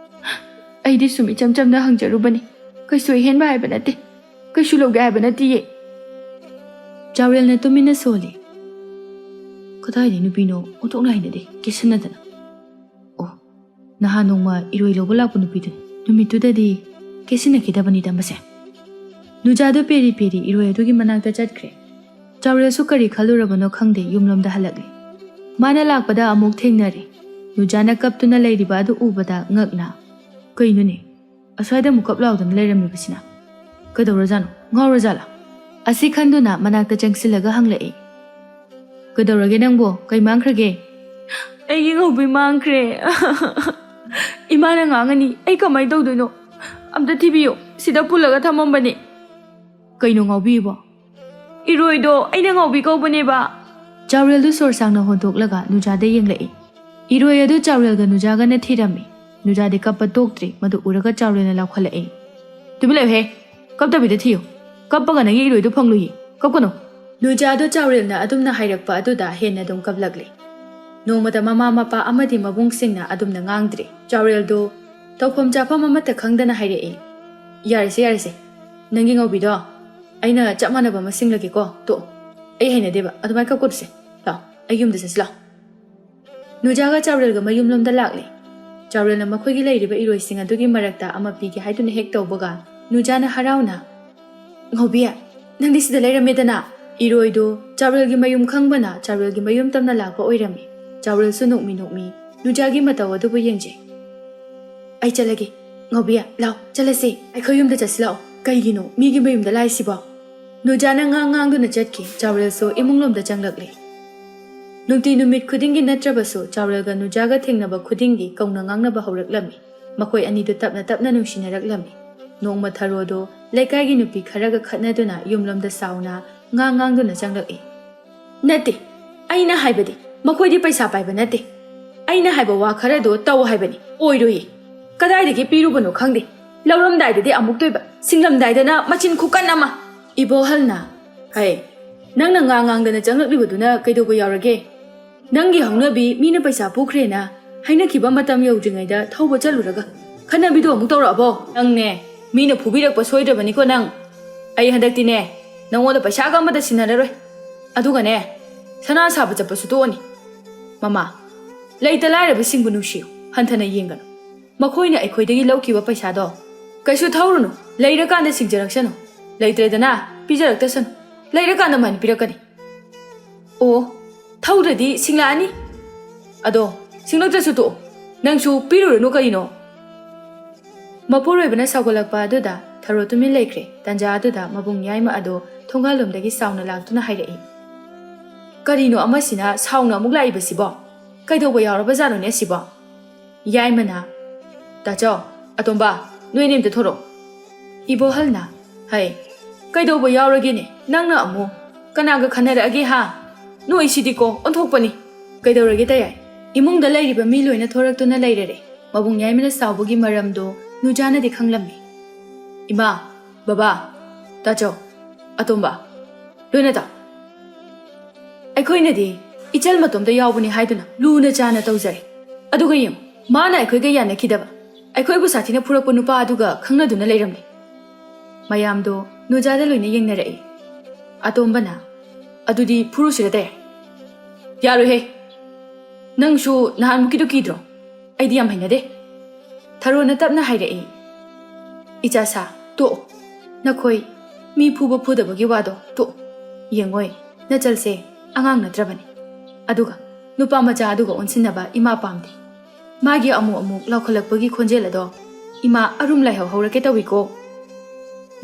"ꯑꯩꯗꯤ ꯁꯨꯝ ꯏꯆꯝ ꯆꯝꯅ ꯍꯪꯖꯔꯨꯕꯅꯤ꯫ ꯀꯩꯁꯨ ꯑꯍꯦꯟꯕ ꯍꯥꯏꯕ ꯅꯠꯇꯦ꯫ ꯀꯩꯁꯨ ꯂꯧꯒꯦ ꯍꯥꯏꯕ ꯅꯠꯇꯤꯌꯦ꯫" ꯆꯥꯎꯔꯦꯜꯅ ꯇꯨꯃꯤꯟꯅ ꯁꯣꯜꯂꯤ꯫ "ꯀꯗꯥꯏꯗꯩ ꯅꯨꯄꯤꯅꯣ? ꯑꯣꯟꯊꯣꯛꯅ ꯍꯩꯅꯗꯦ, ꯀꯦꯁꯟꯅꯗꯅ꯫ ꯑꯣ, ꯅꯍꯥꯟ ꯅꯣꯡꯃ ꯏꯔꯣꯏ ꯂꯧꯕ ꯂꯥꯛꯄ ꯅꯨꯄꯤꯗꯨꯅꯤ꯫ ꯅꯨꯃꯤꯠꯇꯨꯗꯗꯤ ꯀꯦꯁꯤꯟꯅꯈꯤꯗꯕꯅꯤꯗ ꯃꯁꯦ꯫" ꯅꯨꯖꯥꯗꯨ ꯄꯦꯔꯤ ꯄꯦꯔꯤ ꯏꯔꯣꯏ ꯑꯗꯨꯒꯤ ꯃꯅꯥꯛꯇ ꯆꯠꯈ꯭ꯔꯦ꯫ ꯆꯥꯎꯔꯦꯜꯁꯨ ꯀꯔꯤ ꯈꯜꯂꯨꯔꯕꯅꯣ ꯈꯪꯗꯦ, ꯌꯨꯝꯂꯣꯝꯗ ꯍꯜꯂꯛꯂꯦ꯫ ꯃꯥꯅ ꯂꯥꯛꯄꯗ ꯑꯃꯨꯛ ꯊꯦꯡꯅꯔꯦ꯫ ꯅꯨꯖꯥꯅ ꯀꯞꯇꯨꯅ ꯂꯩꯔꯤꯕ ꯑꯗꯨ ꯎꯕꯗ ꯉꯛꯅ, "ꯀꯩꯅꯣꯅꯦ? ꯑꯁ꯭ꯋꯥꯏꯗ ꯑꯃꯨꯛ ꯀꯞ ꯂꯥꯎꯗꯅ ꯂꯩꯔꯝꯃꯤꯕꯁꯤꯅ? ꯀꯩꯗꯧꯔꯖꯥꯠꯅꯣ? ꯉꯥꯎꯔꯖꯥꯠꯂꯥ?" ꯑꯁꯤ ꯈꯟꯗꯨꯅ ꯃꯅꯥꯛꯇ ꯆꯪꯁꯤꯜꯂꯒ ꯍꯪꯂꯛꯏ꯫ "ꯀꯩꯗꯧꯔꯒꯦ ꯅꯪꯕꯣ? ꯀꯩ ꯃꯥꯡꯈ꯭ꯔꯒꯦ?" ꯑꯩꯒꯤ ꯉꯧꯕꯤ ꯃꯥꯡꯈ꯭ꯔꯦ꯫ ꯏꯃꯥꯅ ꯉꯥꯡꯉꯅꯤ, ꯑꯩ ꯀꯃꯥꯏꯅ ꯇꯧꯗꯣꯏꯅꯣ? ꯑꯝꯇ ꯊꯤꯕꯤꯌꯨ, ꯁꯤꯗ ꯄꯨꯜꯂꯒ ꯊꯝꯃꯝꯕꯅꯦ꯫ ꯀꯩꯅꯣ ꯉꯥꯎꯕꯤꯕꯣ? ꯏꯔꯣꯏꯗꯣ ꯑꯩꯅ ꯉꯥꯎꯕꯤ ꯀꯧꯕꯅꯦꯕ꯫ ꯆꯥꯎꯔꯦꯜꯗꯨ ꯁꯣꯔ ꯁꯥꯡꯅ ꯍꯣꯟꯗꯣꯛꯂꯒ ꯅꯨꯖꯥꯗ ꯌꯦꯡꯂꯛꯏ꯫ ꯏꯔꯣꯏ ꯑꯗꯨ ꯆꯥꯎꯔꯦꯜꯒ ꯅꯨꯖꯥꯒꯅ ꯊꯤꯔꯝꯃꯤ꯫ ꯅꯨꯖꯥꯗꯤ ꯀꯞꯄ ꯇꯣꯛꯇ꯭ꯔꯤ꯫ ꯃꯗꯨ ꯎꯔꯒ ꯆꯥꯎꯔꯦꯜꯅ ꯂꯥꯎꯈꯠꯂꯛꯏ, "ꯇꯨꯃꯤꯟ ꯂꯩꯌꯨꯍꯦ! ꯀꯞꯇꯕꯤꯗ ꯊꯤꯌꯨ꯫ ꯀꯞꯄꯒ ꯅꯪꯒꯤ ꯏꯔꯣꯏꯗꯨ ꯐꯪꯂꯨꯏꯌꯦ꯫ ꯀꯞꯀꯅꯨ!" ꯅꯨꯖꯥꯗꯣ ꯆꯥꯎꯔꯦꯜꯅ ꯑꯗꯨꯝꯅ ꯍꯥꯏꯔꯛꯄ ꯑꯗꯨꯗ ꯍꯦꯟꯅ ꯑꯗꯨꯝ ꯀꯞꯂꯛꯂꯦ꯫ ꯅꯣꯡꯃꯇ ꯃꯃꯥ ꯃꯄꯥ ꯑꯃꯗꯤ ꯃꯕꯨꯡꯁꯤꯡꯅ ꯑꯗꯨꯝꯅ ꯉꯥꯡꯗ꯭ꯔꯦ꯫ ꯆꯥꯎꯔꯦꯜꯗꯣ ꯇꯧꯐꯝ ꯆꯥꯐꯝ ꯑꯃꯠꯇ ꯈꯪꯗꯅ ꯍꯥꯏꯔꯛꯏ, "ꯌꯥꯔꯦꯁꯦ, ꯌꯥꯔꯦꯁꯦ꯫ ꯅꯪꯒꯤ ꯉꯧꯕꯤꯗꯣ ꯑꯩꯅ ꯆꯞ ꯃꯥꯟꯅꯕ ꯑꯃ ꯁꯤꯡꯂꯒꯦꯀꯣ꯫ ꯇꯣꯛꯑꯣ꯫ ꯑꯩ ꯍꯩꯅꯗꯦꯕ꯫ ꯑꯗꯨꯃꯥꯏꯅ ꯀꯞꯀꯅꯨꯁꯦ꯫ ꯂꯥꯛꯑꯣ, ꯑꯩ ꯌꯨꯝꯗ ꯆꯠꯁꯤ ꯂꯥꯛꯑꯣ꯫" ꯅꯨꯖꯥꯒ ꯆꯥꯎꯔꯦꯜꯒ ꯃꯌꯨꯝꯂꯣꯝꯗ ꯂꯥꯛꯂꯦ꯫ ꯆꯥꯎꯔꯦꯜꯅ ꯃꯈꯣꯏꯒꯤ ꯂꯩꯔꯤꯕ ꯏꯔꯣꯏꯁꯤꯡ ꯑꯗꯨꯒꯤ ꯃꯔꯛꯇ ꯑꯃ ꯄꯤꯒꯦ ꯍꯥꯏꯗꯨꯅ ꯍꯦꯛ ꯇꯧꯕꯒ, ꯅꯨꯖꯥꯅ ꯍꯔꯥꯎꯅ, "ꯉꯧꯕꯤ, ꯅꯪꯗꯤ ꯁꯤꯗ ꯂꯩꯔꯝꯃꯦꯗꯅ?" ꯏꯔꯣꯏꯗꯣ ꯆꯥꯎꯔꯦꯜꯒꯤ ꯃꯌꯨꯝ ꯈꯪꯕꯅ ꯆꯥꯎꯔꯦꯜꯒꯤ ꯃꯌꯨꯝ ꯇꯝꯅ ꯂꯥꯛꯄ ꯑꯣꯏꯔꯝꯃꯤ꯫ ꯆꯥꯎꯔꯦꯜꯁꯨ ꯅꯣꯛꯃꯤ ꯅꯣꯛꯃꯤ ꯅꯨꯖꯥꯒꯤ ꯃꯇꯧ ꯑꯗꯨꯕꯨ ꯌꯦꯡꯖꯩ꯫ "ꯑꯩ ꯆꯠꯂꯒꯦ꯫ ꯉꯧꯕꯤ, ꯂꯥꯎ, ꯆꯠꯂꯁꯤ꯫ ꯑꯩꯈꯣꯏ ꯌꯨꯝꯗ ꯆꯠꯁꯤ ꯂꯥꯛꯑꯣ꯫ ꯀꯩꯒꯤꯅꯣ ꯃꯤꯒꯤ ꯃꯌꯨꯝꯗ ꯂꯥꯛꯏꯁꯤꯕꯣ?" ꯅꯨꯖꯥꯅ ꯉꯥꯡ ꯉꯥꯡꯗꯨꯅ ꯆꯠꯈꯤ꯫ ꯆꯥꯎꯔꯦꯜꯁꯨ ꯏꯃꯨꯡꯂꯣꯝꯗ ꯆꯪꯂꯛꯂꯦ꯫ ꯅꯨꯡꯇꯤ ꯅꯨꯃꯤꯠ ꯈꯨꯗꯤꯡꯒꯤ ꯅꯠꯇ꯭ꯔꯕꯁꯨ ꯆꯥꯎꯔꯦꯜꯒ ꯅꯨꯖꯥꯒ ꯊꯦꯡꯅꯕ ꯈꯨꯗꯤꯡꯒꯤ ꯀꯧꯅ ꯉꯥꯡꯅꯕ ꯍꯧꯔꯛꯂꯝꯃꯤ꯫ ꯃꯈꯣꯏ ꯑꯅꯤꯗꯨ ꯇꯞꯅ ꯇꯞꯅ ꯅꯨꯡꯁꯤꯅꯔꯛꯂꯝꯃꯤ꯫ ꯅꯣꯡꯃ ꯊꯔꯣꯗꯣ ꯂꯩꯀꯥꯏꯒꯤ ꯅꯨꯄꯤ ꯈꯔꯒ ꯈꯠꯅꯗꯨꯅ ꯌꯨꯝꯂꯣꯝꯗ ꯁꯥꯎꯅ ꯉꯥꯡ ꯉꯥꯡꯗꯨꯅ ꯆꯪꯂꯛꯏ꯫ "ꯅꯠꯇꯦ, ꯑꯩꯅ ꯍꯥꯏꯕꯗꯤ ꯃꯈꯣꯏꯗꯤ ꯄꯩꯁꯥ ꯄꯥꯏꯕ ꯅꯠꯇꯦ꯫ ꯑꯩꯅ ꯍꯥꯏꯕ ꯋꯥ ꯈꯔꯗꯣ ꯇꯧ ꯍꯥꯏꯕꯅꯤ꯫ ꯑꯣꯏꯔꯣꯏꯌꯦ꯫ ꯀꯗꯥꯏꯗꯒꯤ ꯄꯤꯔꯨꯕꯅꯣ ꯈꯪꯗꯦ꯫ ꯂꯧꯔꯝꯗꯥꯏꯗꯗꯤ ꯑꯃꯨꯛ ꯇꯣꯏꯕ, ꯁꯤꯡꯂꯝꯗꯥꯏꯗꯅ ꯃꯆꯤꯟ ꯈꯨꯀꯟ ꯑꯃ꯫" ꯏꯕꯣꯍꯜꯅ, "ꯍꯩ, ꯅꯪꯅ ꯉꯥꯡ ꯉꯥꯡꯗꯅ ꯆꯪꯂꯛꯂꯤꯕꯗꯨꯅ ꯀꯩꯗꯧꯕ ꯌꯥꯎꯔꯒꯦ? ꯅꯪꯒꯤ ꯍꯧꯅꯕꯤ ꯃꯤꯅ ꯄꯩꯁꯥ ꯄꯨꯈ꯭ꯔꯦꯅ ꯍꯥꯏꯅꯈꯤꯕ ꯃꯇꯝ ꯌꯧꯗ꯭ꯔꯤꯉꯩꯗ ꯊꯧꯕ ꯆꯠꯂꯨꯔꯒ ꯈꯠꯅꯕꯤꯗꯣ ꯑꯃꯨꯛ ꯇꯧꯔꯛꯑꯕꯣ? ꯅꯪꯅꯦ, ꯃꯤꯅ ꯐꯨꯕꯤꯔꯛꯄ ꯁꯣꯏꯗ꯭ꯔꯕꯅꯤꯀꯣ ꯅꯪ꯫ ꯑꯩ ꯍꯟꯗꯛꯇꯤꯅꯦ, ꯅꯪꯉꯣꯟꯗ ꯄꯩꯁꯥꯒ ꯑꯃꯠꯇ ꯁꯤꯟꯅꯔꯔꯣꯏ꯫ ꯑꯗꯨꯒꯅꯦ, ꯁꯅꯥ ꯁꯥꯕ ꯆꯠꯄꯁꯨ ꯇꯣꯛꯑꯅꯤ꯫ ꯃꯃꯥ, ꯂꯩꯇ ꯂꯥꯏꯔꯕꯁꯤꯡꯕꯨ ꯅꯨꯡꯁꯤꯌꯨ, ꯍꯟꯊꯅ ꯌꯦꯡꯒꯅꯨ꯫ ꯃꯈꯣꯏꯅ ꯑꯩꯈꯣꯏꯗꯒꯤ ꯂꯧꯈꯤꯕ ꯄꯩꯁꯥꯗꯣ ꯀꯩꯁꯨ ꯊꯧꯔꯨꯅꯨ, ꯂꯩꯔꯀꯥꯟꯗ ꯁꯤꯡꯖꯔꯛꯁꯅꯨ꯫ ꯂꯩꯇ꯭ꯔꯦꯗꯅ, ꯄꯤꯖꯔꯛꯇꯁꯅꯨ꯫ ꯂꯩꯔꯀꯥꯟꯗ ꯃꯥꯏꯅ ꯄꯤꯔꯛꯀꯅꯤ꯫" "ꯑꯣ, ꯊꯧꯗ꯭ꯔꯗꯤ ꯁꯤꯡꯂꯛꯑꯅꯤ꯫ ꯑꯗꯣ ꯁꯤꯡꯂꯛꯇ꯭ꯔꯁꯨ ꯇꯣꯛꯑꯣ꯫ ꯅꯪꯁꯨ ꯄꯤꯔꯨꯔꯅꯨ ꯀꯔꯤꯅꯣ?" ꯃꯄꯨꯔꯣꯏꯕꯅ ꯁꯥꯎꯒꯠꯂꯛꯄ ꯑꯗꯨꯗ ꯊꯔꯣ ꯇꯨꯃꯤꯟ ꯂꯩꯈ꯭ꯔꯦ꯫ ꯇꯟꯖꯥ ꯑꯗꯨꯗ ꯃꯕꯨꯡ ꯌꯥꯏꯃ ꯑꯗꯣ ꯊꯣꯡꯒꯥꯜꯂꯣꯝꯗꯒꯤ ꯁꯥꯎꯅ ꯂꯥꯛꯇꯨꯅ ꯍꯥꯏꯔꯛꯏ, "ꯀꯔꯤꯅꯣ ꯑꯃꯁꯤꯅ ꯁꯥꯎꯅ ꯑꯃꯨꯛ ꯂꯥꯛꯏꯕꯁꯤꯕꯣ?" "ꯀꯩꯗꯧꯕ ꯌꯥꯎꯔꯕꯖꯥꯠꯅꯣꯅꯦ ꯑꯁꯤꯕꯣ?" ꯌꯥꯏꯃꯅ, "ꯇꯥꯆꯧ, ꯑꯇꯣꯝꯕ, ꯅꯣꯏꯅꯤ ꯑꯝꯇ ꯊꯣꯔꯛꯑꯣ꯫" ꯏꯕꯣꯍꯜꯅ, "ꯍꯩ, ꯀꯩꯗꯧꯕ ꯌꯥꯎꯔꯒꯦꯅꯦ? ꯅꯪꯅ ꯑꯃꯨꯛ ꯀꯅꯥꯒ ꯈꯟꯅꯔꯛꯑꯒꯦ ꯍꯥ? ꯅꯣꯏꯁꯤꯗꯤꯀꯣ ꯑꯣꯟꯊꯣꯛꯄꯅꯤ꯫" "ꯀꯩꯗꯧꯔꯒꯦ ꯇꯌꯥꯏ? ꯏꯃꯨꯡꯗ ꯂꯩꯔꯤꯕ ꯃꯤ ꯂꯣꯏꯅ ꯊꯣꯔꯛꯇꯨꯅ ꯂꯩꯔꯔꯦ꯫" ꯃꯕꯨꯡ ꯌꯥꯏꯃꯅ ꯁꯥꯎꯕꯒꯤ ꯃꯔꯝꯗꯣ ꯅꯨꯖꯥꯅꯗꯤ ꯈꯪꯂꯝꯃꯤ꯫ "ꯏꯃꯥ, ꯕꯕꯥ, ꯇꯥꯆꯧ, ꯑꯇꯣꯝꯕ, ꯂꯣꯏꯅ ꯇꯥꯎ꯫ ꯑꯩꯈꯣꯏꯅꯗꯤ ꯏꯆꯜ ꯃꯇꯣꯝꯇ ꯌꯥꯎꯕꯅꯤ ꯍꯥꯏꯗꯨꯅ ꯂꯨꯅ ꯆꯥꯅ ꯇꯧꯖꯔꯦ꯫ ꯑꯗꯨꯒ ꯌꯦꯡꯉꯨ, ꯃꯥꯅ ꯑꯩꯈꯣꯏꯒ ꯌꯥꯅꯈꯤꯗꯕ, ꯑꯩꯈꯣꯏꯕꯨ ꯁꯥꯊꯤꯅ ꯐꯨꯔꯛꯄ ꯅꯨꯄꯥ ꯑꯗꯨꯒ ꯈꯪꯅꯗꯨꯅ ꯂꯩꯔꯝꯂꯦ꯫" ꯃꯌꯥꯝꯗꯣ ꯅꯨꯖꯥꯗ ꯂꯣꯏꯅ ꯌꯦꯡꯅꯔꯛꯏ꯫ ꯑꯇꯣꯝꯕꯅ, "ꯑꯗꯨꯗꯤ ꯐꯨꯔꯨꯁꯤꯔ ꯇꯌꯥꯏ?" "ꯌꯥꯔꯣꯏꯍꯦ, ꯅꯪꯁꯨ ꯅꯍꯥꯟꯃꯨꯛꯀꯤꯗꯨ ꯀꯤꯗ꯭ꯔꯣ? ꯑꯩꯗꯤ ꯌꯥꯝ ꯍꯩꯅꯗꯦ꯫" ꯊꯔꯣꯅ ꯇꯞꯅ ꯍꯥꯏꯔꯛꯏ, "ꯏꯆꯥ ꯁꯥ, ꯇꯣꯛꯑꯣ꯫ ꯅꯈꯣꯏ ꯃꯤ ꯐꯨꯕ ꯐꯨꯗꯕꯒꯤ ꯋꯥꯗꯣ ꯇꯣꯛꯑꯣ꯫ ꯌꯦꯡꯉꯣꯏ, ꯅꯆꯜꯁꯦ ꯑꯉꯥꯡ ꯅꯠꯇ꯭ꯔꯕꯅꯤ꯫ ꯑꯗꯨꯒ ꯅꯨꯄꯥ ꯃꯆꯥ ꯑꯗꯨꯒ ꯑꯣꯟꯁꯤꯟꯅꯕ ꯏꯃꯥ ꯄꯥꯝꯗꯦ꯫" ꯃꯥꯒꯤ ꯑꯃꯨꯛ ꯑꯃꯨꯛ ꯂꯥꯎꯈꯠꯂꯛꯄꯒꯤ ꯈꯣꯟꯖꯦꯜ ꯑꯗꯣ ꯏꯃꯥ ꯑꯔꯨꯝ ꯂꯥꯏꯍꯧ ꯍꯧꯔꯛꯀꯦ ꯇꯧꯏꯀꯣ꯫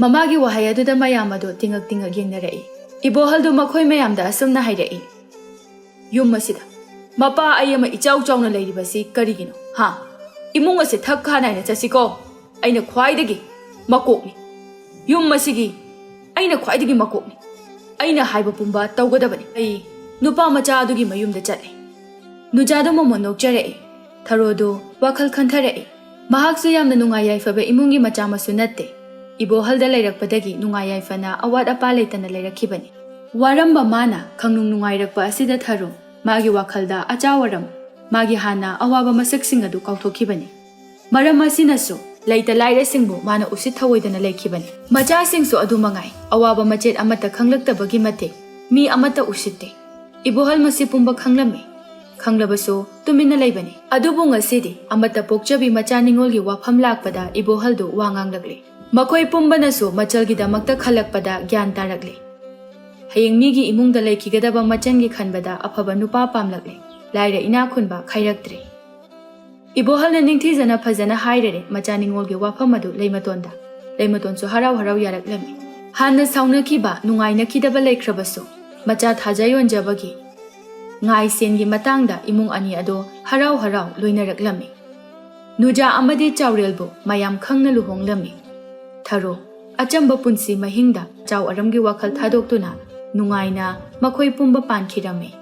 ꯃꯃꯥꯒꯤ ꯋꯥꯍꯩ ꯑꯗꯨꯗ ꯃꯌꯥꯝ ꯑꯗꯣ ꯇꯤꯡꯉꯛ ꯇꯤꯡꯉꯛ ꯌꯦꯡꯅꯔꯛꯏ꯫ ꯏꯕꯣꯍꯜꯗꯨ ꯃꯈꯣꯏ ꯃꯌꯥꯝꯗ ꯑꯁꯨꯝꯅ ꯍꯥꯏꯔꯛꯏ, "ꯌꯨꯝ ꯑꯁꯤꯗ ꯃꯄꯥ ꯑꯩ ꯑꯃ ꯏꯆꯥꯎ ꯆꯥꯎꯅ ꯂꯩꯔꯤꯕꯁꯤ ꯀꯔꯤꯒꯤꯅꯣ? ꯍꯥ? ꯏꯃꯨꯡ ꯑꯁꯦ ꯊꯛ ꯈꯥ ꯅꯥꯏꯅ ꯆꯠꯁꯤꯀꯣ꯫ ꯑꯩꯅ ꯈ꯭ꯋꯥꯏꯗꯒꯤ ꯃꯀꯣꯛꯅꯤ꯫ ꯌꯨꯝ ꯑꯁꯤꯒꯤ ꯑꯩꯅ ꯈ꯭ꯋꯥꯏꯗꯒꯤ ꯃꯀꯣꯛꯅꯤ꯫ ꯑꯩꯅ ꯍꯥꯏꯕ ꯄꯨꯝꯕ ꯇꯧꯒꯗꯕꯅꯤ꯫" ꯑꯩ ꯅꯨꯄꯥ ꯃꯆꯥ ꯑꯗꯨꯒꯤ ꯃꯌꯨꯝꯗ ꯆꯠꯂꯦ꯫ ꯅꯨꯖꯥꯗꯣ ꯃꯃꯣꯟ ꯅꯣꯛꯆꯔꯛꯏ꯫ ꯊꯔꯣꯗꯣ ꯋꯥꯈꯜ ꯈꯟꯊꯔꯛꯏ꯫ ꯃꯍꯥꯛꯁꯨ ꯌꯥꯝꯅ ꯅꯨꯡꯉꯥꯏ ꯌꯥꯏꯐꯕ ꯏꯃꯨꯡꯒꯤ ꯃꯆꯥ ꯃꯁꯨ ꯅꯠꯇꯦ꯫ ꯏꯕꯣꯍꯜꯗ ꯂꯩꯔꯛꯄꯗꯒꯤ ꯅꯨꯡꯉꯥꯏ ꯌꯥꯏꯐꯅ ꯑꯋꯥꯠ ꯑꯄꯥ ꯂꯩꯇꯅ ꯂꯩꯔꯛꯈꯤꯕꯅꯤ꯫ ꯋꯥꯔꯝꯕ ꯃꯥꯅ ꯈꯪꯅꯨꯡ ꯅꯨꯡꯉꯥꯏꯔꯛꯄ ꯑꯁꯤꯗ ꯊꯔꯣ ꯃꯥꯒꯤ ꯋꯥꯈꯜꯗ ꯑꯆꯥ ꯑꯔꯝ, ꯃꯥꯒꯤ ꯍꯥꯟꯅ ꯑꯋꯥꯕ ꯃꯁꯛꯁꯤꯡ ꯑꯗꯨ ꯀꯥꯎꯊꯣꯛꯈꯤꯕꯅꯤ꯫ ꯃꯔꯝ ꯑꯁꯤꯅꯁꯨ ꯂꯩꯇ ꯂꯥꯏꯔꯁꯤꯡꯕꯨ ꯃꯥꯅ ꯎꯁꯤꯠ ꯊꯑꯣꯏꯗꯅ ꯂꯩꯈꯤꯕꯅꯤ꯫ ꯃꯆꯥꯁꯤꯡꯁꯨ ꯑꯗꯨ ꯃꯉꯥꯏ, ꯑꯋꯥꯕ ꯃꯆꯦꯠ ꯑꯃꯠꯇ ꯈꯪꯂꯛꯇꯕꯒꯤ ꯃꯇꯤꯛ ꯃꯤ ꯑꯃꯠꯇ ꯎꯁꯤꯠꯇꯦ꯫ ꯏꯕꯣꯍꯜ ꯃꯁꯤ ꯄꯨꯝꯕ ꯈꯪꯂꯝꯃꯤ꯫ ꯈꯪꯂꯕꯁꯨ ꯇꯨꯃꯤꯟꯅ ꯂꯩꯕꯅꯤ꯫ ꯑꯗꯨꯕꯨ ꯉꯁꯤꯗꯤ ꯑꯃꯠꯇ ꯄꯣꯛꯆꯕꯤ ꯃꯆꯥ ꯅꯤꯉꯣꯜꯒꯤ ꯋꯥꯐꯝ ꯂꯥꯛꯄꯗ ꯏꯕꯣꯍꯜꯗꯨ ꯋꯥ ꯉꯥꯡꯂꯛꯂꯦ꯫ ꯃꯈꯣꯏ ꯄꯨꯝꯕꯅꯁꯨ ꯃꯆꯜꯒꯤꯗꯃꯛꯇ ꯈꯜꯂꯛꯄꯗ ꯒ꯭ꯌꯥꯟ ꯇꯥꯔꯛꯂꯦ꯫ ꯍꯌꯦꯡ ꯃꯤꯒꯤ ꯏꯃꯨꯡꯗ ꯂꯩꯈꯤꯒꯗꯕ ꯃꯆꯟꯒꯤ ꯈꯟꯕꯗ ꯑꯐꯕ ꯅꯨꯄꯥ ꯄꯥꯝꯂꯛꯂꯦ꯫ ꯂꯥꯏꯔ ꯏꯅꯥꯛ ꯈꯨꯟꯕ ꯈꯥꯏꯔꯛꯇ꯭ꯔꯦ꯫ ꯏꯕꯣꯍꯜꯅ ꯅꯤꯡꯊꯤꯖꯅ ꯐꯖꯅ ꯍꯥꯏꯔꯔꯦ ꯃꯆꯥ ꯅꯤꯉꯣꯜꯒꯤ ꯋꯥꯐꯝ ꯑꯗꯨ ꯂꯩꯃꯇꯣꯟꯗ꯫ ꯂꯩꯃꯇꯣꯟꯁꯨ ꯍꯔꯥꯎ ꯍꯔꯥꯎ ꯌꯥꯔꯛꯂꯝꯃꯤ꯫ ꯍꯥꯟꯅ ꯁꯥꯎꯅꯈꯤꯕ, ꯅꯨꯡꯉꯥꯏꯅꯈꯤꯗꯕ ꯂꯩꯈ꯭ꯔꯕꯁꯨ, ꯃꯆꯥ ꯊꯥꯖ ꯌꯣꯟꯖꯕꯒꯤ ꯉꯥꯏ ꯁꯦꯟꯒꯤ ꯃꯇꯥꯡꯗ ꯏꯃꯨꯡ ꯑꯅꯤ ꯑꯗꯣ ꯍꯔꯥꯎ ꯍꯔꯥꯎ ꯂꯣꯏꯅꯔꯛꯂꯝꯃꯤ꯫ ꯅꯨꯖꯥ ꯑꯃꯗꯤ ꯆꯥꯎꯔꯦꯜꯕꯨ ꯃꯌꯥꯝ ꯈꯪꯅ ꯂꯨꯍꯣꯡꯂꯝꯃꯤ꯫ ꯊꯔꯣ, ꯑꯆꯝꯕ ꯄꯨꯟꯁꯤ ꯃꯍꯤꯡꯗ ꯆꯥꯎ ꯑꯔꯝꯒꯤ ꯋꯥꯈꯜ ꯊꯥꯗꯣꯛꯇꯨꯅ ꯅꯨꯡꯉꯥꯏꯅ ꯃꯈꯣꯏ ꯄꯨꯝꯕ ꯄꯥꯟꯈꯤꯔꯝꯃꯤ꯫